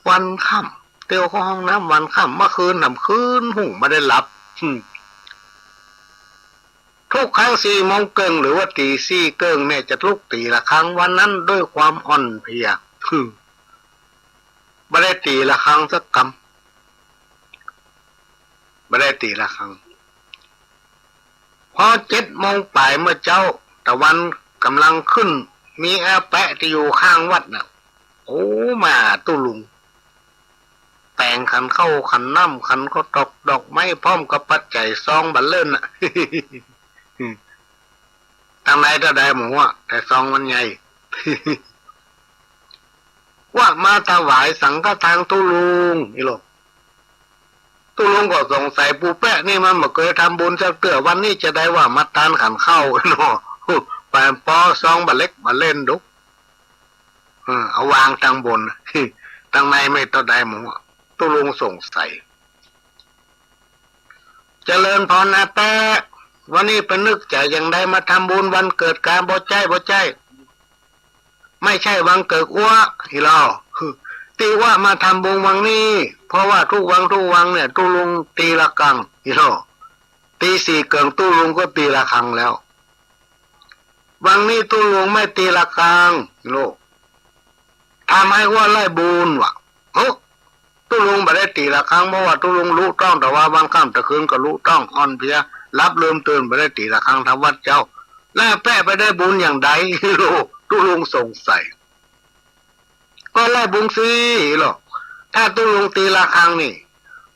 วันค่ำ เตียวเข้าห้องน้ำวันค่ำ เมื่อคืนทำคืนฮุ่งบ่ได้หลับ ทุกครั้งสี่โมงเกิ่งหรือว่าตี๋สี่เกิ่งเนี่ย จะลุกตี๋ระฆังวันนั้นด้วยความอ่อนเพลีย บ่ได้ตี๋ระฆังสักกำ บ่ได้ตี๋ระฆัง พอเจ็ดโมงป๋ายเมื่อเจ๊า ตะวันก่ำลังขึ้น มีอาแปะตี้อยู่ข้างวัดน่ะ โอ้ มาหาตุ๊ลุง แต่งขันข้าวขันน้ำ ขันข้าวตอกดอกไม้ พร้อมกับปัจจัยซองบ่าเล่นน่ะ ตังในเต้าใดหมู่อะ แต่ซองมันใหญ่ ว่ามาถวายสังฆทานตุ๊ลุง อีหลก ตุ๊ลุงก็สงสัย ปู่แป๊ะนี่มันบ่เกยทำบุญสักเตื้อ วันนี้จะได้ว่ามาตานขันข้าวเนาะ ไปปอซองบ่าเล็กบ่าเล่นดุ เออ เอาวางตังบน ตังในไม่เต้าใดหมู่อะ ตุ๊ลุงสงสัย เจริญพรอาแปะ วันนี้ไปนึกใจ๋อย่างใดมาทำบุญวันเกิดกา บ่ใจ้ บ่ใจ้ ไม่ใช่วันเกิดอัว อีหลอ ตี้อัวมาทำบุญวันนี้ เพราะว่าทุกวันทุกวันเนี่ย ตุ๊ลุงตีระฆัง อีหลอ ตีสี่เกิ่งตุ๊ลุงก็ตีระฆังแล้ว วันนี้ตุ๊ลุงไม่ตีระฆัง อีหลอ ทำหื้ออัวได้บุญวะ เฮ้อ ตุ๊ลุงบ่ได้ตีระฆัง เพราะว่าตุ๊ลุงลุต้อง แต่ว่าวันค่ำตะคืนก็ลุต้อง อ่อนเพลีย หลับลืมตื่น บ่ได้ตีระฆังทำวัตรเจ๊า แล้วอาแปะไปได้บุญอย่างใด อีหลอ ตุ๊ลุงสงสัย ก็ได้บุญสิ อีหลอ ถ้าตุ๊ลุงตีระฆังนี่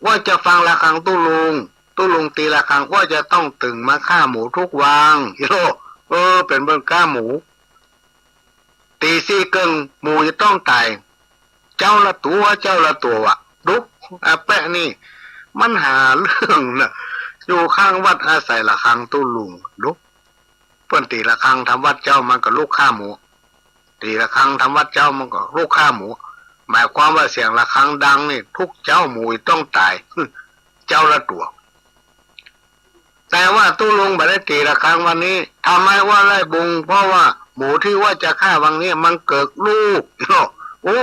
อัวจะฟังระฆังตุ๊ลุง ตุ๊ลุงตีระฆัง อัวจะต้องตื่นมาฆ่าหมูทุกวัน อีหลอ เออ เป๋นเปิ้นฆ่าหมู ตีสี่เกิ่ง หมูจะต้องต๋าย เจ๊าละตั๋ว เจ๊าละตั๋ววะ ดู อาแปะนี่ มันหาเรื่องนะ อยู่ข้างวัดอาศัยระฆังตุ๊ลุง ดู เปิ้นตีระฆังทำวัตรเจ๊า มันก็ลุกฆ่าหมู ตีระฆังทำวัตรเจ๊า มันก็ลุกฆ่าหมู หมายความว่าเสียงระฆังดังนี่ ทุกเจ๊าหมูจะต้องต๋าย เจ๊าละตั๋ว แต่ว่าตุ๊ลุงบ่ได้ตีระฆังวันนี้ ทำหื้ออัวได้บุญ เพราะว่าหมูตี้อัวจะฆ่าวันนี้มันเกิดลูก โอ้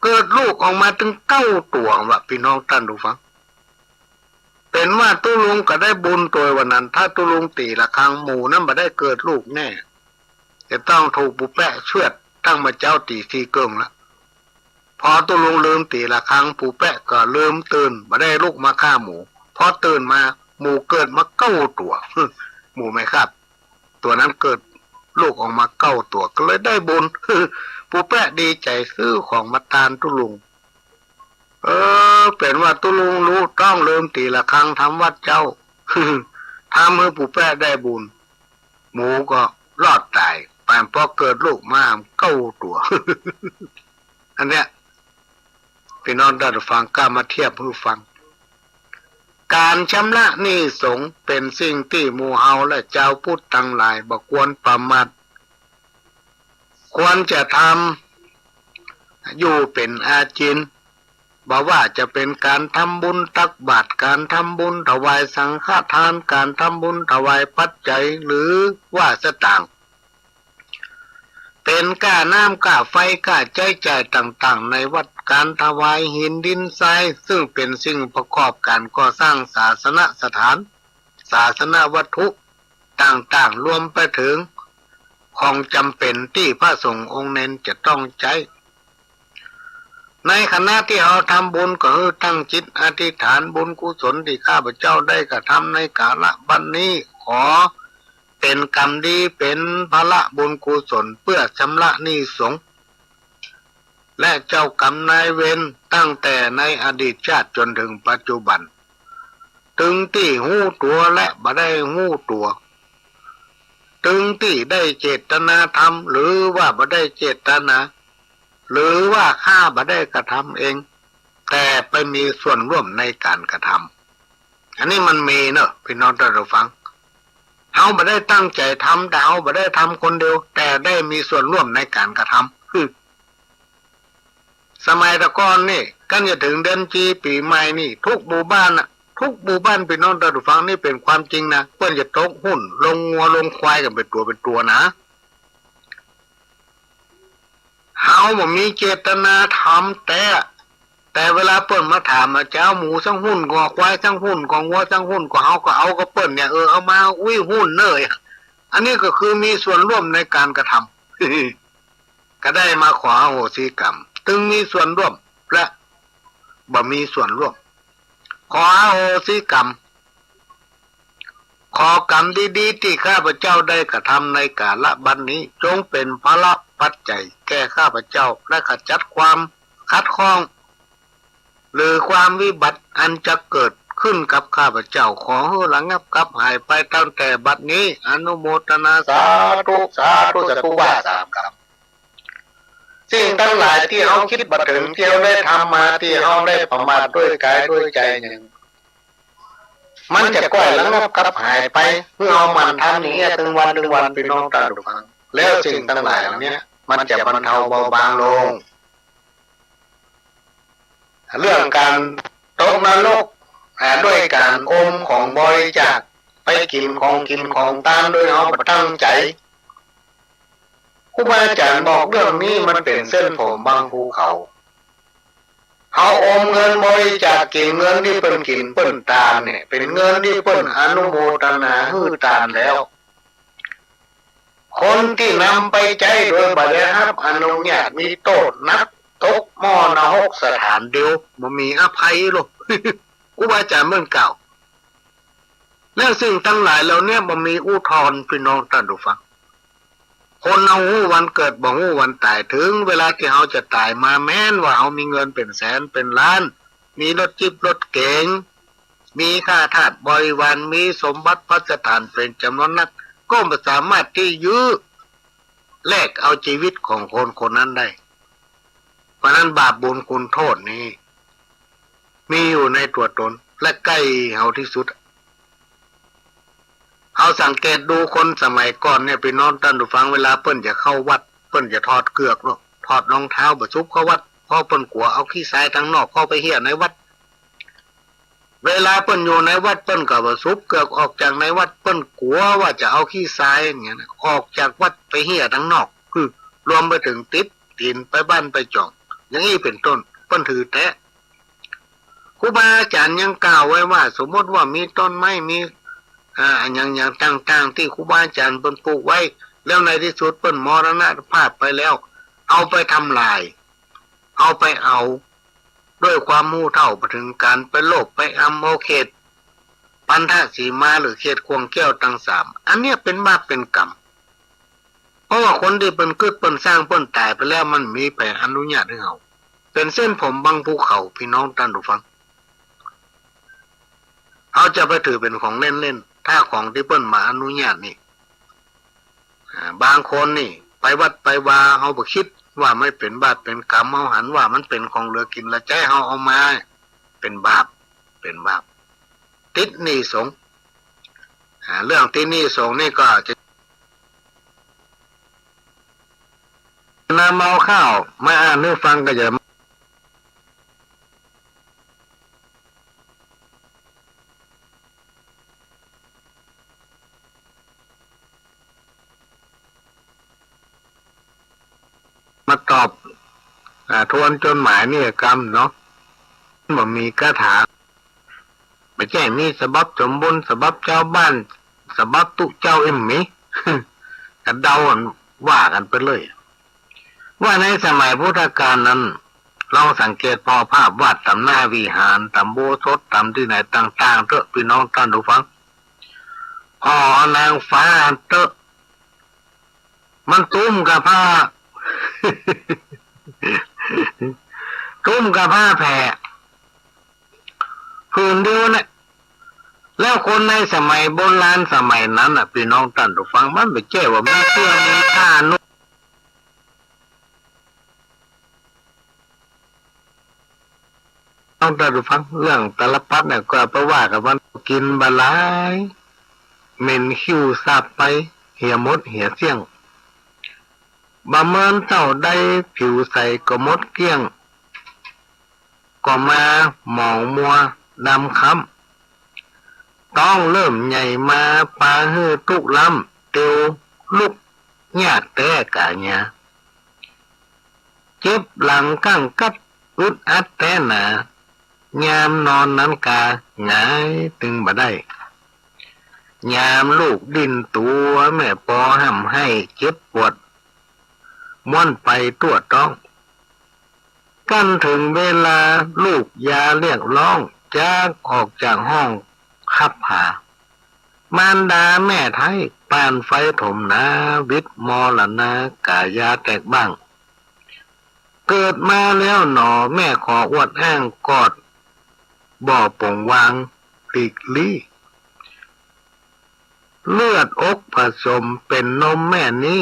เกิดลูกออกมาตึงเก้าตั๋ววะ ปี้น้องต้านผู้ฟัง เป๋นว่าตุ๊ลุงก็ได้บุญตวยวันนั้น ถ้าตุ๊ลุงตีระฆัง หมูนั้นบ่ได้เกิดลูกแน่ จะต้องถูกปู่แป๊ะเฉือดตั้งบ่าเจ๊าตีสี่เกิ่งละ พอตุ๊ลุงลืมตีระฆัง ปู่แป๊ะก็ลืมตื่น บ่ได้ลุกมาฆ่าหมู พอตื่นมา หมูเกิดมาเก้าตั๋ว หมูแม่ครับ ตั๋วนั้นเกิดลูกออกมาเก้าตั๋ว ก็เลยได้บุญ ปู่แป๊ะดีใจ๋ ซื้อของมาตานตุ๊ลุง เออ เป๋นว่าตุ๊ลุงลุต้องลืมตีระฆังทำวัตรเจ๊า ทำหื้อปู่แป๊ะได้บุญ หมูก็รอดต๋าย ปานเพราะเกิดลูกมาเก้าตั๋ว อันเนี้ย ปี้น้องต้านผู้ฟัง ก้ามาเทียบหื้อฟัง ก๋านชำระหนี้สงฆ์เป๋นสิ่งตี้หมู่เฮาและจาวพุทธตังหลายบ่ควรประมาท ควรจะทำอยู่เป๋นอาจิณ บ่ว่าจะเป๋นก๋านทำบุญตักบาตร ก๋านทำบุญถวายสังฆทาน ก๋านทำบุญถวายปัจจัย หรือว่าสตางค์ เป๋นก้าน้ำก้าไฟ ก้าใจ๊จ่ายต่างๆ ในวัด ก๋านถวายหินดินทราย ซึ่งเป๋นสิ่งประกอบก๋านก่อสร้างศาสนสถาน ศาสนวัตถุต่างๆ รวมไปเถิงของจ๋ำเป๋นตี้พระสงฆ์องค์เณรจะต้องใจ๊ ในขณะตี้เฮาทำบุญก็หื้อตั้งจิตอธิษฐาน บุญกุศลตี้ข้าพเจ้าได้กระทำในกาละบัดนี้ ขอเป๋นกรรมดี เป๋นผละบุญกุศล เปื้อชำระหนี้สงฆ์ และเจ้ากรรมนายเวรตั้งแต่ในอดีตชาติจ๋นเถิงปัจจุบัน ตึงตี้ฮู้ตั๋วและบ่ได้ฮู้ตั๋ว ตึงตี้ได้เจตนาทำ หรือว่าบ่ได้เจตนา หรือว่าข้าบ่ได้กระทำเอง แต่ไปมีส่วนร่วมในก๋านกระทำ อันนี้มันมีเนาะ ปี้น้องต้านผู้ฟัง เฮาบ่ได้ตั้งใจ๋ทำ แต่เฮาบ่ได้ทำคนเดียว แต่ได้มีส่วนร่วมในก๋านกระทำ คือ สมัยตะก่อนนี่ กั๋นจะเถิงเดือนจีปี๋ใหม่นี่ ทุกหมู่บ้านน่ะ ทุกหมู่บ้าน ปี้น้องต้านผู้ฟัง นี่เป๋นความจริงนะ เปิ้นจะตกหุ้น ลงงัวลงควายกั๋นเป๋นตั๋วเป๋นตั๋วนะ เฮาบ่มีเจตนาทำแต๊ แต่เวลาเปิ้นมาถามว่าจะเอาหมูสักหุ้นก่อ ควายสักหุ้นก่อ งัวสักหุ้นก่อ เฮาก็เอากับเปิ้นเนี่ย เออ เอามา อุ๊ย หุ้นเน่อ อันนี้ก็คือมีส่วนร่วมในก๋านกระทำ ก็ได้มาขออโหสิกรรม ตึงมีส่วนร่วมและบ่มีส่วนร่วม ขออโหสิกรรม ขอกรรมดีๆ ตี้ข้าพเจ้าได้กระทำในกาละบัดนี้ จงเป๋นผละปัจจัยแก่ข้าพเจ้า และขจัดความขัดข้อง หรือความวิบัติอันจะเกิดขึ้นกับข้าพเจ้า ขอหื้อระงับกลับหายไปตั้งแต่บัดนี้ อนุโมทนาสาธุ สาธุ สาธุ ว่าสามกำ สิ่งตังหลายตี้เฮาคิดบ่เถิง ตี้เฮาได้ทำมา ตี้เฮาได้ประมาทด้วยก๋ายด้วยใจ๋นึ่ง มันจะก้อยระงับกลับหายไป เมื่อเฮาหมั่นทำอย่างเนี้ย ตึงวันตึงวัน ปี้น้องต้านผู้ฟัง แล้วสิ่งตังหลายเหล่าเนี้ย มันจะบรรเทาเบาบางลง เรื่องก๋านตกนรก อ่า ด้วยก๋านอมของบริจาค ไปกิ๋นของกิ๋นของตานโดยเฮาบ่ตั้งใจ๋ ครูบาอาจ๋ารย์บอกเรื่องนี้มันเป๋นเส้นผมบางภูเขา เฮาอมเงินบริจาค กิ๋นเงินตี้เปิ้นกิ๋นเปิ้นตานเนี่ย เป๋นเงินตี้เปิ้นอนุโมทนาหื้อตานแล้ว คนตี้นำไปใจ๊โดยบ่ได้ฮับอนุญาตมีโต้ษหนัก ตกหม้อนรกสถานเดียว บ่มีอภัยหรอก ครูบาอาจ๋ารย์เปิ้นกล่าว แล้วสิ่งตังหลายเหล่าเนี้ยบ่มีอุทธรณ์ ปี้น้องต้านผู้ฟัง คนเฮาฮู้วันเกิดบ่ฮู้วันต๋าย เถิงเวลาตี้เฮาจะต๋ายมา แม้นว่าเฮามีเงินเป๋นแสนเป๋นล้าน มีรถจี๊ปรถเก๋ง มีข้าทาสบริวาร มีสมบัติพัสถานเป๋นจ๋ำนวนนัก ก็บ่สามารถตี้ยื้อแลกเอาจีวิตของคนคนนั้นได้ เพราะนั้นบาปบุญคุณโต้ษนี้ มีอยู่ในตั๋วตน และใก้เฮาตี้สุด เฮาสังเกตดูคนสมัยก่อนเนี่ย ปี้น้องต้านผู้ฟัง เวลาเปิ้นจะเข้าวัด เปิ้นจะถอดเกือกเนาะ ถอดรองเท้าบ่สุบเข้าวัด เพราะเปิ้นกั๋วเอาขี้ทรายตังนอกเข้าไปเหี่ยในวัด เวลาเปิ้นอยู่ในวัด เปิ้นก็บ่สุบเกือกออกจากในวัด เปิ้นกั๋วว่าจะเอาขี้ทรายอย่างเงี้ยนะ ออกจากวัดไปเหี่ยตังนอก คือรวมไปเถิงติดตี๋นไปบ้านไปจ่อง อย่างอี้เป๋นต้น เปิ้นถือแต๊ ครูบาอาจ๋ารย์ยังกล่าวไว้ว่า สมมุติว่ามีต้นไม้ มี อ่า อะหยังๆ ต่างๆ ตี้ครูบาอาจ๋ารย์เปิ้นปลูกไว้ แล้วในตี้สุดเปิ้นมรณภาพไปแล้ว เอาไปทำลาย เอาไปเอา ด้วยความฮู้เท่าบ่เถิงก๋าน ไปโลภไปอำเอาเขตพันธสีมา หรือเขตข่วงแก้วตังสาม อันเนี้ยเป๋นบาปเป๋นกรรม เพราะว่าคนตี้เปิ้นกึ๊ดเปิ้นสร้างเปิ้นต๋ายไปแล้ว มันบ่มีใผอนุญาตหื้อเฮา เป๋นเส้นผมบางภูเขา ปี้น้องต้านผู้ฟัง เฮาจะไปถือเป๋นของเล่นๆ ถ้าของตี้เปิ้นบ่อนุญาตนี่ อ่า บางคนนี่ไปวัดไปวา เฮาบ่คิดว่ามันเป๋นบาปเป๋นกรรม เฮาหันว่ามันเป๋นของเหลือกิ๋นเหลือใจ๊ เฮาเอามา เป๋นบาป เป๋นบาป ติดหนี้สงฆ์ อ่า เรื่องติดหนี้สงฆ์นี่ก็จะ นำเอาข้าวมาอ่านหื้อฟังก็จะ มาตอบ อ่า ทวนจดหมายนี่กำเนาะ บ่มีคาถา บ่ใจ้มีฉบับสมบูรณ์ ฉบับจาวบ้าน ฉบับตุ๊เจ้า เอ็มมี ก็เดากั๋นว่ากั๋นไปเลย ว่าในสมัยพุทธกาลนั้น ลองสังเกตผ่อภาพวาดต๋ามหน้าวิหาร ต๋ามอุโบสถ ต๋ามตี้ไหนต่างๆ เต๊อะ ปี้น้องต้านผู้ฟัง ผ่อนางฟ้าเต๊อะ มันตุ้มกับผ้า ตุ้มกับผ้าแผ่ ผืนเดียวเนี่ย แล้วคนในสมัยโบราณสมัยนั้นน่ะ ปี้น้องต้านผู้ฟัง มันบ่ใจ้ว่ามีเสื้อมีผ้านุ่ง น้องต้านผู้ฟัง เรื่องตาลปัตรเนี่ยก็ไปว่ากั๋น วันกิ๋นบ่หลาย เหม็นคิ้วสาบไป เหียหมดเหียเสี้ยง บ่เมินเต้าใด ผิวใสก็หมดเกลี้ยง ก็มาหมองมัวดำคล้ำ ต้องเริ่มใหญ่มา ปาหื้อตุ๊ล้ำ เตียวลุกยากแต๊ก๋าญา เจ็บหลังกั้งกั๊ด อึดอัดแต๊หนา ยามนอนนั้นกาหงายตึงบ่ได้ ยามลูกดิ้นตั๋ว แม่ปอฮ่ำไห้เจ็บปวด ม้วนไปตั้วต๊อง กั๋นเถิงเวลาลูกยาเรียกฮ้อง จากออกจากห้องคับหา มารดาแม่ไท้ปานไฟถมหนา วิตย์มรณาก๋ายาแตกบ้าง เกิดมาแล้วหนอ แม่ขออวดอ้าง กอดบ่ป๋งวางหลีกลี้ เลือดอกผสมเป๋นนมแม่นี้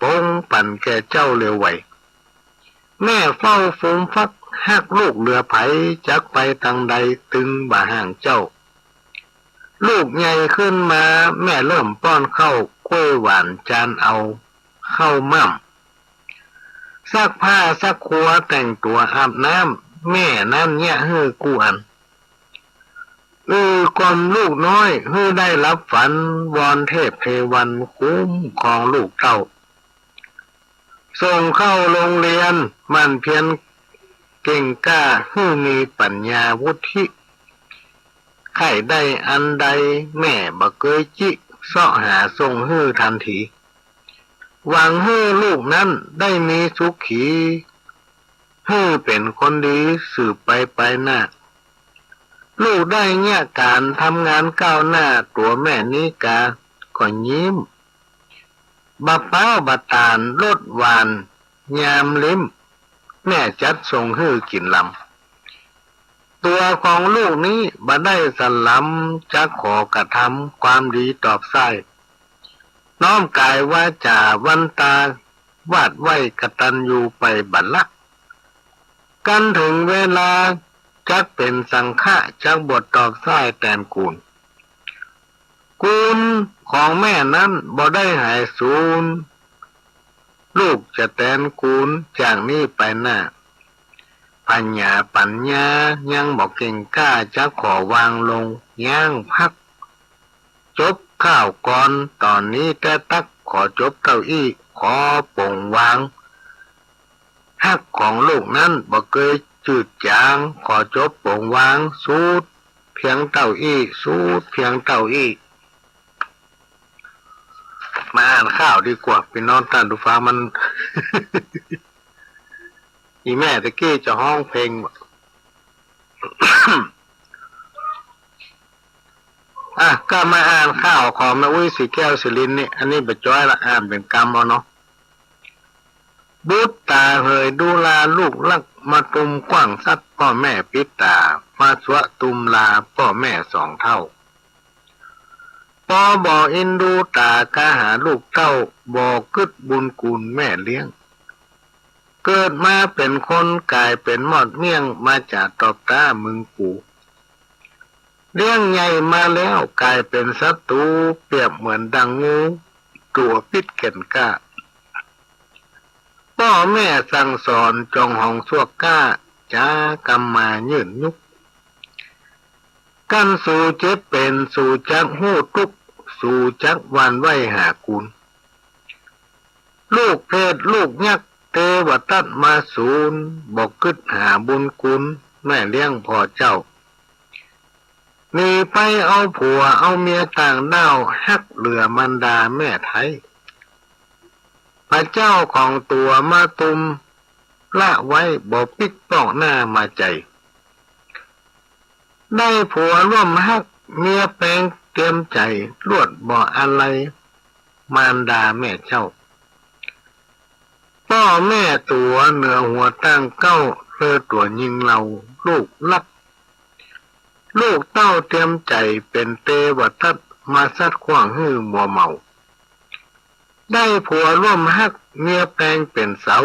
ปงปั๋นแก่เจ้าเร็วไว แม่เฝ้าฟูมฟัก ฮักลูกเหลือใผ จักไปตางใดตึงบ่ห่างเจ้า ลูกใหญ่ขึ้นมา แม่เริ่มป้อนข้าว ก้วยหวานจานเอาข้าวม่ำ ซักผ้าซักครัว แต่งตั๋วอาบน้ำ แม่นั้นเยียะหื้อกู้อัน อือกอมลูกน้อยหื้อได้หลับฝัน วอนเทพเทวันคุ้มครองลูกเต้า ส่งเข้าโรงเรียนหมั่นเพียรเก่งกล้า หื้อมีปัญญาวุฒิ ใค่ได้อันใดแม่บ่เกยจิ เซาะหาส่งหื้อทันที หวังหื้อลูกนั้นได้มีสุขี หื้อเป๋นคนดีสืบไปไปหน้า ลูกได้เยียะก๋านทำงานก้าวหน้า ตั๋วแม่นี้กาก็ยิ้ม บ่ป๊าวบ่ตานรสหวานยามลิ้ม แม่จัดส่งหื้อกิ๋นลำ ตั๋วของลูกนี้บ่ได้สะหลำ จักขอกระทำความดีตอบใส้ น้อมก๋ายวาจ๋าวันตา วาดไว้กตัญญูไปบ่ละ กันเถิงเวลาจักเป๋นสังฆะ จักบวชตอบใส้แตนกูล กูลของแม่นั้นบ่ได้หายสูญ ลูกจะแตนกูลจากนี้ไปหน้า ผญาปั๋ญญายังบ่เก่งกล้า จักขอวางลงยั้งพัก จบข้าวกรต๋อนนี้แต๊ตั๊ก ขอจบเต้าอี้ ขอป๋งวาง ฮักของลูกนั้นบ่เกยจืดจาง ขอจบป๋งวาง สูดเพียงเต้าอี้ สูดเพียงเต้าอี้ มาอ่านข่าวดีกว่า ปี้น้องต้านผู้ฟัง มัน อี่แม่ตะกี้จะฮ้องเพลง อ่ะ ก็มาอ่านข่าวของแม่อุ๊ย ศรีแก้ว ศิรินทร์ นี่ อันนี้บ่จ้อยละ อ่านเป๋นกำเอาเนาะ บุตราเหยดูราลูกรัก มาตุมกว้างสัตย์ ป้อแม่ปิดต๋า มาสวะตุมลาป้อแม่สองเต้า ปอบ่อินดูต๋า กาหาลูกเต้า บ่กึ๊ดบุญกูลแม่เลี้ยง เกิดมาเป๋นคนก๋ายเป๋นมอดเมี่ยง มาจากตอบต้ามึงกู เลี้ยงใหญ่มาแล้วก๋ายเป๋นศัตรู เปรียบเหมือนดังงู ตั๋วปิ๊ดเก่นกล้า ป้อแม่สั่งสอนจองหองชั่วกล้า จ๋ากำมายื่นยุก กันสูเจ็บเป๋น สูจักฮู้ตุ๊กข์ สูจักหวั่นไหวหากูล ลูกเปรตลูกยักษ์เตวตัตมาสูญ บ่กึ๊ดหาบุญกูลแม่เลี้ยงพ่อเจ้า หนีไปเอาผัวเอาเมียต่างด้าว ฮักเหลือมารดาแม่ไท้ พระเจ้าของตั๋วมาตุมละไว้ บ่ปิ๊กป้องหน้ามาใจ๋ ได้ผัวร่วมฮัก เมียแปงเตรียมใจ๋ ลวดบ่อาลัยมารดาแม่เจ้า ป้อแม่ตั๋วเหนือหัวตั้งเก๊า เลอตั๋วยิงเฮาลูกรัก ลูกเต้าเตรียมใจ๋เป๋นเตวทัต มาสัตย์ขว้างหื้อมัวเมา ได้ผัวร่วมฮัก เมียแปงเป๋นเสา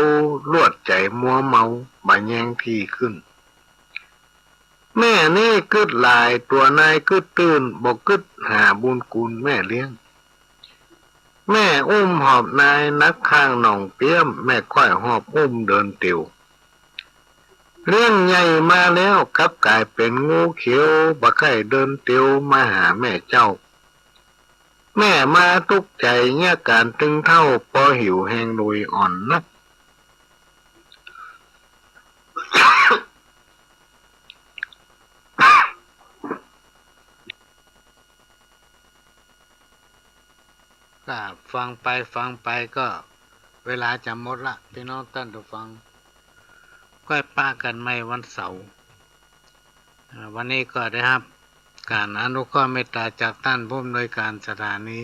ลวดใจ๋มัวเมา บ่แยงตี้ขึ้น แม่นี้กึ๊ดหลาย ตั๋วนายกึ๊ดตื้น บ่กึ๊ดหาบุญกูลแม่เลี้ยง แม่อุ้มหอบนายหนักข้างหนองเปี้ยม แม่ค่อยหอบอุ้มเดินเตียว เลี้ยงใหญ่มาแล้วกลับก๋ายเป๋นงูเขียว บ่ใค่เดินเตียวมาหาแม่เจ้า แม่มาตุ๊กข์ใจ๋เยียะก๋านตึงเฒ่า ปอหิวแฮงโดยอ่อนนัก ก็ฟังไปฟังไปก็เวลาจะหมดละ ปี้น้องต้านผู้ฟัง ก้อยปะกั๋นใหม่วันเสาร์ อ่า วันนี้ก็ได้ฮับก๋านอนุเคราะห์เมตต๋าจากต้านผู้อำนวยก๋านสถานี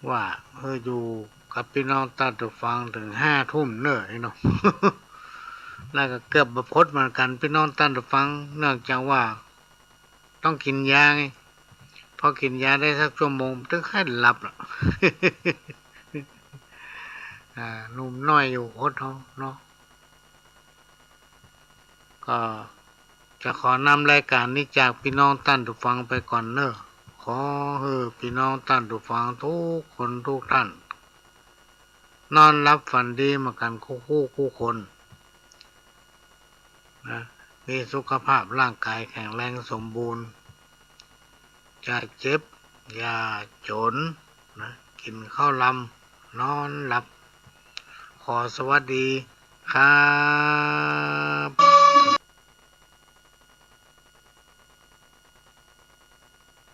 ว่าหื้ออยู่กับปี้น้องต้านผู้ฟังเถิงห้าทุ่มเน่อไอ้เนาะ แล้วก็เกือบบ่พดเหมือนกั๋นปี้น้องต้านผู้ฟัง เนื่องจากว่าต้องกิ๋นยาไง พอกิ๋นยาได้สักชั่วโมงตึงค่อยหลับละ อ่า หนุ่มน้อยอยู่อดเอาเนาะ ก็จะขอนำรายก๋านนี้จากปี้น้องต้านผู้ฟังไปก่อนเน่อ ขอหื้อปี้น้องต้านผู้ฟังทุกคนทุกท่าน นอนหลับฝันดีเหมือนกั๋นกู้คู่กู้คนนะ มีสุขภาพร่างกายแข็งแรงสมบูรณ์ จะเจ็บอย่าจ๋นนะ กิ๋นข้าวลำนอนหลับ ขอสวัสดีครับ